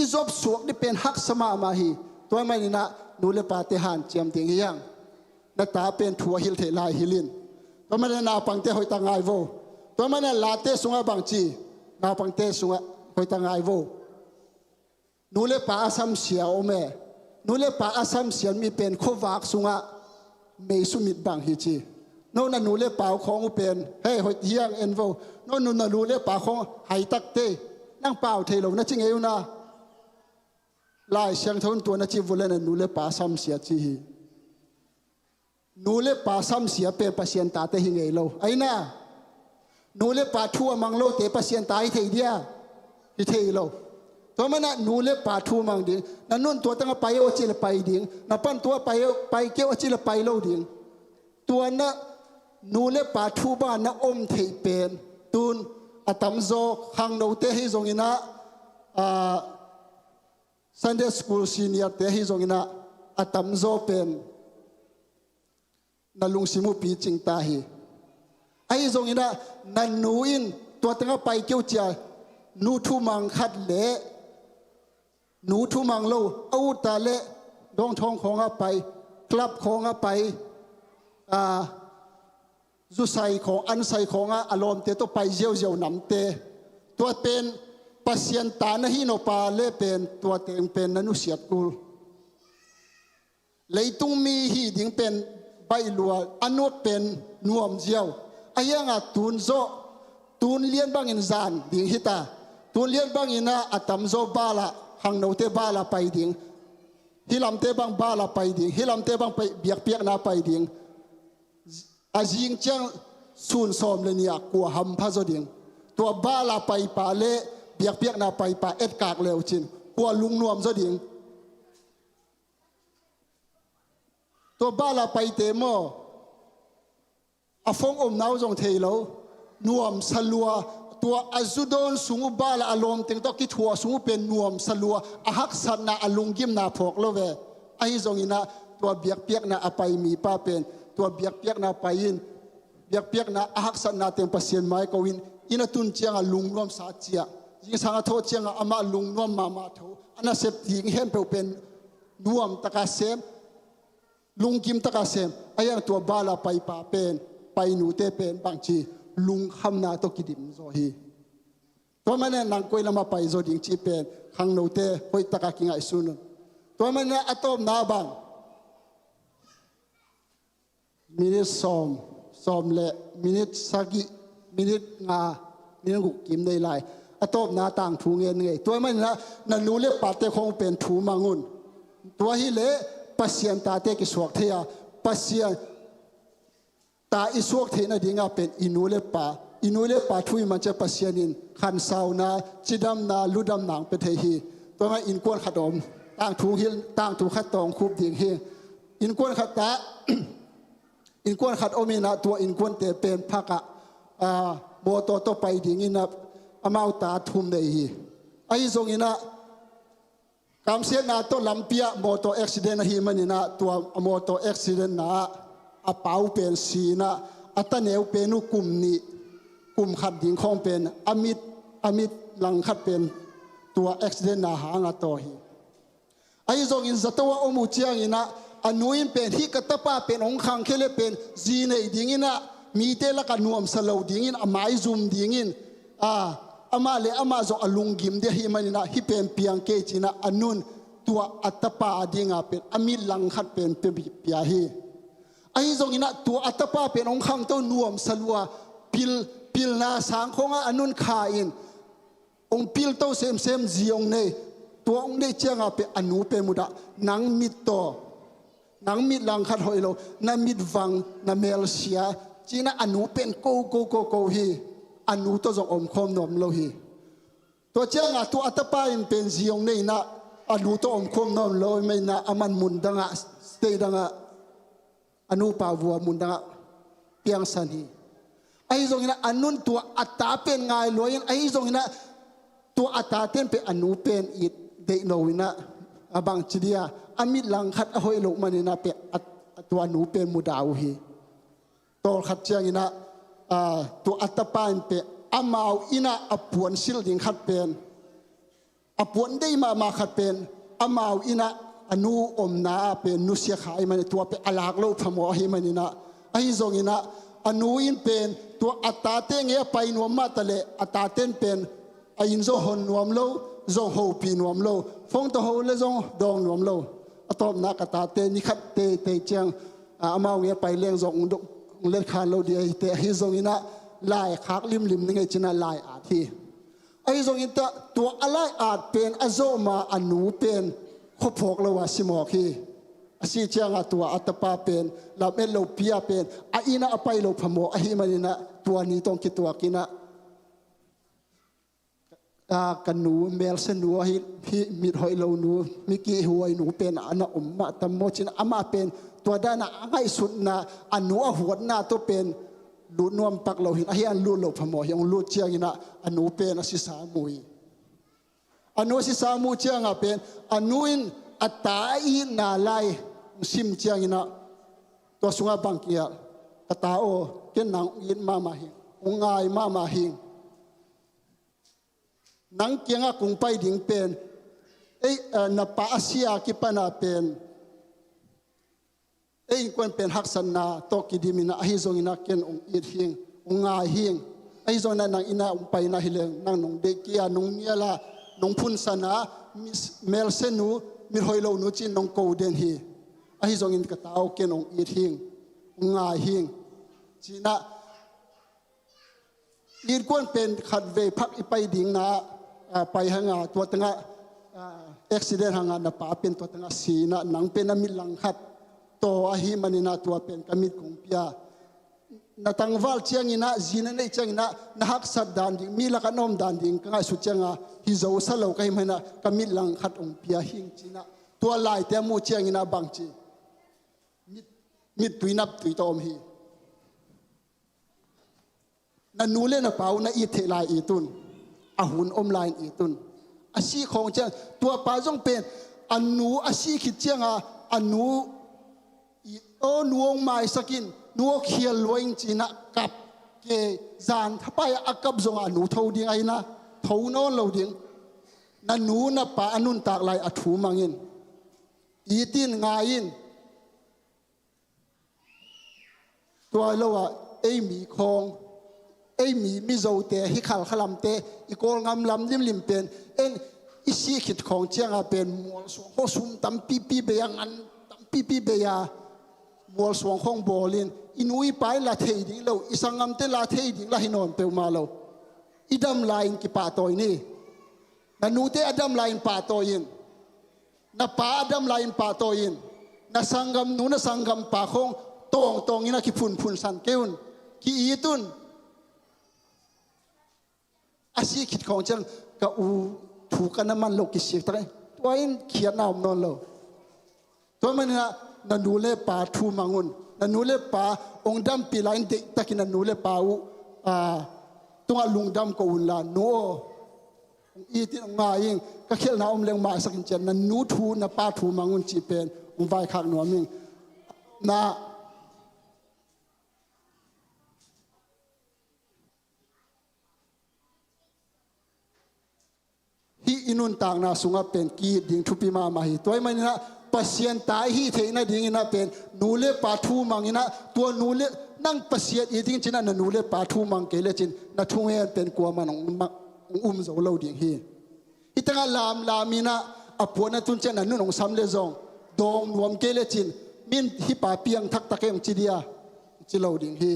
i zop suak dih pen haksa mahmah hi. Tua maninah nu le pate hanciam ding hi hang. Na ta pen thu a hilh theih lai hilh in. Tua maninah naupangte hoihtak ngai vo. Tua maninah late sungah bangci, naupangte sungah hoihtak ngai vo. Nu le pa a samsia om e. Nu le pa a samsia mi pen khuavak sungah mei sumit bang hi ci. No na nu le pa uh khawng uh pen, hei, hoih hiang en vo. No nu na nu le pa khawng haitak te. Nang pau thei lo na ci ngei uh na. Lai Siangtho in tua na ci vua le na nu le pa samsia ci hi. Nu le pa samsia pen Pasian tate hi ngei lo. Aina, nu le pa thu a mang lote Pasian ta hi thei dia? Hi thei lo. Tua mana nu le pa thu mang ding. Na nun tua tanga pai o ci le pai ding. Na pan tua pai o, pai keu a ci le pai lo ding. Tua na nu le pa thu ba na om thei pen. Tun a tamzaw khangnote hi zongina, a, Sunday school senior te hi zongina a tamzaw pen na lungsim uh picing ta hi. Ahi zongina na nu in tua tanga pai keu cia nu thumang khat le nu thumang lo a uta le dawngthawng khawngah pai, club khawngah pai, a, zusai khawng, ansai khawngah a lawmte tawh pai ziauziau namte. Tua pen Pasian ta na hi nawpa le pen tua teng pen na nusiat kul. Leitung mi hi ding pen baih lua, a nuak pen nuam ziau. A hianga tun zawh, tun lian bangin zan ding hita. Tun lian bangina a tamzaw bala, khangnote bala pai ding. Hilamte bang bala pai ding, hilamte bang pai, biakpiakna pai ding. A zing ciang sun sawm le nia kua hampha zaw ding. Tua bala paipa le biakpiakna paipa etkak leucin kua lungnuam zaw ding. Tua bala paite maw, a fong omna uh zong thei lo, nuamsa lua, tua a zu dawn sung uh bala a lawmteng tawh kithuah sung uh pen nuamsa lua, a haksatna a lunggimna phawk lo ve. Ahi zongina tua biakpiakna a pai mipa pen tua biakpiakna pai in, biakpiakna a haksatna teng Pasian mai ko in, inn a tun cianga lungnuamsa ciah, zingsang a thawh cianga amah lungnuam mahmah tho, a nasep ding hempeuh pen nuamtaka sem, lungkimtaka sem. A hiang tua bala paipa pen, painute pen bangci lungkhamna tawh kidim zaw hi. Tua manin nang koi lama pai zaw ding cih pen khangnote hoihtaka kingaihsun un. Tua manin a tawpna bang, minit sawm, sawm le minit sagih, minit nga, minit guk kim nei lai. A tawpna tangthu ngen ngei. Tua manin na nu le pate khong pen thu mang un. Tua hileh Pasian tate kisuak thei a, Pasian ta i suak theihna dingah pen i nu le pa, i nu le pa thu i man ciang Pasian in khansauna, cidamna, ludamna hong pia thei hi. Tua mah innkuan khat om, tangthu hil, tangthu khat tawh hong khup ding hi. Innkuan khat ah, innkuan khat om in ah, tua innkuante pen phak ah, ah, mawtaw tawh pai ding in ah, amau ta thum nei hi. Ahi zongin ah, kamsiatna tawh lampi ah mawtaw accident ahih manin ah, tua a mawtaw accident na ah a pa uh pen si in ah, a taneu pen uh kum nih, kum khat ding khawng pen a mit, a mit langkhat pen tua accident na hang a taw hi. Ahi zongin zato a om uh ciangin ah, a nu in pen, hih ka tapa pen hong khangkhia leh pen zi neih dingin ah, mite lakah nuamsa lo dingin, a maizum dingin, a, amah le amah zong a lunggim ding ahih manin ah, hih pen piang kei ci in ah, a nun tua a tapa a dingah pen a mit langkhat pen pia, pia hi. Ahi zongin ah, tua a tapa pen hong khangto nuamsa lua, pil, pilna sang khawngah a nun kha in, hong pilto semsem zi hong nei. Tua hong neih ciangah pen a nu pen mudah, nang mit tawh, nang mit langkhat hoih lo, na mit vang, na mel sia, ci in ah a nu pen ko, ko, ko, ko hi. A nu tawh zong omkhawm nuam lo hi. Tua ciangah tua a tapa in pen zi hong nei in ah, a nu tawh omkhawm nuam lo, mah in ah a man mun dangah, state dangah, a nupa vua mun dangah piangsan hi. Ahi zongin ah a nun tua a ta pen ngai lua in, ahi zongin ah tua a taten pen a nu pen it deih no in ah, a bangci dia, a mit langkhat a hoih loh manin ah pen a, a tua a nu pen mudah uh hi. Tawlkhat ciangin ah, a, tua a tapa in pen amau in ah a puansilh ding khat pen, a puan deih mahmah khat pen, amau in ah a nu omna ah pen nusia kha ahih manin tua pen a lak loh phamawh ahih manin ah, ahi zongin ah a nu in pen tua a tate ngei a pai nuam mah taleh, a taten pen a inn zong hon nuam lo, zong hopih nuam lo, phone tawh ho le zong dawng nuam lo. A tawpna ka tate ni khat teitei ciang, a, amau ngei a pai leng zong hong do-, hong let khan lo ding ahih teh, ahi zongin ah lai khak limlim ni ngei ci in ah lai at hi. Ahi zongin tah, tua a lai at pen a zawh ma a nu pen khuaphawk lo a si mawk hi. A sih ciangah tua a tapa pen lamet lopi ah pen a inn ah a pai loh phamawh ahih manin ah tua ni tawh kituak in ah, a, ka nu, melsia nu ahi, hih mit hoih lo nu, mi kihhuai nu pen a na om mah tam maw ci in ah, amah pen tua dan a a ngaihsutna, a nu a huatna tawh pen lut nuam pak lo hi in, ahi hang lut loh phamawh hi. Hong lut ciangin ah a nu pen a sisa mu hi. A nu a sisa mu ciangah pen a nu in a ta a itna lai hong sim ciangin ah, tua sungah bang kigelh, ka ta aw, ken nang hong it mahmah hing, hong ngai mahmah hing. Nang kiangah kong pai ding pen, ei, eh, na pa a si a kipan a pen ei innkuan pen haksatna tawh kidim in ah, ahi zongin ah ken hong it hing, hong ngai hing. Ahi zongin ah nang inn ah hong pai in ah hi leng, nang nong deih kei a, nong nial a, nong phunsan a, mis-, melsia nu, mit hoih lo nu ci in nong ko den hi. Ahi zongin ka ta aw, ken hong it hing, hong ngai hing, ci in ah, innkuan pen khatvei phak i pai ding na, a, pai hang a, tua tengah, a, accident hang a na pa pen tua tengah si in ah, nang pen na mit langkhat taw ahih manin ah tua pen ka mit kong pia. Na tangval ciangin ah, zi na neih ciangin ah, na haksat dan ding, mi lakah na om dan ding ka ngaihsut ciangah hi zo sa lo ka hih manin ah, ka mit langkhat hong pia hing ci in ah, tua laite a muh ciangin ah bangci, mit, mittui naptui tawh om hi. Na nu le na pa uh na it theih lai it un. A hun om lai-in it un. A sih khawng ciang, tua pa zong pen, a nu a sih khit ciangah, a nu, i, aw, nu hong maisak in, nu aw, khial lua ing ci in ah kap kei, zan thapai a kap zongah a nu tho ding ahi in ah, tho nawn lo ding. Na nu na pa a nuntak lai a thu mang in. It in, ngai in. Tua lo ah, ei mi khawng, ei mi, Mizote, hih Khalkha lamte, i Kawlgam lam limlim pen, en, i sih khit khawng ciangah pen mualsuang khawng, sum tampipi bei a, ngan tampipi bei a, mualsuang khawng bawl in, i nu i pa in la thei ding lo, i sanggamte la thei ding la hi nawn peuhmah lo. I dam lai-in kipahtawi ni. Na nute a dam lai-in pahtawi in. Na pa a dam lai-in pahtawi in. Na sanggamnu, na sanggampa khawng tawngtawng in a kiphunphunsan kei un. Ki-it un. A sih khit khawng ciang ka u thu ka na man loh kisik tak e. Tua in khiatna om nawn lo. Tua manin ah na nu le pa thu mang un. Na nu le pa hong dampih lai-in deihtakin na nu le pa uh, ah, tungah lungdam ko un la, nu aw, hong it in, hong ngai in, ka khialhna om leng maisak in ci-a na nu thu, na pa thu mang un cih pen hong vaikhak nuam ing. Na Hih i nuntakna sungah pen ki-it ding thupi mahmah hi. Tua ahih manin ah Pasian ta i hih theih nadingin ah pen nu le pa thu mang in ah, tua nu le, nang Pasian it ding ci-in ah na nu le pa thu mang kei lecin na thungen pen kuamah in hong ma-, hong um zo lo ding hi. Hih tengah lamlam in ah a puan a tun ciang na nun hong sam le zong dawng nuam kei lecin, min hih pa piangthak tak e hong ci dia, ci lo ding hi.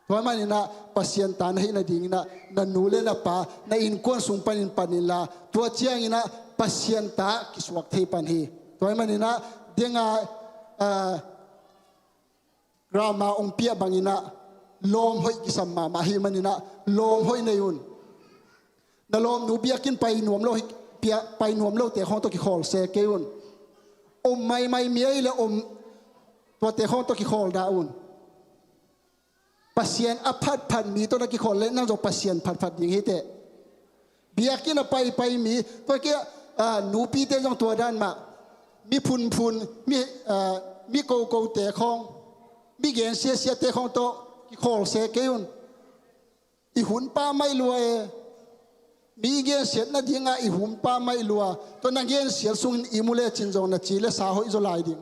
Tua ahih manin ah Pasian ta na hih nadingin ah na nu le na pa, na innkuan sung panin pan inla, tua ciangin ah Pasian ta kisuak thei pan hi. Tua ahih manin ah denga, ah, grammar hong piah bangin ah lawm hoih kisam mahmah ahih manin ah lawm hoih nei un. Na lawmnu biakinn pai nuam lo hi, pia-, pai nuam lote khawng tawh kikhawl se kei un. Om maimai mi ahih leh om, tuate khawng tawh kikhawl dah un. Pasian a phatphat mi tawh na kikhawl leh nang zong Pasian phatphat ding hi teh. Biakinn a paipai mi, tua kei, ah, nupite zong tua dan mah. Mi phunphun, mi, ah, mi kokote khawng, mi gen siasiate khawng tawh kikhawl se kei un. I hun pammaih lua e. Mi i gensiat nadingah i hun pammaih lua. Tua na gensiat sungin i mu lecin zong na ci le sa hoih zaw lai ding.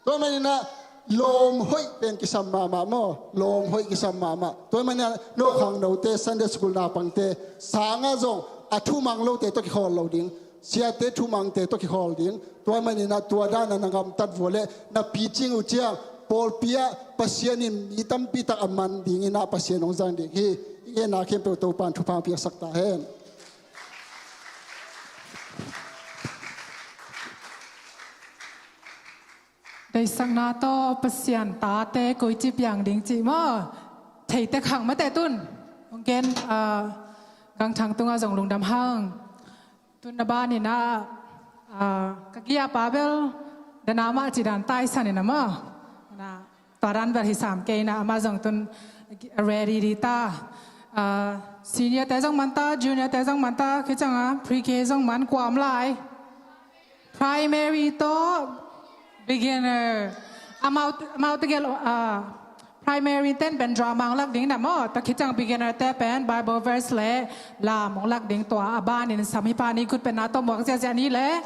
Tua ahih manin ah lawm hoih pen kisam mahmah maw. Lawm hoih kisam mahmah. Tua ahih manin ah no khangnote, Sunday school naupangte, sangah zong a thumang lote tawh kikhawl lo ding. Siate thumangte tawh kikhawl ding. Tua ahih manin ah tua dan a na gamtat vua leh na picing uh ciang pawlpi ah Pasian in mi tampi tak a man dingin ah Pasian hong zang ding hi. I ngenna khempeuh Topa'n thupha piaksak ta hen. Deihsakna tawh Pasian tate koici piang ding cih maw? Theite khang mate tun. Hong gen, ah, gangthang tungah zong lungdam hang. Tun a banin ah, ah, ka giapa bel dana mah ci dan taisan in a maw. Na, tua dan bel hi sam kei in ah amah zong tun ready di ta. Ah, senior te zong man ta, junior te zong man ta, khi ciang a pre-K zong man kuam lai. Primary tawh beginner. Amau, amau tegel, ah, primary ten pen drama hong lak ding na maw. Tua khit ciang beginner te pen Bible verse le lam hong lak ding, tua a banin samipa ni khut pen na tawh muak ziahziah ni le.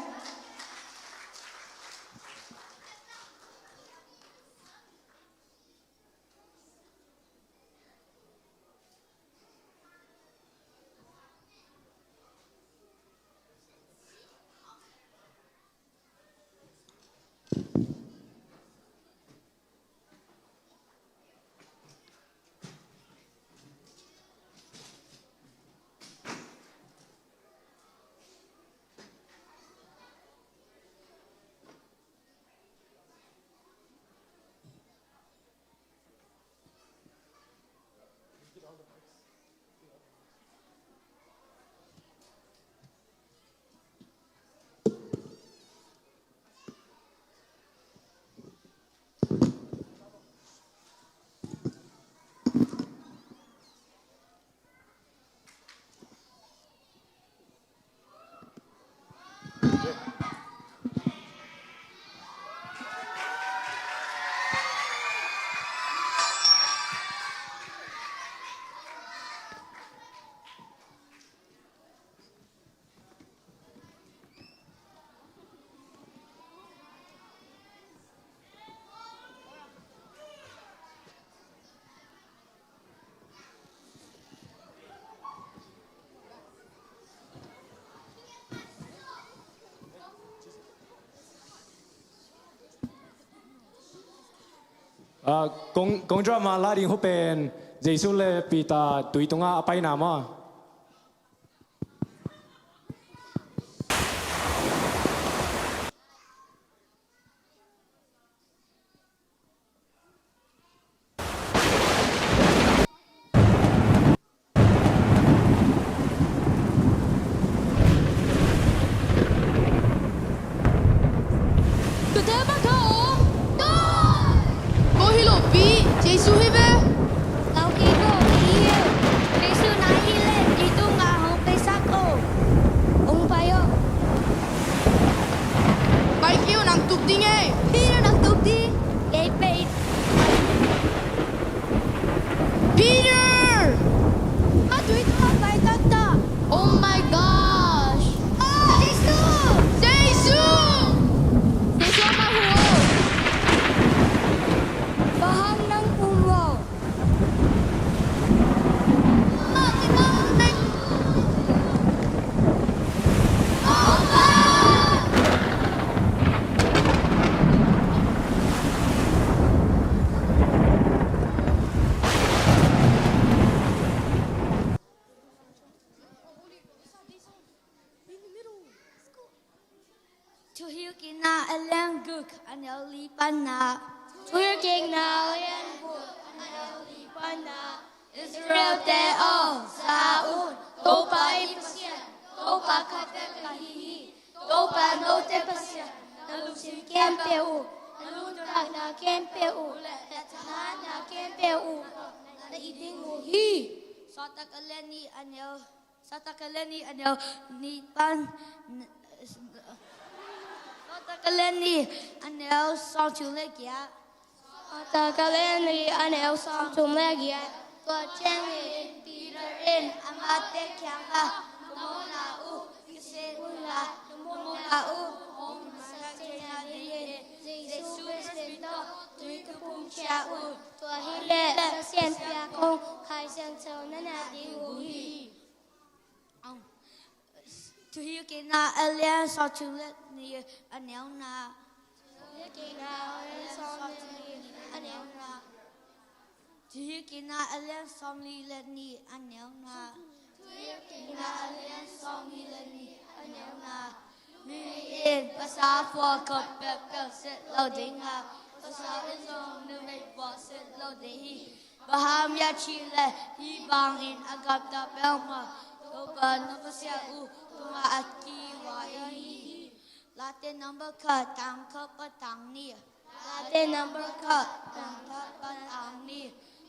Ah, kong, kong drama la ding hu pen Jesu le Peter tui tungah a paina maw? Tuate bang kha om? Ko hi lo pi, Jesu hi ve. Lau kei ko, ka hi hi. Jesu na hi leh, leitung ah hong paisak o. Hong pai o. Pai kei o, nang tuk ding e. Peter, nang tuk ding. Kei pai. Peter! A tui tawh pai taktak. Oh my gosh! Ah, Jesu! Jesu! Jesu, amah hu o. Bang hang nang um o? Thuhilhkikna a lian guk, a neu li pan na. Thuhilhkikna a lian guk, a neu li pan na. Israel-te aw, za un, Topa i Pasian, Topa khat bek ahi hi. Topa note Pasian, na lungsim khempeuh uh, na nuntakna khempeuh uh, na thahatna khempeuh uh, na it ding uh hi. Sawltak a lian nih, a neu Sawltak a lian nih, a neu nih pan, Sawltak a lian nih, a neu sawmthum le giat. Sawltak a lian nih, a neu sawmthum le giat. Tua ciangin Peter in amahte kiangah, "Na mawhna uh kisik unla, na mawhna uh hong mansak theihna dingin Jesu Khazih tawh tui ka pum ciat un. Tua hileh Pasian piak hong Kha Siangtho na na ding uh hi." Thuhilhkikna a lian sawmthum le nih, a neu nga. Thuhilhkikna a lian sawmthum le nih, a neu nga. Thuhilhkikna a lian sawmli le nih, a neu nga. Thuhilhkikna a lian sawmli le nih, a neu nga. Mi in pasal phuah khop peuhpeuh sep lo ding a, pasal in zong numei phuah sep lo ding hi. Bang hang hiam cih leh hih bangin a gamta peuhmah Topa na Pasian uh tungah a kivui ahi hi. Late number khat, tang khat pan tang nih. Late number khat, tang khat pan tang nih.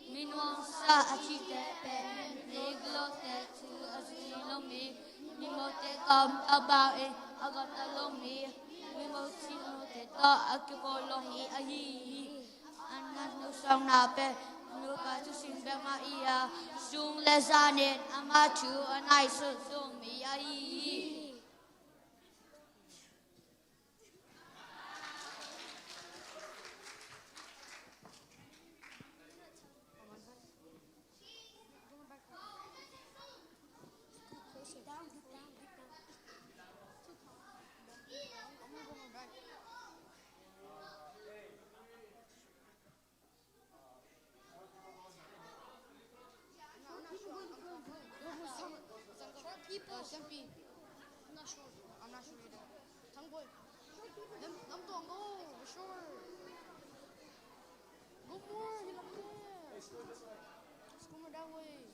Minuamsa a cihte pen migilokte thu a zui lo mi, mimawhte gamta bangin a gamta lo mi, mimawh cimawhte tawh a kibawl lo mi ahi hi. A nat nusakna pen nupa thusim bek mah hi a, sum le zanin ama thu a ngaihsut zo mi ahi hi. People. Uh, Siampi. I'm not sure. I'm not sure either. Tang Boy. Lam, Lam Tuang, go. Sure. Go more. He lam there. Let's go more that way.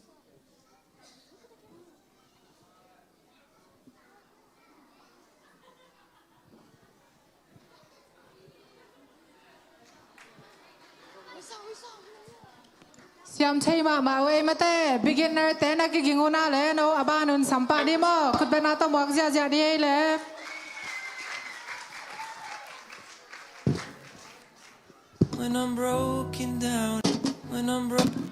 Siam thei mahmah uh ei mate, beginner te na kiging uh na le no, a ban un sam pah dih maw, khutbetna tawh muak ziahziah dih ei le. When I'm broken down, when I'm broken.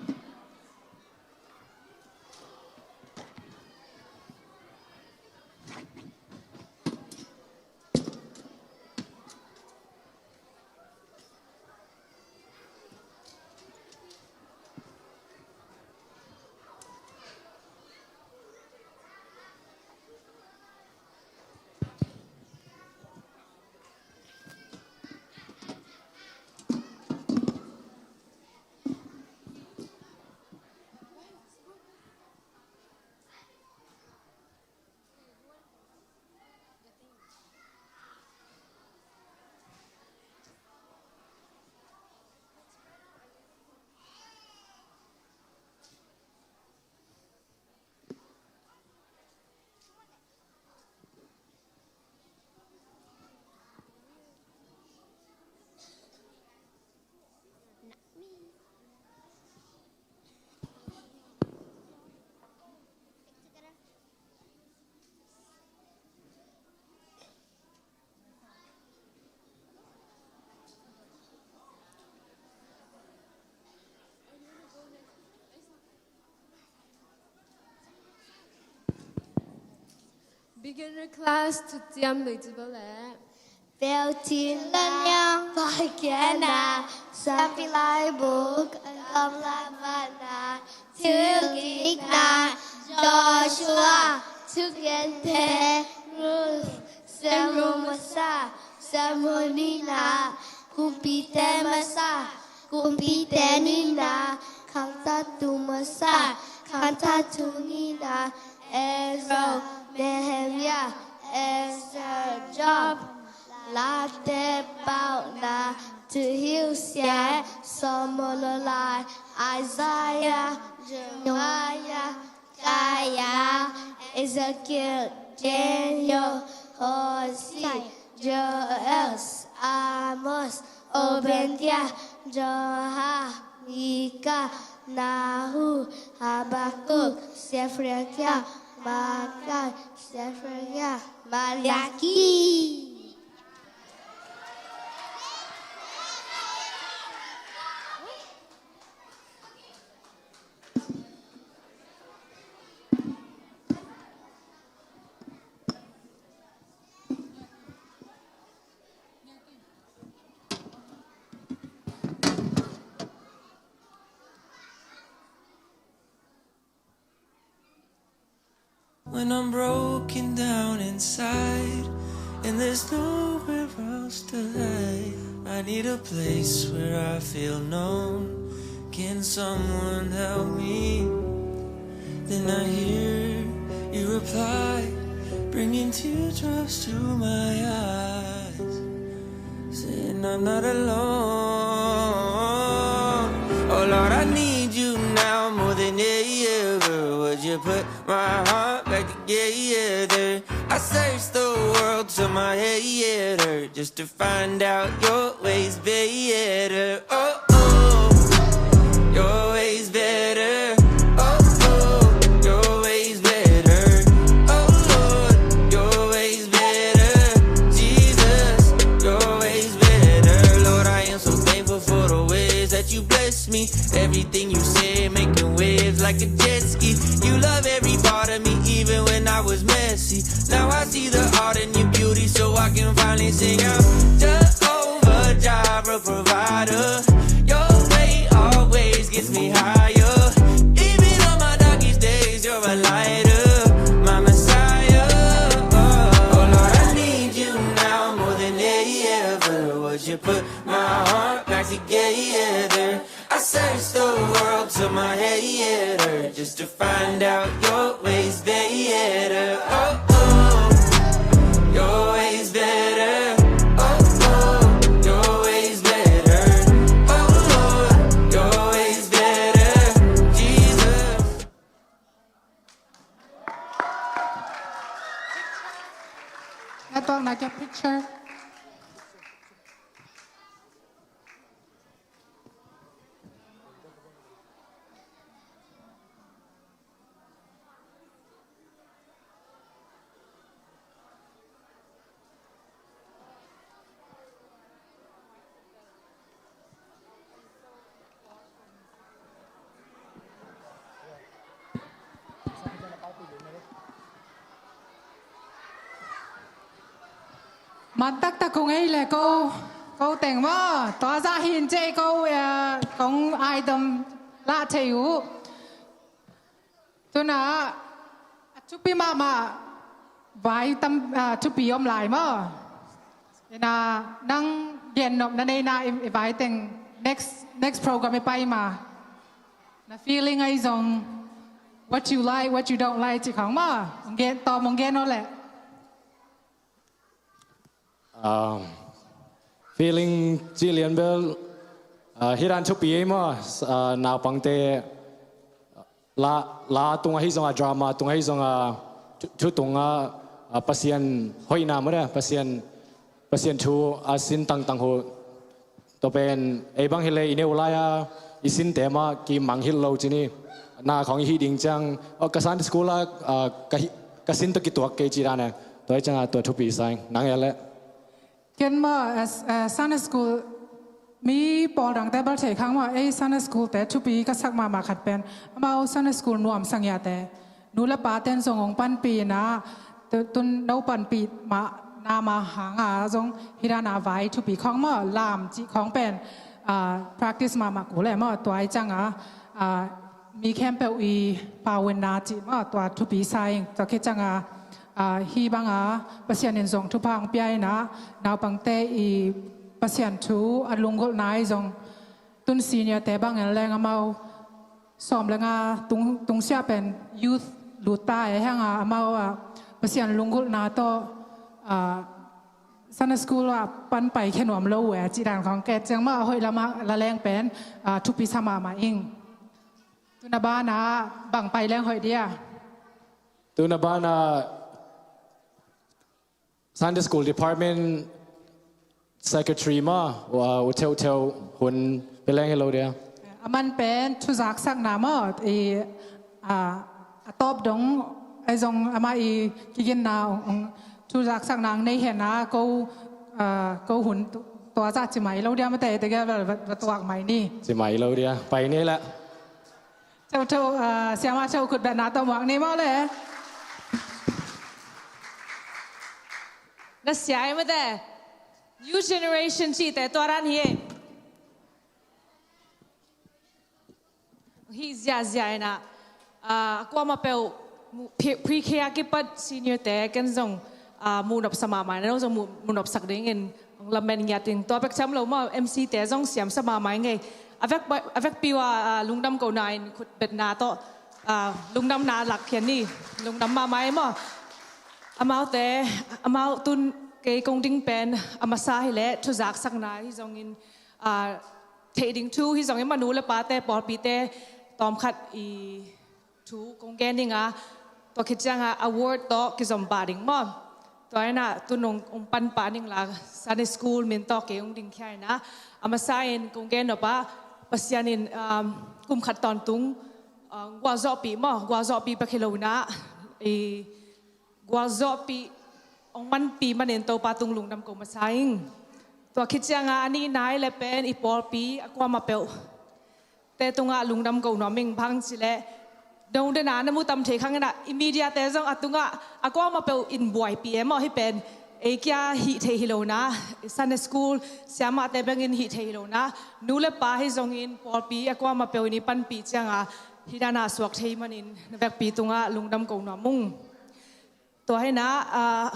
Beginner class, thuciam lui ciba le. Velcin la niang vai kiana, sapi lai buk, an kam lai vana, thil kikna, Joshua, thukente, Ruth, Samuel masa, Samuel nina, kumpite masa, kumpite nina, khangthatu masa, khangthatu nina, Ezra, Nehemiah, Esther, Job, Late pauhna, thuhilhsia, Solomon lawlai, Isaiah, Jeremiah, Kaya, Ezekiel, Daniel, Hosea, Joel, Amos, Obadiah, Joha, Mika, Nahu, Habakkuk, Zechariah, Malachi, Zechariah, Malachi. When I'm broken down inside and there's nowhere else to hide, I need a place where I feel known. Can someone help me? Then I hear you reply, bringing teardrops to my eyes. Saying I'm not alone. Oh Lord, I need you now more than ever. Would you put my heart back together? I searched the world till my head hurt just to find out your ways better. Oh, oh, your ways better. Oh, oh, your ways better. Oh Lord, your ways better. Jesus, your ways better. Lord, I am so thankful for the ways that you bless me. Everything you say making waves like a jet ski. You love every part of me, even when I was messy. Now I see the art in your beauty, so I can finally sing out. Jehovah Jireh, provider. Your way always gets me higher. Even on my darkest days, you're a lighter, my Messiah. Oh Lord, I need you now more than ever. Would you put my heart back together? I searched the world till my head hurt just to find out your ways better. Oh, oh, your ways better. Oh, oh, your ways better. Oh Lord, your ways better. Jesus. Tua tuakna kia picture. Mat taktak kong ei le ko, ko teng maw, tua zah hin cei ko, eh, kong ai dam lah thei uh. Tuna a thupi mahmah vai tam, ah, thupi om lai maw? Ina nang gen nop na neina i, i vai teng next, next program i pai ma. Na feeling ahi zong, what you like, what you don't like ci khang maw? Hong gen, tawm hong gen aw leh. Ah, feeling ci lian bel, ah, hi dan thupi ei maw, ah, naupangte la, la tung ahi zong a, drama tung ahi zong a, thu, thu tung a, ah, Pasian hoihna maw de, Pasian, Pasian thu a sin tangtang uh. Tua pen ei bang hi le i neu lai a i sinte mah kimang hilh lo ci ni. Na khawng i hih ding ciang, aw, ka Sunday school a, ah, ka hi, ka sin tawh kituak kei ci dan e. Tua hi ciang a tua thupi sa ing. Nang e le. Ken maw, eh, eh, Sunday school, mi pawl dangte bel thei khang maw, ei Sunday school te thupi ka sak mahmah khat pen amau Sunday school nuam sangiate, nu le paten zong hong panpih in ah, Tun no panpih mah na mah hanga zong hih dana vai thupi khawng maw, lam cih khawng pen practice mahmah kul e maw. Tua i cianga mi khempeuh i paunna cih maw, tua thupi sa ing. Tua khit cianga hih banga Pasian in zong thupha hong pia inah naupangte i Pasian thu a lunggulhna i zong tun senior te bangin leng amau sawm le nga tung, tungsiah pen youth lut ta e, hanga amau ah Pasian lunggulhna tawh Sunday school ah pan pai khe nuam lo uh e, cih dan khawng ket ciang mah a hoih lamah la leng pen thupi sa mahmah ing. Tuna banah bang pai leng hoih dia? Tuna banah Sunday School Department Secretary maw, uh, U Theuh Theuh hun pia leng hi lo dia. Aman pen thuzaksakna maw, i, uh, a tawp dong, ei zong ama i kiginna ong, ong thuzaksakna ong nei hena ko, uh, ko hun tu-, tua zah ci mai lo dia mate, tegel va, va, va tuak mai ni. Ci mai lo dia, pai ni la. Theuh Theuh, ah, siama Theuh khutbetna tawh muak ni maw le. Na sia ai mate. New generation cihte tua dan hi e. Hi ziahziah inah, ah, kuamah peuh mu-, pre-, pre-K a kipat senior te ken zong, ah, muhnopsa mahmah inah, zong muh-, muhnopsak dingin lamen ngiat ing. Tua bek tham lo maw, M C te zong siamsa mahmah ing ei. A vek, a vekpi uh ah, lungdam kohna in khutbetna tawh, ah, lungdamna lakkhian ni, lungdam mahmah ei maw. Amaute, amau tun kei kong ding pen a masa hileh thuzaksakna hi zongin, ah, theih ding thu hi zongin manu le pate pawlpite tawmkhat i thu kong gen ding a, tua khit cianga award tawh kizom pah ding maw. Tua inah tun ong, ong pan pah ning la Sunday School min tawh kei ong ding khia inah. A masa in kong gen nop ah Pasian in, um, kum khat tawntung, uh, gualzawhpih maw, gualzawhpih bek hi lo inah i gualzawhpih ong manpih manin Topa tung lungdam ko masa ing. Tua khit cianga a nihna i le pen i pawlpi a kuamah peuh te tungah lungdam ko nuam ing, bang cileh dong dena na mu tam thei khang inah i media te zong a tungah a kuamah peuh in buaipih e maw, hih pen ei kia hih theih hi lo na, Sunday School siamahte bengin hih theih hi lo na, nu le pa hi zongin pawlpi a kuamah peuh in i panpih cianga hih dana suak thei manin na vekpi tungah lungdam ko nuam ung. Tua hinah, ah,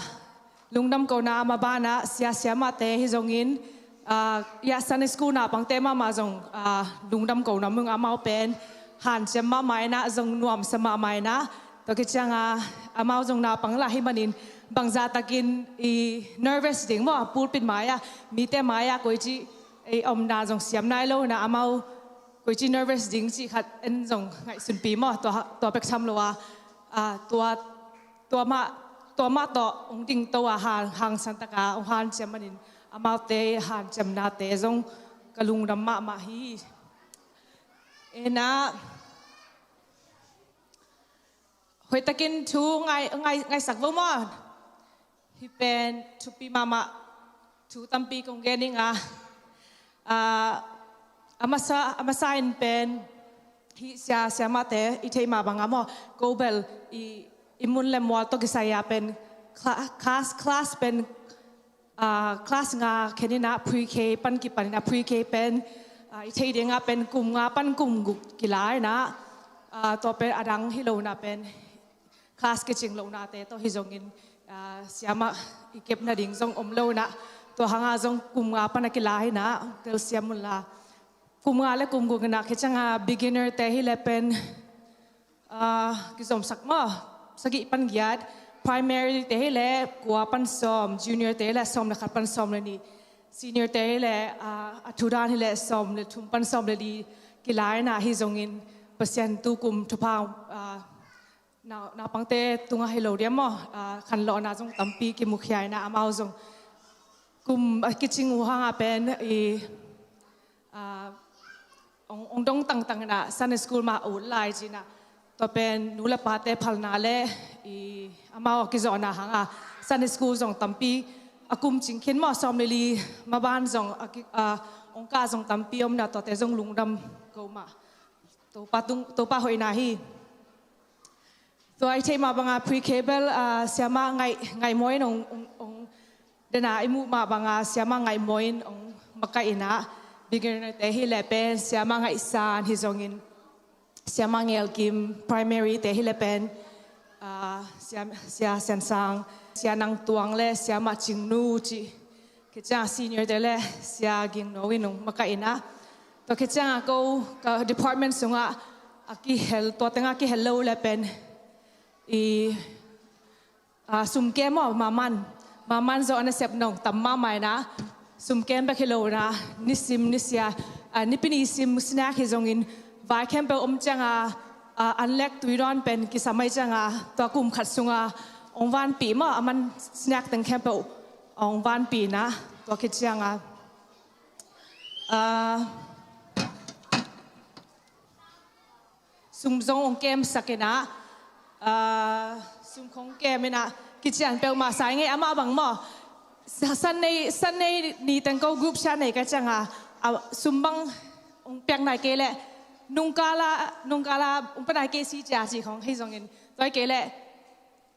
lungdam kona a mabanah sia siamahte hi zongin, ah, ya Sunday School naupangte mahmah zong, ah, lungdam kona mung amau pen hanciam mahmah inah zong nuamsa mahmah inah. Tua khit cianga amau zong naupang lah hi manin bangzah takin i nervous ding maw, pulpit mai-ah mite mai-ah koici i omna zong siam nai lo inah amau koici nervous ding cih khat en zong ngaihsunpi maw, tua, tua bek tham lo a, ah, tua tua mah, tua mah tawh ong dingto a hang, hangsan taka ong hanciam manin amaute hanciamnate zong ka lungdam mahmah hi. Ena hoihtakin thu ngai, ngai, ngaisak vo maw. Hih pen thupi mahmah thu tampi kong gen ing a, ah, a masa, a masa in pen hih sia, siamahte i theih mah bangah maw, ko bel i, i mun le mual tawh kisai a pen cla-, class, class pen, ah, class nga khen inah pre-K pan kipan inah pre-K pen, ah, i theih dingah pen kum nga pan kum guk kila inah, ah, tua pen a dang hi lo inah pen class kicing lohnate tawh hi zongin, ah, siamah i kep nading zong om lo inah, tua hanga zong kum nga pan a kila inah telsiam unla. Kum nga le kum guk inah khit cianga beginner te hi le pen, ah, kizomsak maw, sagih pan giat, primary te hi le kua pan sawm, junior te hi le sawm le khat pan sawm le nih, senior te hi le, ah, a thudan hi le sawm le thum pan sawm le li kila inah hi zongin Pasian tu kum thupha, ah, Nau, naupangte tungah hi lo dia maw, ah, khanlawhna zong tampi kimukhia inah amau zong kum a kicing uh hanga pen i, ah, ong, ong dong tangtang inah Sunday School mah a ut lai ci inah tua pen nu le pate phalna le i amau a kizawhna hanga Sunday School zong tampi a kum cingkhin maw, sawm le li maban zong a ki, ah, ong kah zong tampi om inah tuate zong lungdam ko mah. Topa tung, Topa hoihna hi. Tua i theih mah banga pre-K bel, ah, siamah Ngaih, Ngaih Mawi in ong, ong, ong dena i muh mah banga siamah Ngaih Mawi in ong makaih inah, beginner te hi leh pen siamah Ngaih San hi zongin, siamah Ngel Kim, primary te hi leh pen, ah, sia, sia Sian Sang, sia Nang Tuang le siamah Cing Nu ci. Khit ciang senior te le sia Ging No in ong makaih inah. Tua khit ciang a ko ka department sungah a kihel, tua tengah kihel lo le pen i, ah, sumkem maw, maman. Maman zong a nasep nong tam mahmah inah. Sumkem bek hi lo inah, nisim, nisia, ah, nipi nisim snack hi zongin vai khempeuh om ciang a, ah, an lek tui dawn pen kisam ahih ciang a, tua kum khat sunga ong vanpih maw, a man snack teng khempeuh ong vanpih inah, tua khit ciang a, ah, sum zong ong kemsak inah, ah, sum khong kem inah, kician peuhmah sa ing ei, amah bang maw. Sa-, Sunday, Sunday ni teng ko group chat nei ka ciang a, ah, sum bang ong piak nai kei leh, nungkala, nungkala ong pa nai kei si cia ci khong hi zongin, tua hi kei leh,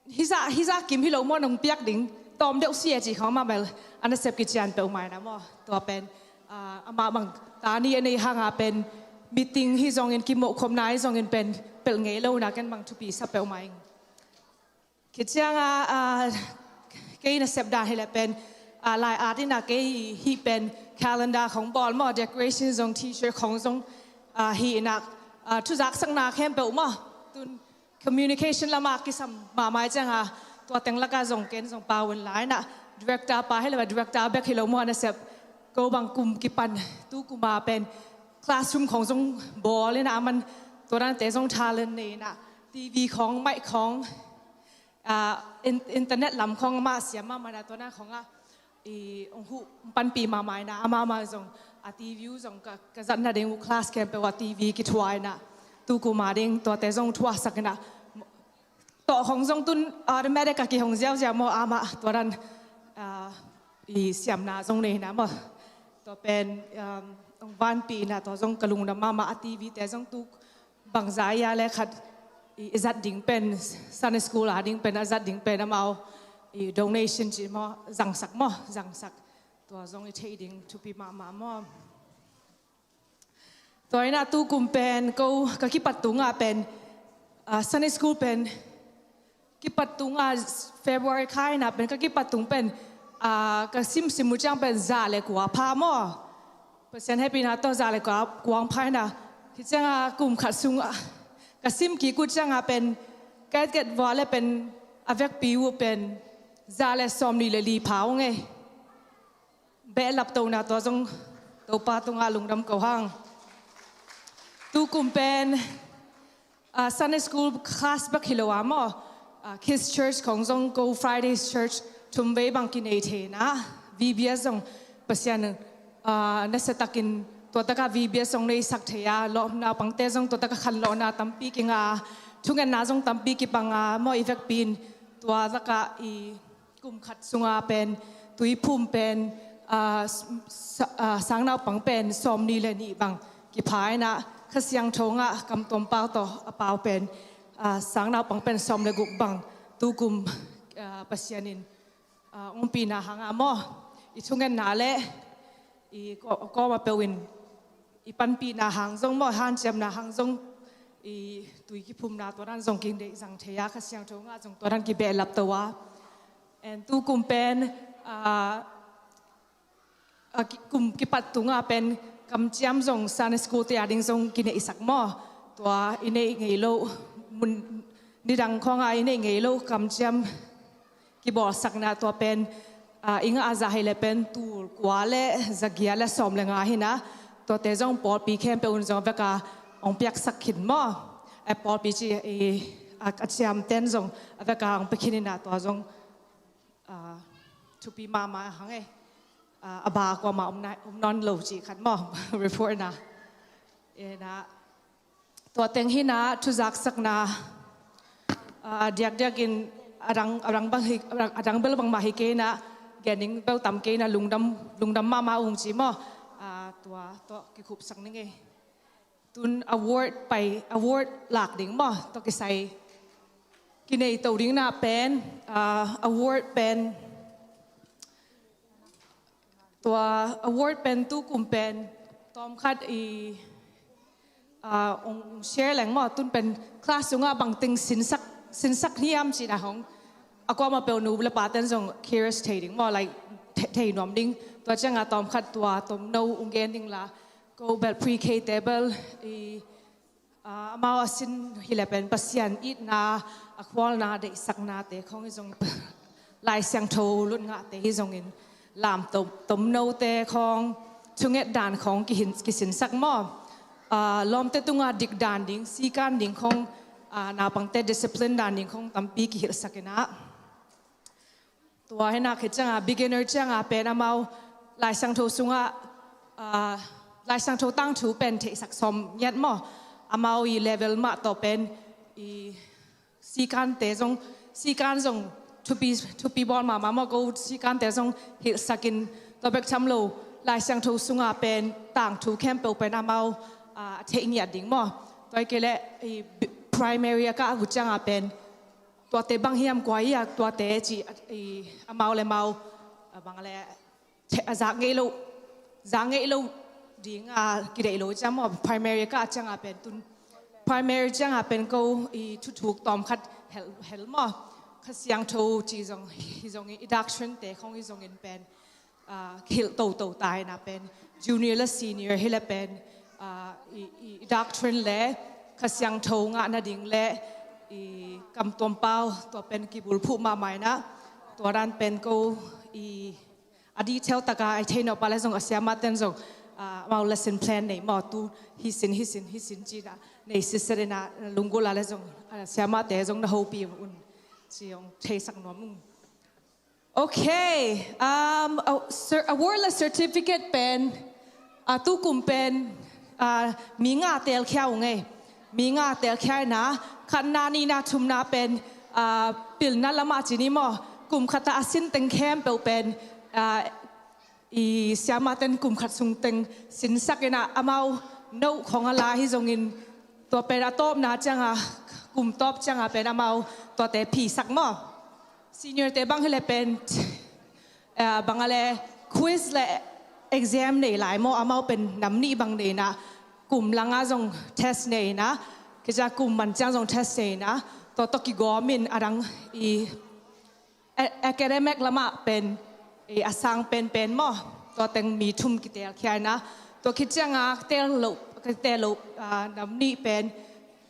hizah, hizah kim hi lo maw nong piak ding, tawm deuh si e ci khong amah bel a nasep kician peuhmah inah maw. Tua pen, ah, amah bang ta ni a nei hanga pen meeting hi zongin, kimohkhopna hi zongin pen pelh ngei lo inah, ken bang thupi sa peuhmah ing. Khit ciang a, ah, kei nasep dan hi leh pen, ah, lai at inah kei hih pen calendar khong bawl maw, decoration zong, T-shirt khong zong, ah, hi inah, ah, thuzaksakna khempeuh maw. Tun communication lamah kisam mahmah ciang a, tua teng lakah zong ken zong pau in la inah, director pa hi lo, director bek hi lo maw a nasep. Ko bang kum kipan, tu kum a pen classroom khong zong bawl inah, a man tua dante zong talent nei inah, T V khong, mic khong, ah, in-, internet lam khong amah siam mahmah inah, tua na khong ah i ong huh, ong panpih mahmah inah, amah amah zong a T V uh zong ka, ka zat nading uh class khempeuh a T V kithuah inah, tu kum a ding tuate zong thuahsak inah, tawh khong zong tun automatic a kihong ziauziau maw, amah tua dan, ah, i siamna zong nei inah maw. Tua pen, um, ong vanpih inah, tua zong ka lungdam mahmah, a T V te zong tu bangza ia le khat i, i zat ding pen, Sunday school a ding pen, a zat ding pen amau i donation ci maw, zangsak maw, zangsak. Tua zong i theih ding thupi mahmah maw. Tua inah tu kum pen ko ka kipat tungah pen, ah, Sunday school pen kipat tungah, February kha inah pen ka kipat tung pen, ah, ka simsim uh ciang pen za le kua pha maw. Pasian hehpihna tawh za le kua, kua pha inah. Khit ciang a kum khat sung, ah, ka sim kik uh ciang a pen ka etket vua le pen a vekpi uh pen za le sawmnih le li pha ung ei. Behlap tona tua zong Topa tungah lungdam ko hang. Tu kum pen, ah, Sunday school class bek hi lo a maw, ah, Kids Church khong zong ko Fridays Church thum vei bang kinei thei inah, V B S zong Pasian, ah, nasiatakin tua takah V B S zong neisak thei a, lawh, naupangte zong tua takah khanlawhna tampi kinga, thungetna zong tampi kipang a maw, i vekpi in tua takah i kum khat sunga pen tuiphum pen, ah, s-, sa-, ah, sangnaupang pen sawmnih le nih bang kipha inah, Kha Siangtho ngah kam tuam pau tawh a pau pen, ah, sangnaupang pen sawm le guk bang tu kum, ah, Pasian in, ah, ong pina hang a maw, i thungetna le i ko-, kawm a peuh in i panpihna hang zong maw, hanciamna hang zong, i tui kiphumna tua dan zong kideih zang thei a, Kha Siangtho ngah zong tua dan kibehlap to a. And tu kum pen, ah, a ki-, kum kipat tungah pen kamciam zong Sunday school te a ding zong kineihsak maw. Tua i neih ngei lo, mun, nidang khawngah i neih ngei lo kamciam kibawlsakna tua pen, ah, i ngah a zah hi le pen tul kua le za giat le sawm le nga hi inah, tuate zong pawlpi khempeuh un zong veka ong piaksak khin maw. Eh, pawlpi ci i, a, a ciamten zong a veka ong pia khin inah, tua zong, ah, thupi mahmah hang ei. Ah, a ba kuamah om na, om nawn lo cih khat maw, report na. Inah, tua teng hi inah, thuzaksakna, ah, diakdiakin a dang, a dang bang hi, a dang, a dang bel bangmah hi kei inah, gen ding bel tam kei inah, lungdam, lungdam mahmah ung ci maw. Ah, tua tawh kikhupsak ning ei. Tun award pai, award lak ding maw, tua kisai. kinei to ding na pen, ah, award pen, tua award pen tukum pen tawmkhat i, ah, ong share leng maw, tun pen class sungah bangteng sinsak, sinsak hiam cih na hong a kuamah peuh nu le paten zong curious thei ding maw, like, thei, thei nuam ding. Tua ciangah tawmkhat tua tomno ong gen ding la, ko bel pre-K te bel i, ah, amau a sin hi le pen Pasian itna, a khualna, deihsaknate khong hi zong, Lai Siangtho lutngahte hi zongin lam tom, tomnote khong thunget dan khong kihin, kisinsak maw. Ah, lawmte tungah dik dan ding, sikan ding khong, ah, naupangte discipline dan ding khong tampi kihilhsak inah. Tua hi na khit ciangah beginner ciangah pen amau Lai Siangtho sungah, ah, Lai Siangtho tangthu pen theihsak sawm ngiat maw. Amau i level mah tawh pen i sikante zong, sikan zong thupi, thupi bawl mahmah maw, ko sikante zong hilhsakin, tua bek tham lo Lai Siangtho sungah pen tangthu khempeuh pen amau, ah, a theih ngiat ding maw. Tua hi kei leh i primary a kah uh ciangah pen tuate bang hiam, kua hi a tuate cih, i, amau le mau, ah, bang le, a zak ngei lo, zak ngei lo ding a kideih lo ciang maw, primary kah ciangah pen tun. Primary ciangah pen ko i thuthuk tawmkhat hel, hel maw. Kha Siangtho cih zong, hi zongin i doctrine te khong hi zongin pen, ah, hilh toto ta hi na pen. Junior le senior hi le pen, ah, i, i, i doctrine le Kha Siangtho ngah nading le i kam tuam pau tua pen kibulphuh mahmah inah. Tua dan pen ko i a detail taka a thei nop a le zong a siamah ten zong, ah, amau lesson plan nei maw, tu hi sin, hi sin, hi sin cih na nei sitset inah, lunggulh a le zong, ah, siamahte zong na hopih un ci ong theisak nuam ung. Okay, um, a, cer-, award le certificate pen, ah, tukum pen, ah, mi nga telkhia ung ei. Mi nga telkhia inah, khatna, nihna, thumna pen, ah, pilna lamah ci ni maw. Kum khat a a sin teng khempeuh pen, ah, i siamah ten kum khat sung teng sinsak inah amau no khong a la hi zongin tua pen a tawpna ciangah, kum tawp ciangah pen amau tuate phisak maw. Senior te bang hi le pen, ah, bang a le quiz le exam nei lai maw, amau pen nam nih bang nei inah, kum langah zong test nei inah, khit ciang kum man ciang zong test nei inah, tua tawh kigawm in a dang i a-, academic lamah pen, i, a sang penpen maw, tua teng mi thum kitelkhia inah, tua khit ciangah tel lo, tel lo, ah, nam nih pen,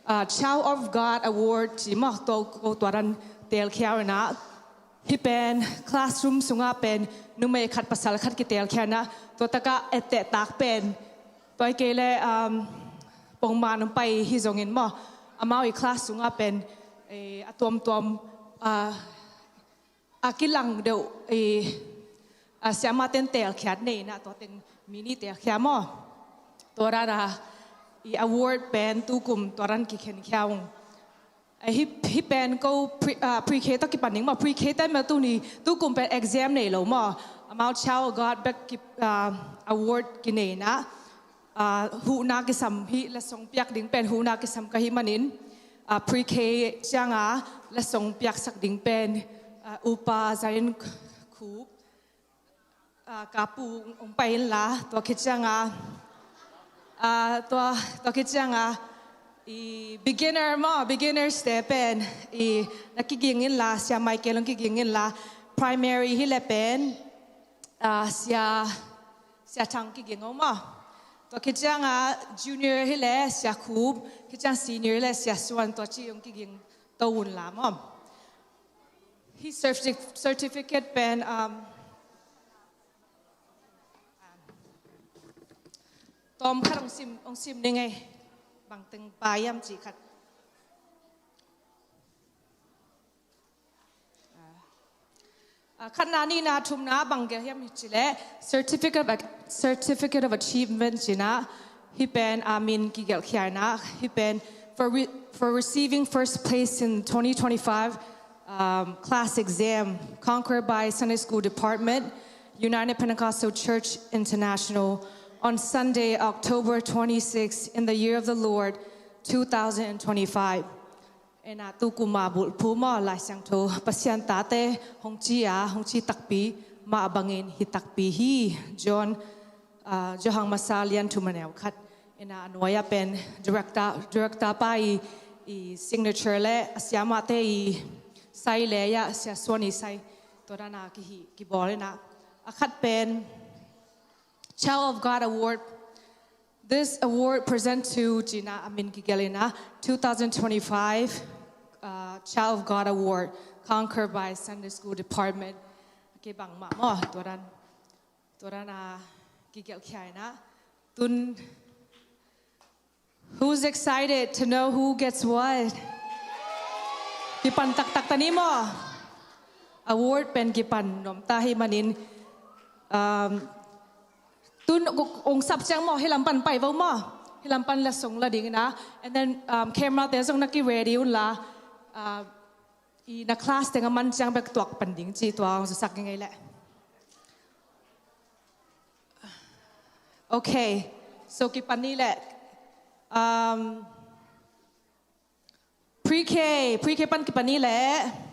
ah, Child of God Award ci maw, tua, ko tua dan telkhia inah. Hih pen classroom sungah pen numei khat pasal khat kitelkhia inah, tua takah etteh tak pen, tua hi kei le, um, pongman pai hi zongin maw, amau i class sungah pen, eh, a tuamtuam, ah, a kilang deuh, eh, a siamah ten telkhiat nei inah tua teng mi nih telkhia maw. Tua dan a i award pen tukum tua dan kikhenkhia ung. Eh, hih, hih pen ko pre, ah, pre-K tawh kipan ding maw, pre-K te maw tuni, tukum pen exam nei lo maw. Amau Child of God bek ki, ah, award kinei inah, ah, huhna kisam, hih letsong piak ding pen huhna kisam ka hih manin, ah, pre-K ciangah letsong piaksak ding pen, ah, Upa Zion Khup, ah, ka pu ong pai inla, tua khit ciangah, ah, tua, tua khit ciangah i beginner maw, beginners te pen i na kiging inla, Sia Michael ong kiging inla, primary hi le pen, ah, Sia, Sia Thang kiging o maw. Tua khit ciangah junior hi le Sia Khup, khit ciang senior hi le Sia Suan, tua ci ong kiging to unla maw. Hih certi-, certificate pen, um, tawmkhat ong sim, ong sim ning ei. Bangteng pa hiam cih khat. Ah, khatna, nihna, thumna bang gelh hiam cih leh Certificate of, Certificate of Achievement ci inah, hih pen a min kigelhkhia inah, hih pen for re-, for receiving first place in twenty twenty-five, um, class exam, conquered by Sunday School Department, United Pentecostal Church International, on Sunday, October twenty-sixth, in the year of the Lord, two thousand and twenty-five. Ena, tu kuma bulphu maw, Lai Siangtho Pasian tate hong ci a, hong ci takpi mah bangin hi takpi hi. John, ah, Johan Masa lian thum a neu khat. Ena, a nuai-ah pen director, director pa i, i signature le a siamahte i sai le a, Sia Suan i sai, tua dan a kihi, kibawl ena. A khat pen Child of God Award. This award present to, ci-in a min kigelh ina, two thousand twenty-five, uh, Child of God Award, conquered by Sunday School Department. Kei bangmah maw, tua dan, tua dan a kigelh khia ina. Tun, who's excited to know who gets what? Kipan taktak ta ni maw. Award pen kipan nuam ta hi manin, um, tun ong sap ciang maw, hi lam pan pai vo maw. Hi lam pan la song la ding ina. And then, um, camera te zong na ki ready un la. Uh, i na class teng a man ciang bek tuak pan ding ci, tua ong sak ngei leh. Okay, so kipan ni leh. Um, Pre-K, Pre-K pan kipan ni leh.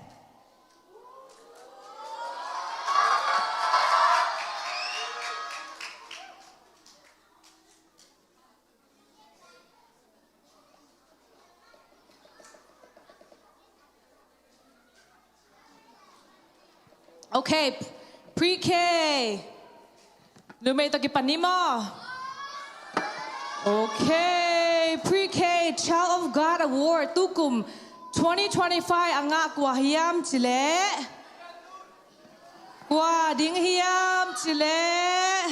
Okay, Pre-K. Numei tawh kipan ni maw. Okay, Pre-K Child of God Award tukum twenty twenty-five a ngah kua hiam ci leh. Kua ding hiam ci leh.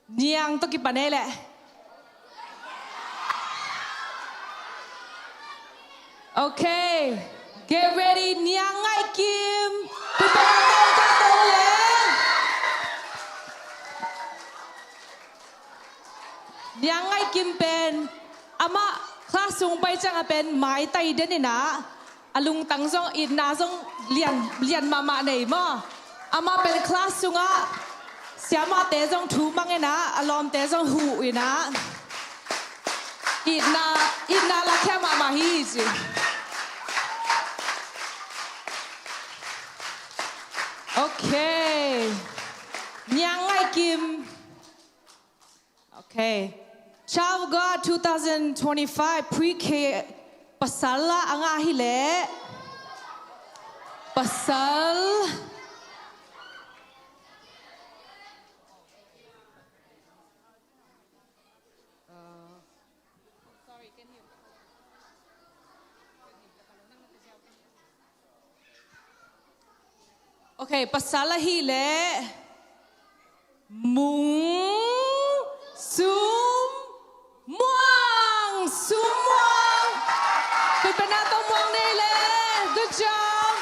Niang tawh kipan ei leh. Okay. Get ready, Niang Ngaih Kim. Tua pen a tawh ka tawh leh. Niang Ngaih Kim pen amah class sung pai ciang a pen maitai den ina, a lungtang zong, itna zong lian, lian mahmah nei maw. Amah pen class sungah siamahte zong thu mang ina, a lawmte zong huh ina, itna, itna lakhia mahmah hi ci. Okay. Niang Ngaih Kim. Okay. Child of God two thousand twenty-five Pre-K pasal ah a ngah hi leh. Pasal. Okay, pasal ahih leh Mung Sum Muang, Sum Muang. Tua pen a tawh Muang nei leh. Good job.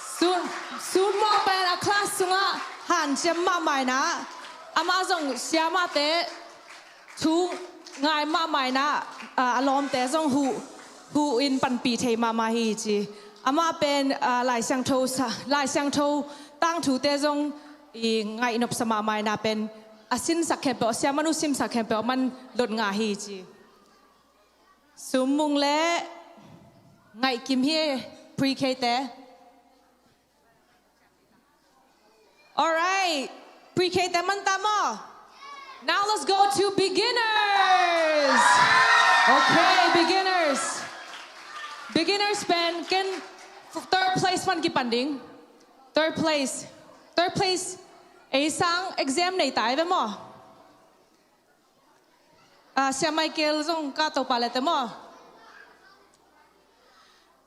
Sum, Sum Muang pen a class sungah hanciam mahmah ina, amah zong siamahte thu ngai mahmah ina, a, a lawmte zong huh, huh in panpih thei mahmah hi ci. Amah pen, a, Lai Siangtho sa, Lai Siangtho tangthute zong i ngaih nopsa mahmah ina pen a sinsak khempeuh, a siamanu simsak khempeuh a man lot ngah hi ci. Sum Mung leh Ngaih Kim hi, Pre-K te. Alright, Pre-K te man ta maw. Now let's go to beginners. Okay, beginners. Beginners pen ken third place pan kipan ding. Third place. Third place. Ei sang exam nei ta ei ve maw. Ah, Sia Michael zong ka to pa leh te maw.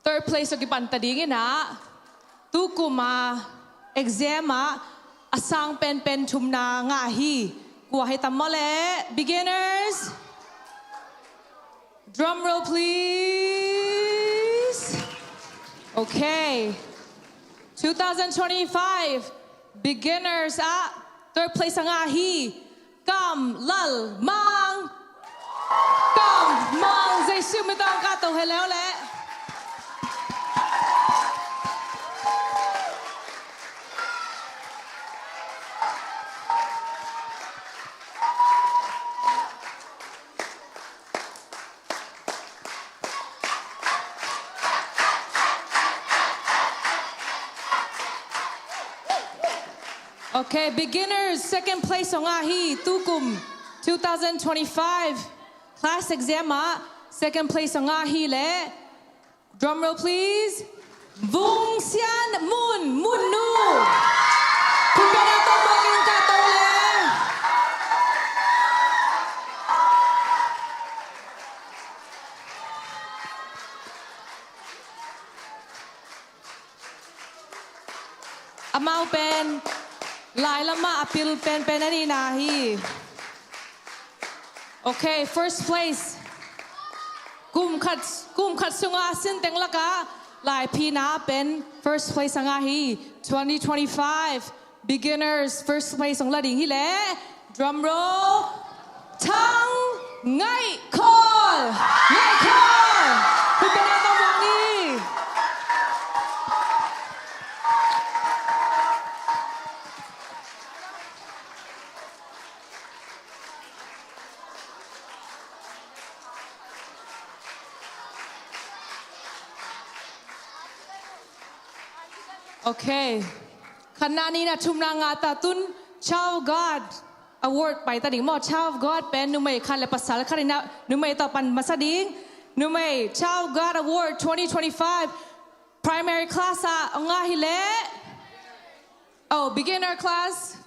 Third place tawh kipan ta ding ina, tukum a exam ah a sang penpen thumna ngah hi. Kua hi tam maw leh? Beginners. Drum roll, please. Okay. Two thousand twenty-five beginners ah third place a ngah hi. Kam Lal Mang. Kam Mang, Jesu min tawh ka to hello leh. Okay, beginners, second place hong ngah hi, tukum two thousand twenty-five class exam ah second place hong ngah hi leh, drum roll please, Vung Sian Mun, Mun Nu. Khutbetna tawh mawk in ka to le. Amau pen lai lamah a pil penpen a nihna hi. Okay, first place. Kum khat, kum khat sunga sinteng lakah laiphina pen first place a ngah hi. Twenty twenty-five beginners first place hong la ding hi leh, drum roll, Thang Ngaih Khawl. Ngaih Khawl. Khutbetna tawh mawk ni. Okay. Khatna, nihna, thumna, ngana, tun Child of God Award pai ta ding maw. Child of God pen numei khat le pasal khat in a, numei tawh pan masa ding. Numei, Child of God Award twenty twenty-five, primary class ah hong ngah hi leh. Oh, beginner class.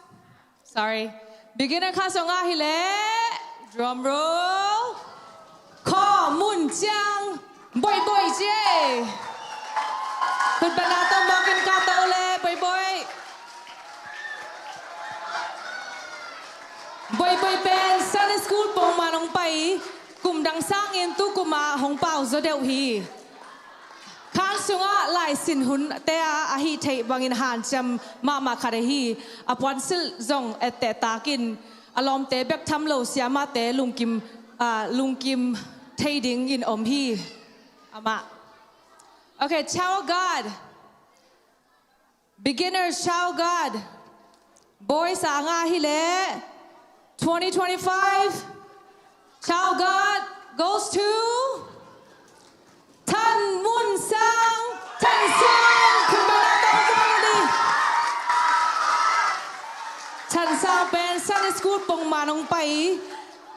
Sorry. Beginner class hong ngah hi leh, drum roll, Khaw Mun Ciang Boih Boih Cie. Khutbetna tawh mawk in ka to le, Boih Boih. Boih Boih pen Sunday school pongman hong pai, kum dang sangin tukum ah hong pau zaw deuh hi. Khang sungah laisin hunte ah a hih theih bangin hanciam mahmah khat ahi. A puansilh zong etteh takin a lawmte bek tham lo siamahte lungkim, ah, lungkim thei dingin om hi. Amah. Okay, Child of God. Beginners, Child of God. Boys ah a ngah hi leh, twenty twenty-five Child of God goes to Than Mun Sang. Than Sang. Khutbetna tawh mawk ni. Than Sang pen Sunday school pongman hong pai,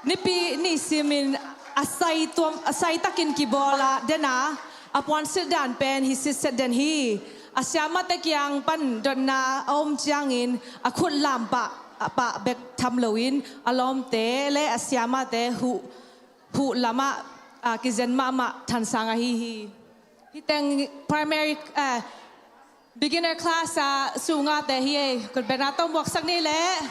Nipi ni simin a sai tuam, a sai takin kibawl a, den a, a puansilh dan pen hih sitset den hi. A siamahte kiang pan dotna a om ciangin a khut lam pah, a pah bek tham loin a lawmte le a siamahte huh, huh lamah, ah, kizen mahmah Than Sang ahi hi. Hih teng primary, eh, beginner class ah suh ngahte hi ei. Khutbetna tawh muaksak ni leh.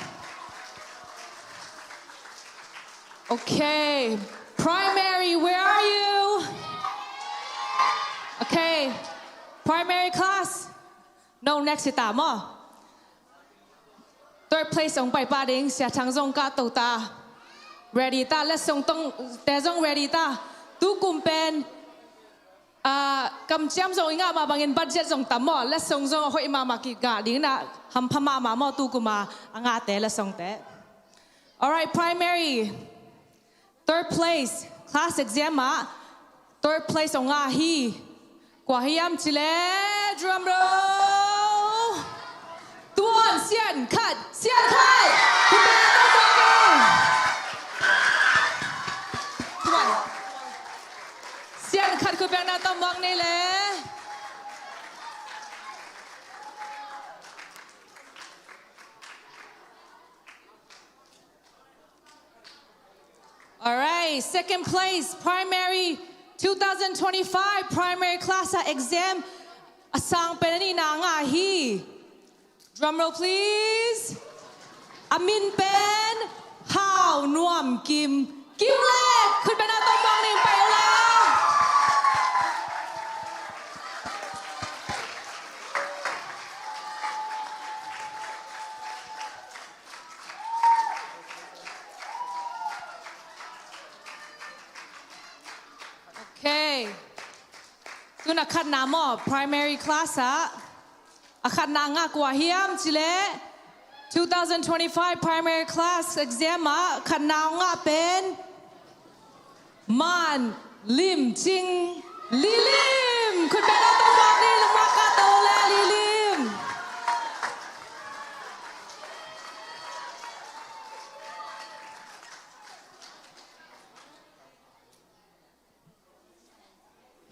Okay. Primary, where are you? Okay. Primary class. No, next hi ta maw. Third place hong pai pah ding, Sia Thang zong kah to ta. Ready ta, letsong tawh te zong ready ta. Tukum pen, ah, kamciam zong i ngah mah bangin budget zong tam maw, letsong zong a hoih mahmah kigah ding na, hampha mahmah maw tukum a, a ngahte letsongte. Alright, primary. Third place, class exam ah third place hong ngah hi. Kua hiam cih leh, drum roll. Tuan Sian Khat, Sian Khat. Khutbetna tawh muak ni. Tuan Sian Khat, khutbetna tawh muak ni leh. Alright, second place, primary, two thousand twenty-five primary class ah exam a sang pen a nihna ngah hi. Drum roll, please. A min pen Hau Nuam Kim. Kim Lek, khutbetna tawh muak ni, pai uh la. Okay. Tun a khatna maw, primary class ah. A khatna ngah kua hiam cih leh, two thousand twenty-five primary class exam ah khatna ngah pen Man Lim Cing Lilim. Khutbetna tawh muak ni, lungmuang kah to le Lilim.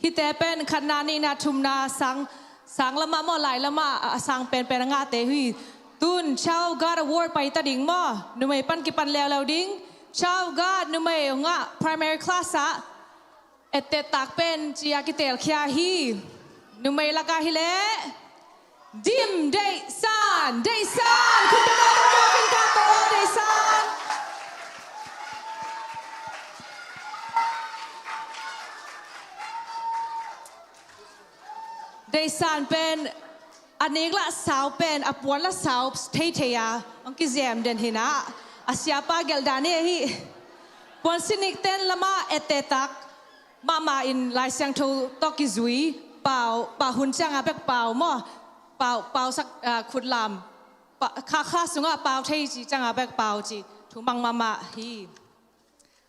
Hihte pen khatna, nihna, thumna, sang, sang lamah maw, lai lamah a sang penpen a ngahte hi. Tun Child of God Award paita ding maw, numei pan kipan leuleu ding. Child of God numei ngah primary class ah, ette tak pen ci-a kitelkhia hi. Numei lakah hileh Dim Deihsan, Deihsan, khut beng a tawh mawk in ka tawh, Deihsan. Deihsan pen a nik lah sau pen, a puan lah sau theithei a, hong kizem den hi na. A siapa gelh dan hi. Puan sinik ten lamah ette tak mahmah in Lai Siangtho tawh kizui, pau, pau hun ciangah bek pau maw, pau, pau sak, ah, khutlam, pa, kha, kha sungah pau thei ci ciangah bek pau ci, thumang mahmah hi.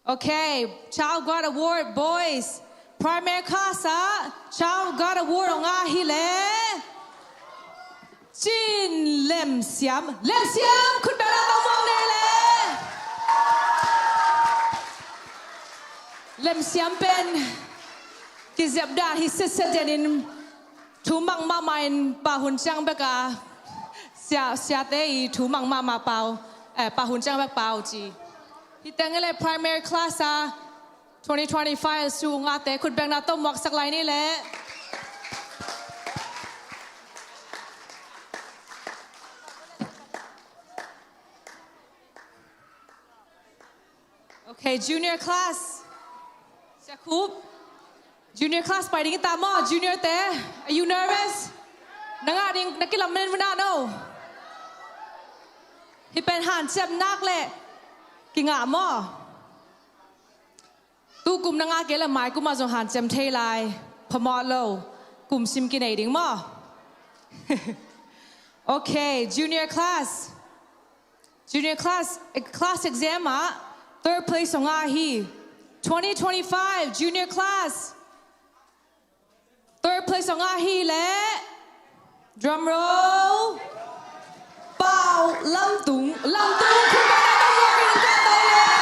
Okay, Child of God Award, boys. Primary class ah Child of God Award hong ngah hileh Cin Lem Siam, Lem Siam, khut beng a tawh mawk ni leh. Lem Siam pen kizep dan hi setset den in, thumang mahmah in pau hun ciang bek a, sia, siate i thumang mahmah pau, eh, pau hun ciang bek pau ci. Hih teng hileh primary class ah twenty twenty-five su ngahte khut beng a tawh mawksak lai ni leh. Okay, junior class. Sia Khup. Junior class pai ding hi ta maw, junior te. Are you nervous? Na ngah ding, na kilamen vun ah no. Hih pen hanciam nak leh kingah maw. Tukum na ngah kei leh mai kum ah zong hanciam thei lai. Phamawh lo. Kum sim kinei ding maw. Okay, junior class. Junior class, eh, class exam ah third place hong ngah hi. Twenty twenty-five junior class third place hong ngah hileh, drum roll, Pau Lam Tung, Lam Tung, khut beng a tawh mawk in ka tawh leh.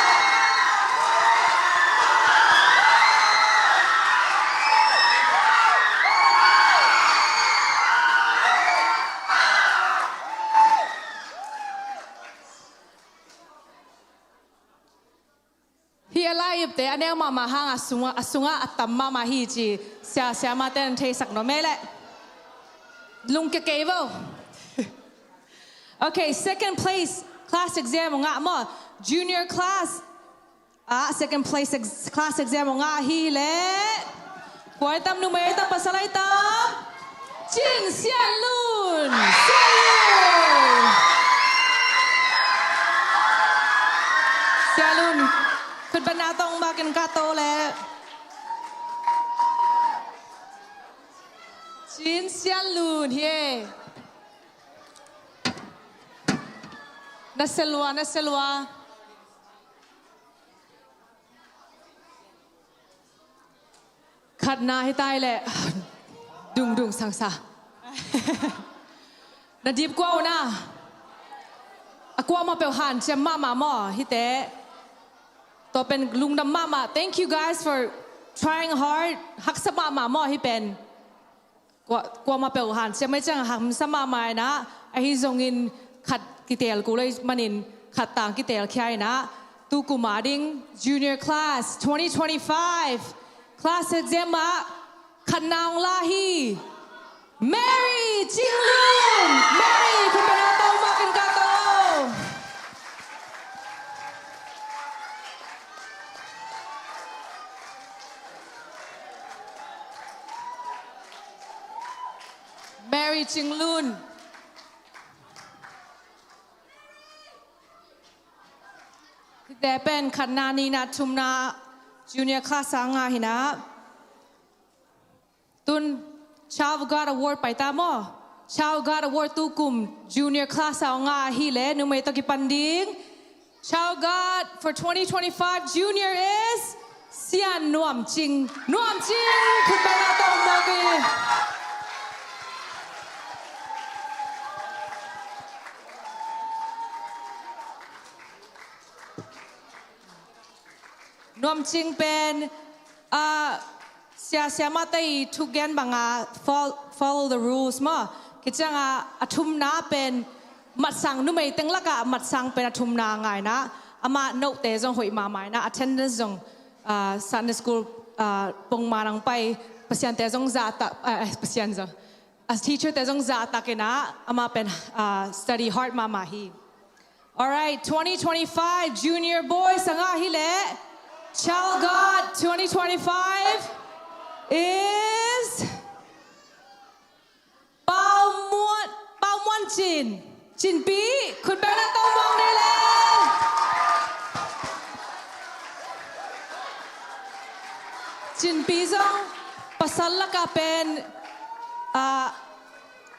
Hih a lai-ipte a neu mahmah hang a sungah, a sungah a tam mahmah hi ci sia, siamate in theisak nuam ei leh. Lungkia kei vo. Okay, second place class exam hong ngah maw. Junior class ah second place ex-, class exam hong ngah hileh. Kua i tam, numei i tam, pasal i tam? Cin Sian Lun. Sian Lun. Sian Lun. Khut beng a tawh mawk in ka tawh leh. Cin Sian Lun hi e. Na selua, na selua. Khatna hi tai leh dungdung sangsa. Na dip kua uh na. A kuamah peuh hanciam mahmah maw, hihte. Tua pen lungdam mahmah. Thank you guys for trying hard. Haksa mahmah maw, hih pen. Kua, kuamah peuh hanciam mai ciang hamsa mahmah inah, ahi zongin khat kiteel kul ahih manin khat tang kiteel khia inah, tukum a ding junior class twenty twenty-five class exam ah khatna hong la hi. Mary Cing Lun. Mary, khut beng a tawh mawk in ka tawh. Mary Cing Lun. Hihte pen khatna, nihna, thumna junior class a ngah hi inah. Tun Child of God Award pai ta maw. Child of God Award tukum junior class a ngah hi leh, numei tawh kipan ding. Child of God for twenty twenty-five junior is Sian Nuam Cing. Nuam Cing, khut beng a tawh mawk in. Nuam Cing pen, ah, Sia, siamahte i thugen banga fol-, follow the rules maw. Kicianga a thumna pen matsang, numei teng laka matsang pen a thumna ngaina. Ama note zong hoih mahmah ina, attendance zong, ah, Sunday school, ah, pongman ang pai, Pasiante zong zahtak, ah, Pasian zong. A teacher te zong zahtak ina, ama pen, ah, study hard mahmah hi. Alright, twenty twenty-five Junior Boys a ngah hi leh. Child God twenty twenty-five is Pau Muan, Pau Muan Cin. Cin Pi, khut beng na tawh muang ni le. Cin Pi zong pasal laka pen, ah,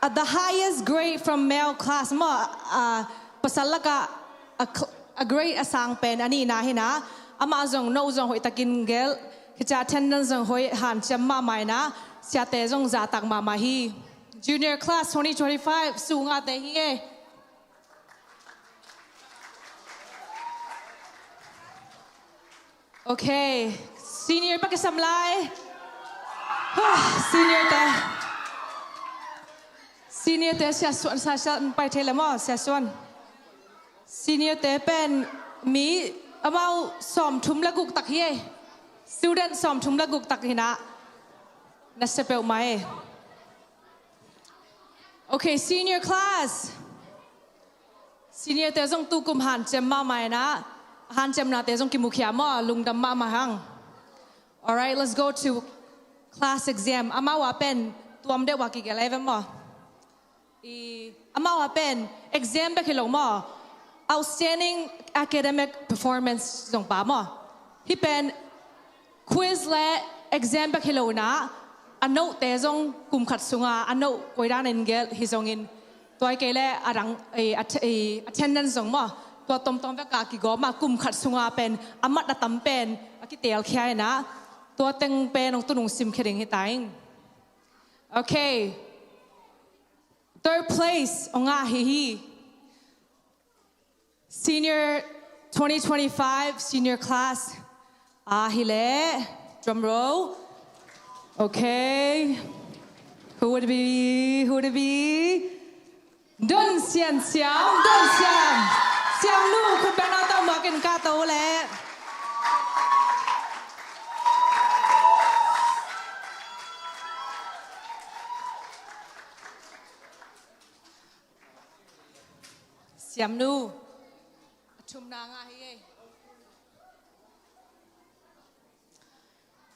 at the highest grade from male class maw, ah, pasal laka a, cl-, a grade a sang pen a nihna hi ina, amah zong note zong hoih takin gelh, hicia attendance zong hoih hanciam mahmah ina, siate zong zahtak mahmah hi. Junior class twenty twenty-five, sungah te hi e. Okay, senior pa kisam lai. Huh, senior te. Senior te, Sia Suan, Sia Suan pai thei le maw, Sia Suan. Senior te pen mi amau sawmthum le guk tak hi e. Student sawmthum le guk tak hi ina. Nasia peuhmah e. Okay, senior class. Senior te zong tukum hanciam mahmah ina, hanciamnate zong kimukhia maw, lungdam mahmah hang. Alright, let's go to class exam. Amau a pen tuam deuh a kigelh ai ve maw. I, amau a pen exam bek hi lo maw, outstanding academic performance zong pa maw. Hih pen quiz le exam bek hi lo ina, a note te zong kum khat sunga a note koi danin gelh hi zongin, tua hi kei le a dang, eh, at-, eh, attendance zong maw, tua tomtom veka kigawma kum khat sunga pen a mat a tam pen a kitelkhia ina, tua teng pen hong tunung simkhia ding hi ta ing. Okay. Third place hong ngah hi hi. Senior twenty twenty-five, senior class. Ah, hi leh. Drum roll. Okay. Who would it be? Who would it be? Don Sian Siam, Don Siam. Siam nu, khut beng na tawh muakin ka to leh. Siam nu. A thumna ngah hi e.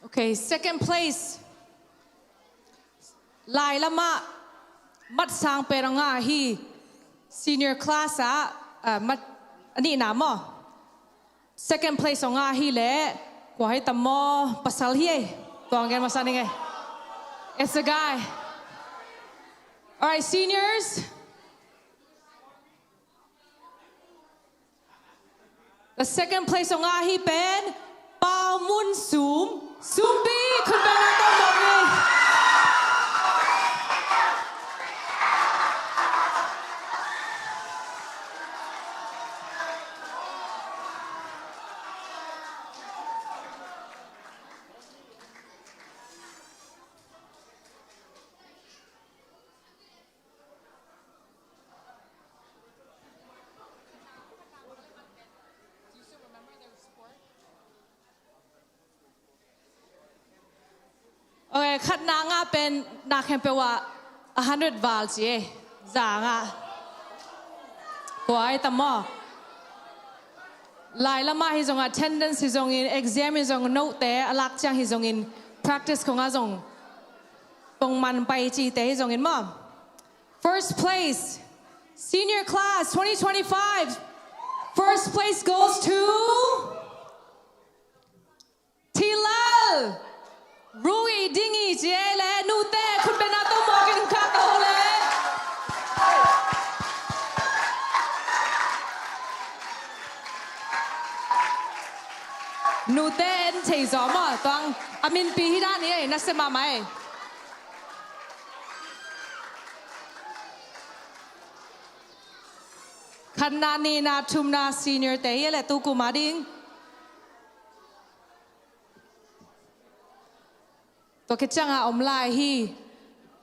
Okay, second place. Lai lamah matsang pen a ngah hi. Senior class ah, ah, mat, a nihna maw. Second place hong ngah hi leh, kua hi tam maw, pasal hi e. Tuang gen masa ning e. It's a guy. Alright, seniors. The second place hong ngah hi pen Pau Mun Sum, Sumpi, khut beng na tawh muang ni. Okay, khatna ngah pen na khempeuh ah a hundred val ci e. Za ngah. Kua hi tam maw. Lai lamah hi zong, attendance hi zongin, exam hi zong, note te a lak ciang hi zongin, practice khong ah zong pongman pai cite hi zongin maw. First place, senior class twenty twenty-five. First place goes to Thilal Rui Dingi ci e le, nute khut beng na tawh muakin ka to le. Nute en thei zaw maw, tuang a minpi hi dan hi e, nasia mahmah e. Khatna, nihna, thumna senior te hi e le, tukum a ding. Tua khit cianga om lai hi.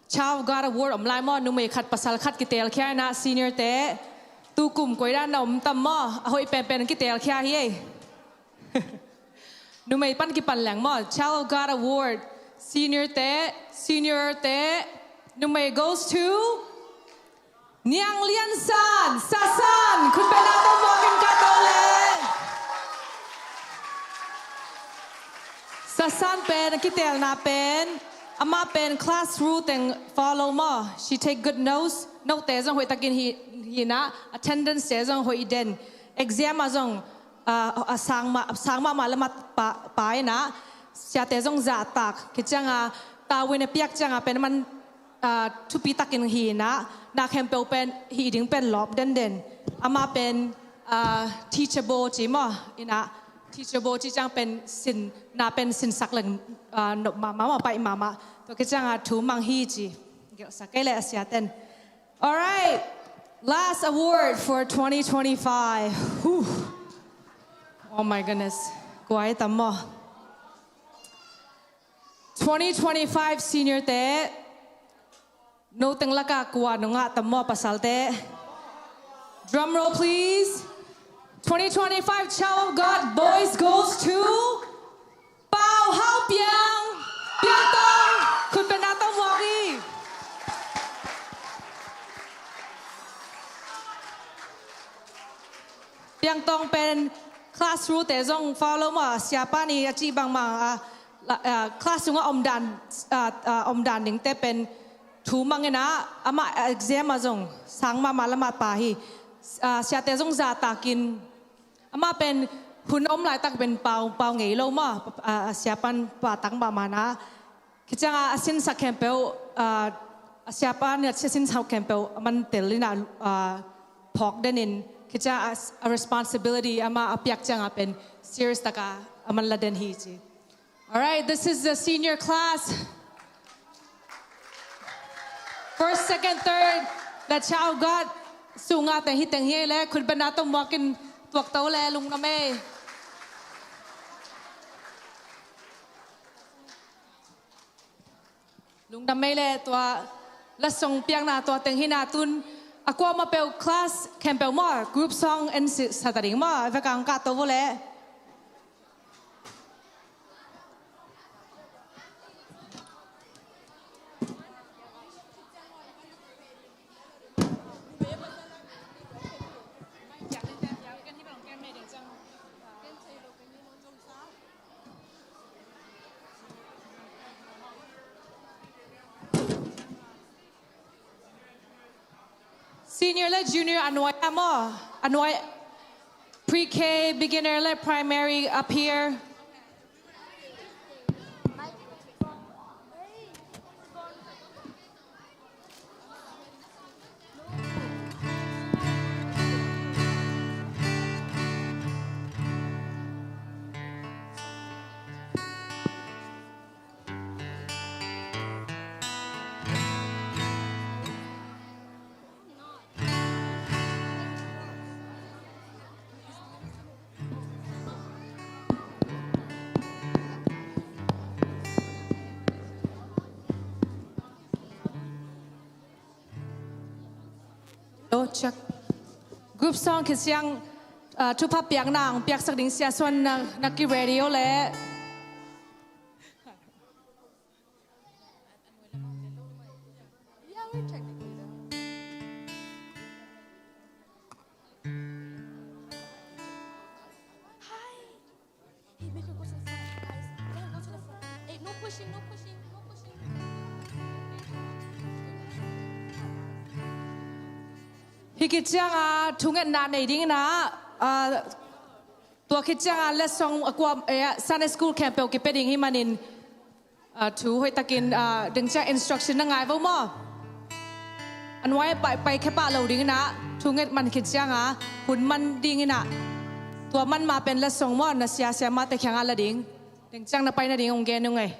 Child of God Award om lai maw, numei khat pasal khat kitelkhia inah senior te. Tukum koidan na om tam maw, a hoih penpen kitelkhia hi ei. Numei pan kipan leng maw, Child of God Award, senior te, senior te, numei goes to Niang Lian San, Sasan, khutbetna tawh muakin ka to le. Sasan pen, a kitelna pen, amah pen class rule teng follow maw. She take good notes, note te zong hoih takin hi, hi inah, attendance te zong hoih den. Exam ah zong, ah, a sang mah, sang mahmah lamah pa, pa inah, siate zong zahtak. Khit cianga, tawin a piak cianga pen man, ah, thupi takin hi inah, na khempeuh pen, hih ding pen lawp denden. Amah pen, ah, teachable ci maw, inah, teachable ci ciang pen sin, na pen sinsak leng, ah, nop mahmah, paih mahmah. Tua khit cianga thu mang hi ci. Gelhsak kei leh a siaten. Alright. Last award for twenty twenty-five. Whew. Oh my goodness. Kua hi tam maw? Twenty twenty-five senior te. Noteng laka kua nungah tam maw pasal te? Drum roll, please. Twenty twenty-five Child of God Boys goes to Pau Hau Piang. Piang Tong. Khutbetna tawh muak hi. Piang Tong pen class rule te zong follow maw, siapa ni a cih bangmah, ah, la, ah, class sungah omdan, ah, ah, omdan dingte pen thu mang inah, amah, ah, exam ah zong sang mahmah lamah pa hi. Ah, siate zong zahtakin, amah pen hun a om laitak pen pau, pau ngei lo maw, ah, ah, siapan pahtak mahmah inah. Khit cianga a sinsak khempeuh, ah, a siapa ni a sinsak khempeuh a man tel inah, ah, phawk denin, khit cianga a, a responsibility amah a piak cianga pen serious taka a man la den hi ci. Alright, this is the senior class. First, second, third, the Child of God. Sunga teng hi teng hi le, khutbetna tawh muakin tuak to le, lungdam ei. Lungdam ei le tua, lasong piakna tua teng hi inah tun, a kuamah peuh class khempeuh maw, group song en si, sa ta ding maw, a vekang kah to vo le. Senior le junior a nuai ah maw, a nuai pre-K, beginner le primary up here. Hello, check. Group song khit ciang, uh, thupha piakna ang piaksak ding sia suan na, na ki radio le. Hi. Hey, make her go to the front, guys. Make her go to the front. Hey, no pushing, no pushing, no pushing. Hi khit cianga thungetna nei ding inah, ah, tua khit cianga lesson a kuam, eh, Sunday school khempeuh kipia ding hi manin, ah, thu hoih takin, ah, ding ciang instruction na ngai vo maw. A nuai pai, pai khia pah lo ding inah, thunget man khit cianga hun man ding inah, tua man mah pen lesson maw, na sia siamahte kiangah la ding. Ding ciang na pai nading hong gen ung ei.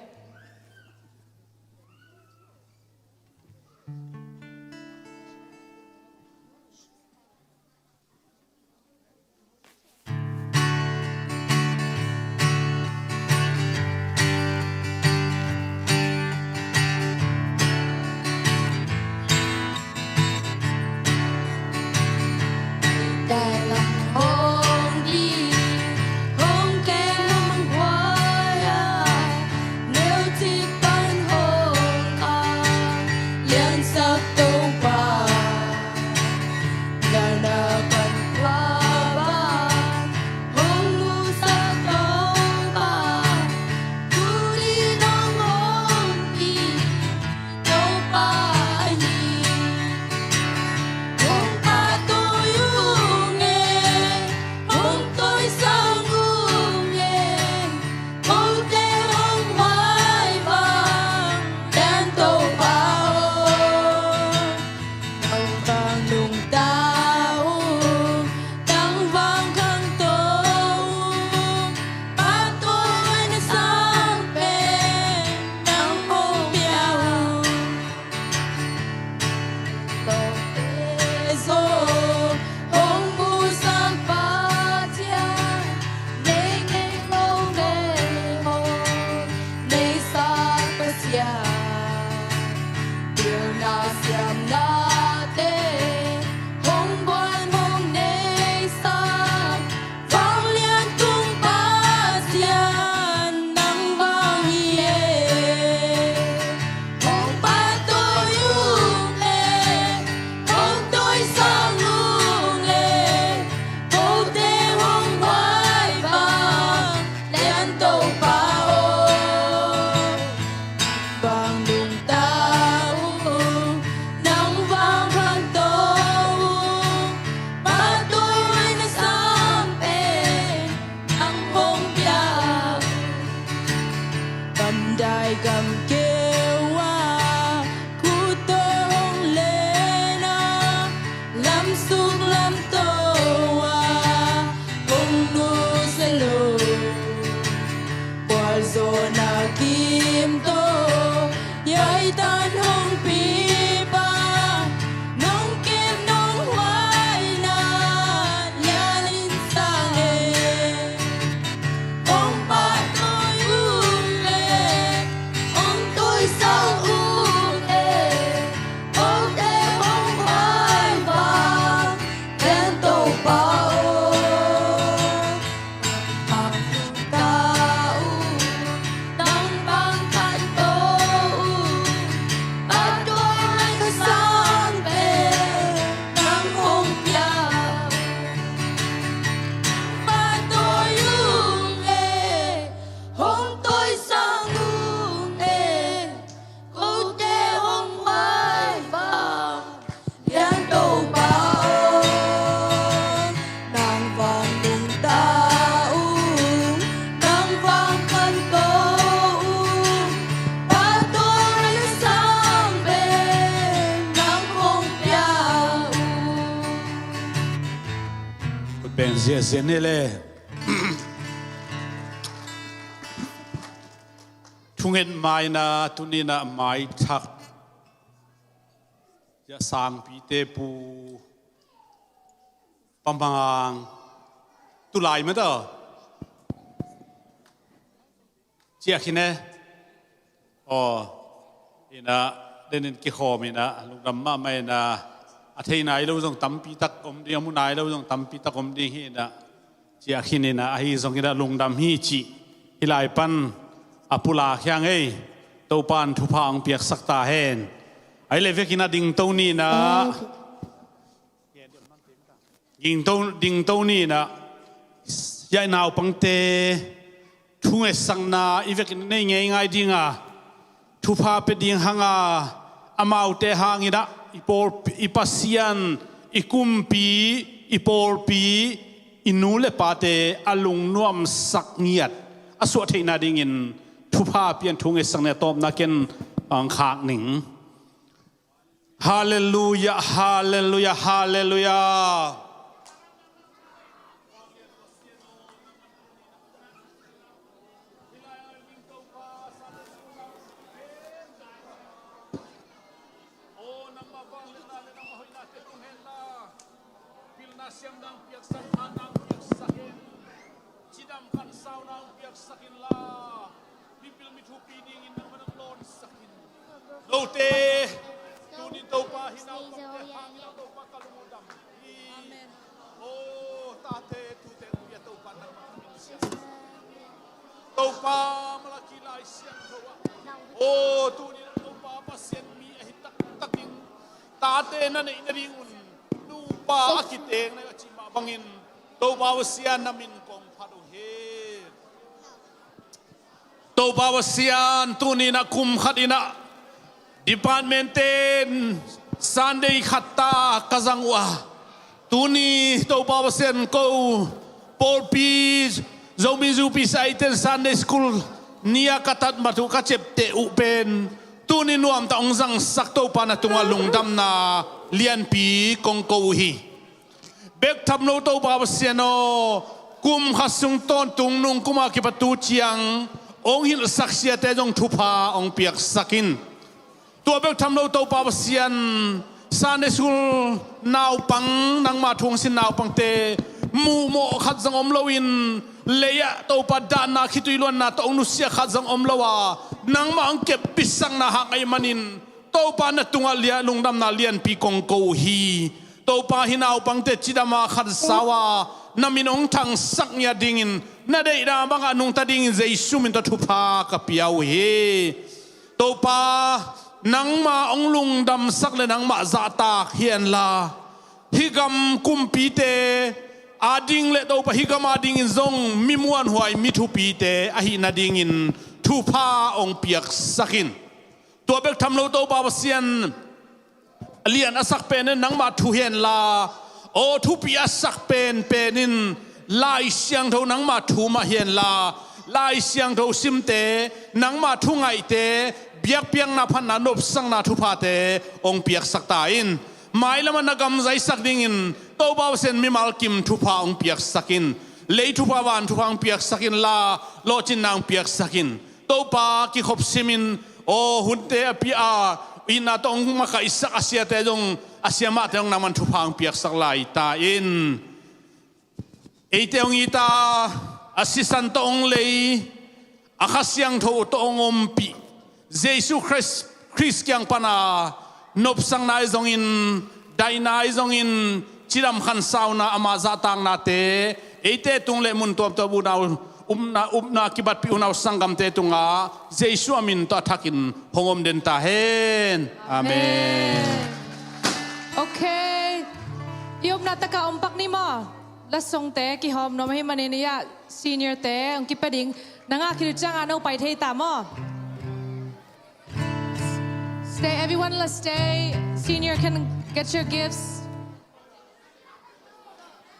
Daigam keu ah khutte hong len a, lamsuk lamto ah hong nusia lo. Pualzawhna kim tawh yaitan hong pipa, nong kem nong huaina lian in sang e. Hong pahtawi ung e, hong tawisang ung e, kote hong maivang lian Topa aw. Nang bang lungta uh, nang bang khanto uh, pahtawi sang pen nang hong pia uh. Pahtawi ung e, hong tawisang ung e, kote hong maivang lian Topa aw. Nang bang lungta uh, nang bang khanto uh, pahtawi sang pen nang hong pia uh. Khut beng ziahziah ni le. Thunget maina, tuni-in ah maithak, Sia Sangpite Pu Pa Mang, tulai mah tawh ciah khin e. Aw, in ah, den in kikhawm in ah, lungdam mahmah in ah, a thei nai lo zong tampi tak om ding, a mu nai lo zong tampi tak om ding hi in ah, ciah khin in ah, ahi zongin ah lungdam hi cih hih lai pan a pulak hi hang ei. Topa'n thupha hong piaksak ta hen. Ahih leh vekin ah dingto ni in ah, dingto, dingto ni in ah, hiah naupangte thungetsakna i vekin nei ngeingai ding a, thupha pia ding hang a, amaute hangin ah i pawl, i Pasian, i kumpi, i pawlpi, i nu le pate a lungnuamsak ngiat a suah theihna dingin thupha pian thungetsakna a tawpna ken hong khak ning. Halleluiah, halleluiah, halleluiah. Cidam khansau nang piaksak inla, mipil mi thupi dingin nangmah nang lawnsak in. Note, tuni-in Topa hih naupangte hangin ah Topa ka lungdam hi. Aw, tate tute hong pia Topa nangmah ka min siang. Topa Malakhi Lai Siangtho ah, aw, tuni-in ah Topa Pasian mi ahi taktak in, tate na neih nadingun nupa a kiteng na hi a cih mah bangin, Topa Pasian na min kong phat uh hi. Topa Pasian, tuni-in ah kum khat in ah department ten Sunday khat ta ka zang uh a, tuni Topa Pasian ko pawlpi Zomi Zupi Saiten Sunday School ni-a ka tat mat uh, ka ciapteh uh pen tuni nuamtak hong zangsak Topa na tungah lungdamna lianpi kong ko uh hi. Bek tham lo Topa Pasian aw, kum khat sung tawntung nung kum a kipat tu ciang hong hilhsak siate zong thupha hong piaksak in. Tua bek tham lo Topa Pasian, Sunday School naupang, nangma thu hong sin naupangte muhmawh khat zong om loin, lei-ah Topa dahna khitui luanna tawh hong nusia khat zong om lo a, nangmah hong kep pitsakna hang ahih manin Topa na tungah lia-, lungdamna lianpi kong ko uh hi. Topa, hih naupangte cidam a khansau a, na min hong thangsak ngiat dingin, na deihna bangah nungta dingin Jesu min tawh thupha ka pia uh hi. Topa, nangmah hong lungdamsak le nangmah zahtak hi henla, hih gam kumpite ading le Topa, hih gam adingin zong mi muanhuai, mi thupite ahih nadingin thupha hong piaksak in. Tua bek tham lo Topa Pasian, a lian a sak pen in nangmah thu hi henla, aw, thupi a sak penpen in Lai Siangtho nangmah thu mah hi henla, Lai Siangtho simte, nangmah thungaihte, biakpiakna phatna nopsakna thuphate hong piaksak ta in. Mailamah na gamzaisak dingin Topa Pasian mimal kim thupha hong piaksak in. Lei thupha, van thupha hong piaksak inla, lawhcinna hong piaksak in. Topa kikhop simin, aw, hunte a pia a, itna tawh hong makaihsak a siate zong, a sia mahte zong nangman thupha hong piaksak lai ta in. Eite hong it a, a sisan tawh hong lei, a Kha Siangtho tawh hong ompih Jesu Khrist, Khrist kiang pana nopsakna ahi zongin, daihna ahi zongin, cidam khansauna, ama zahtaknate eite tung le mun tuamtuam, unau, upna, upna kibatpih unau sanggamte tungah Jesu a min tawh a thakin hong om den ta hen. Amen. Okay. I upna takah om pak ni maw? Lasongte kihawm nuam ahih manin, ia, seniorte hong kipia ding. Na ngah khit uh ciangin na pai thei ta maw? Stay, everyone, let's stay. Senior can get your gifts.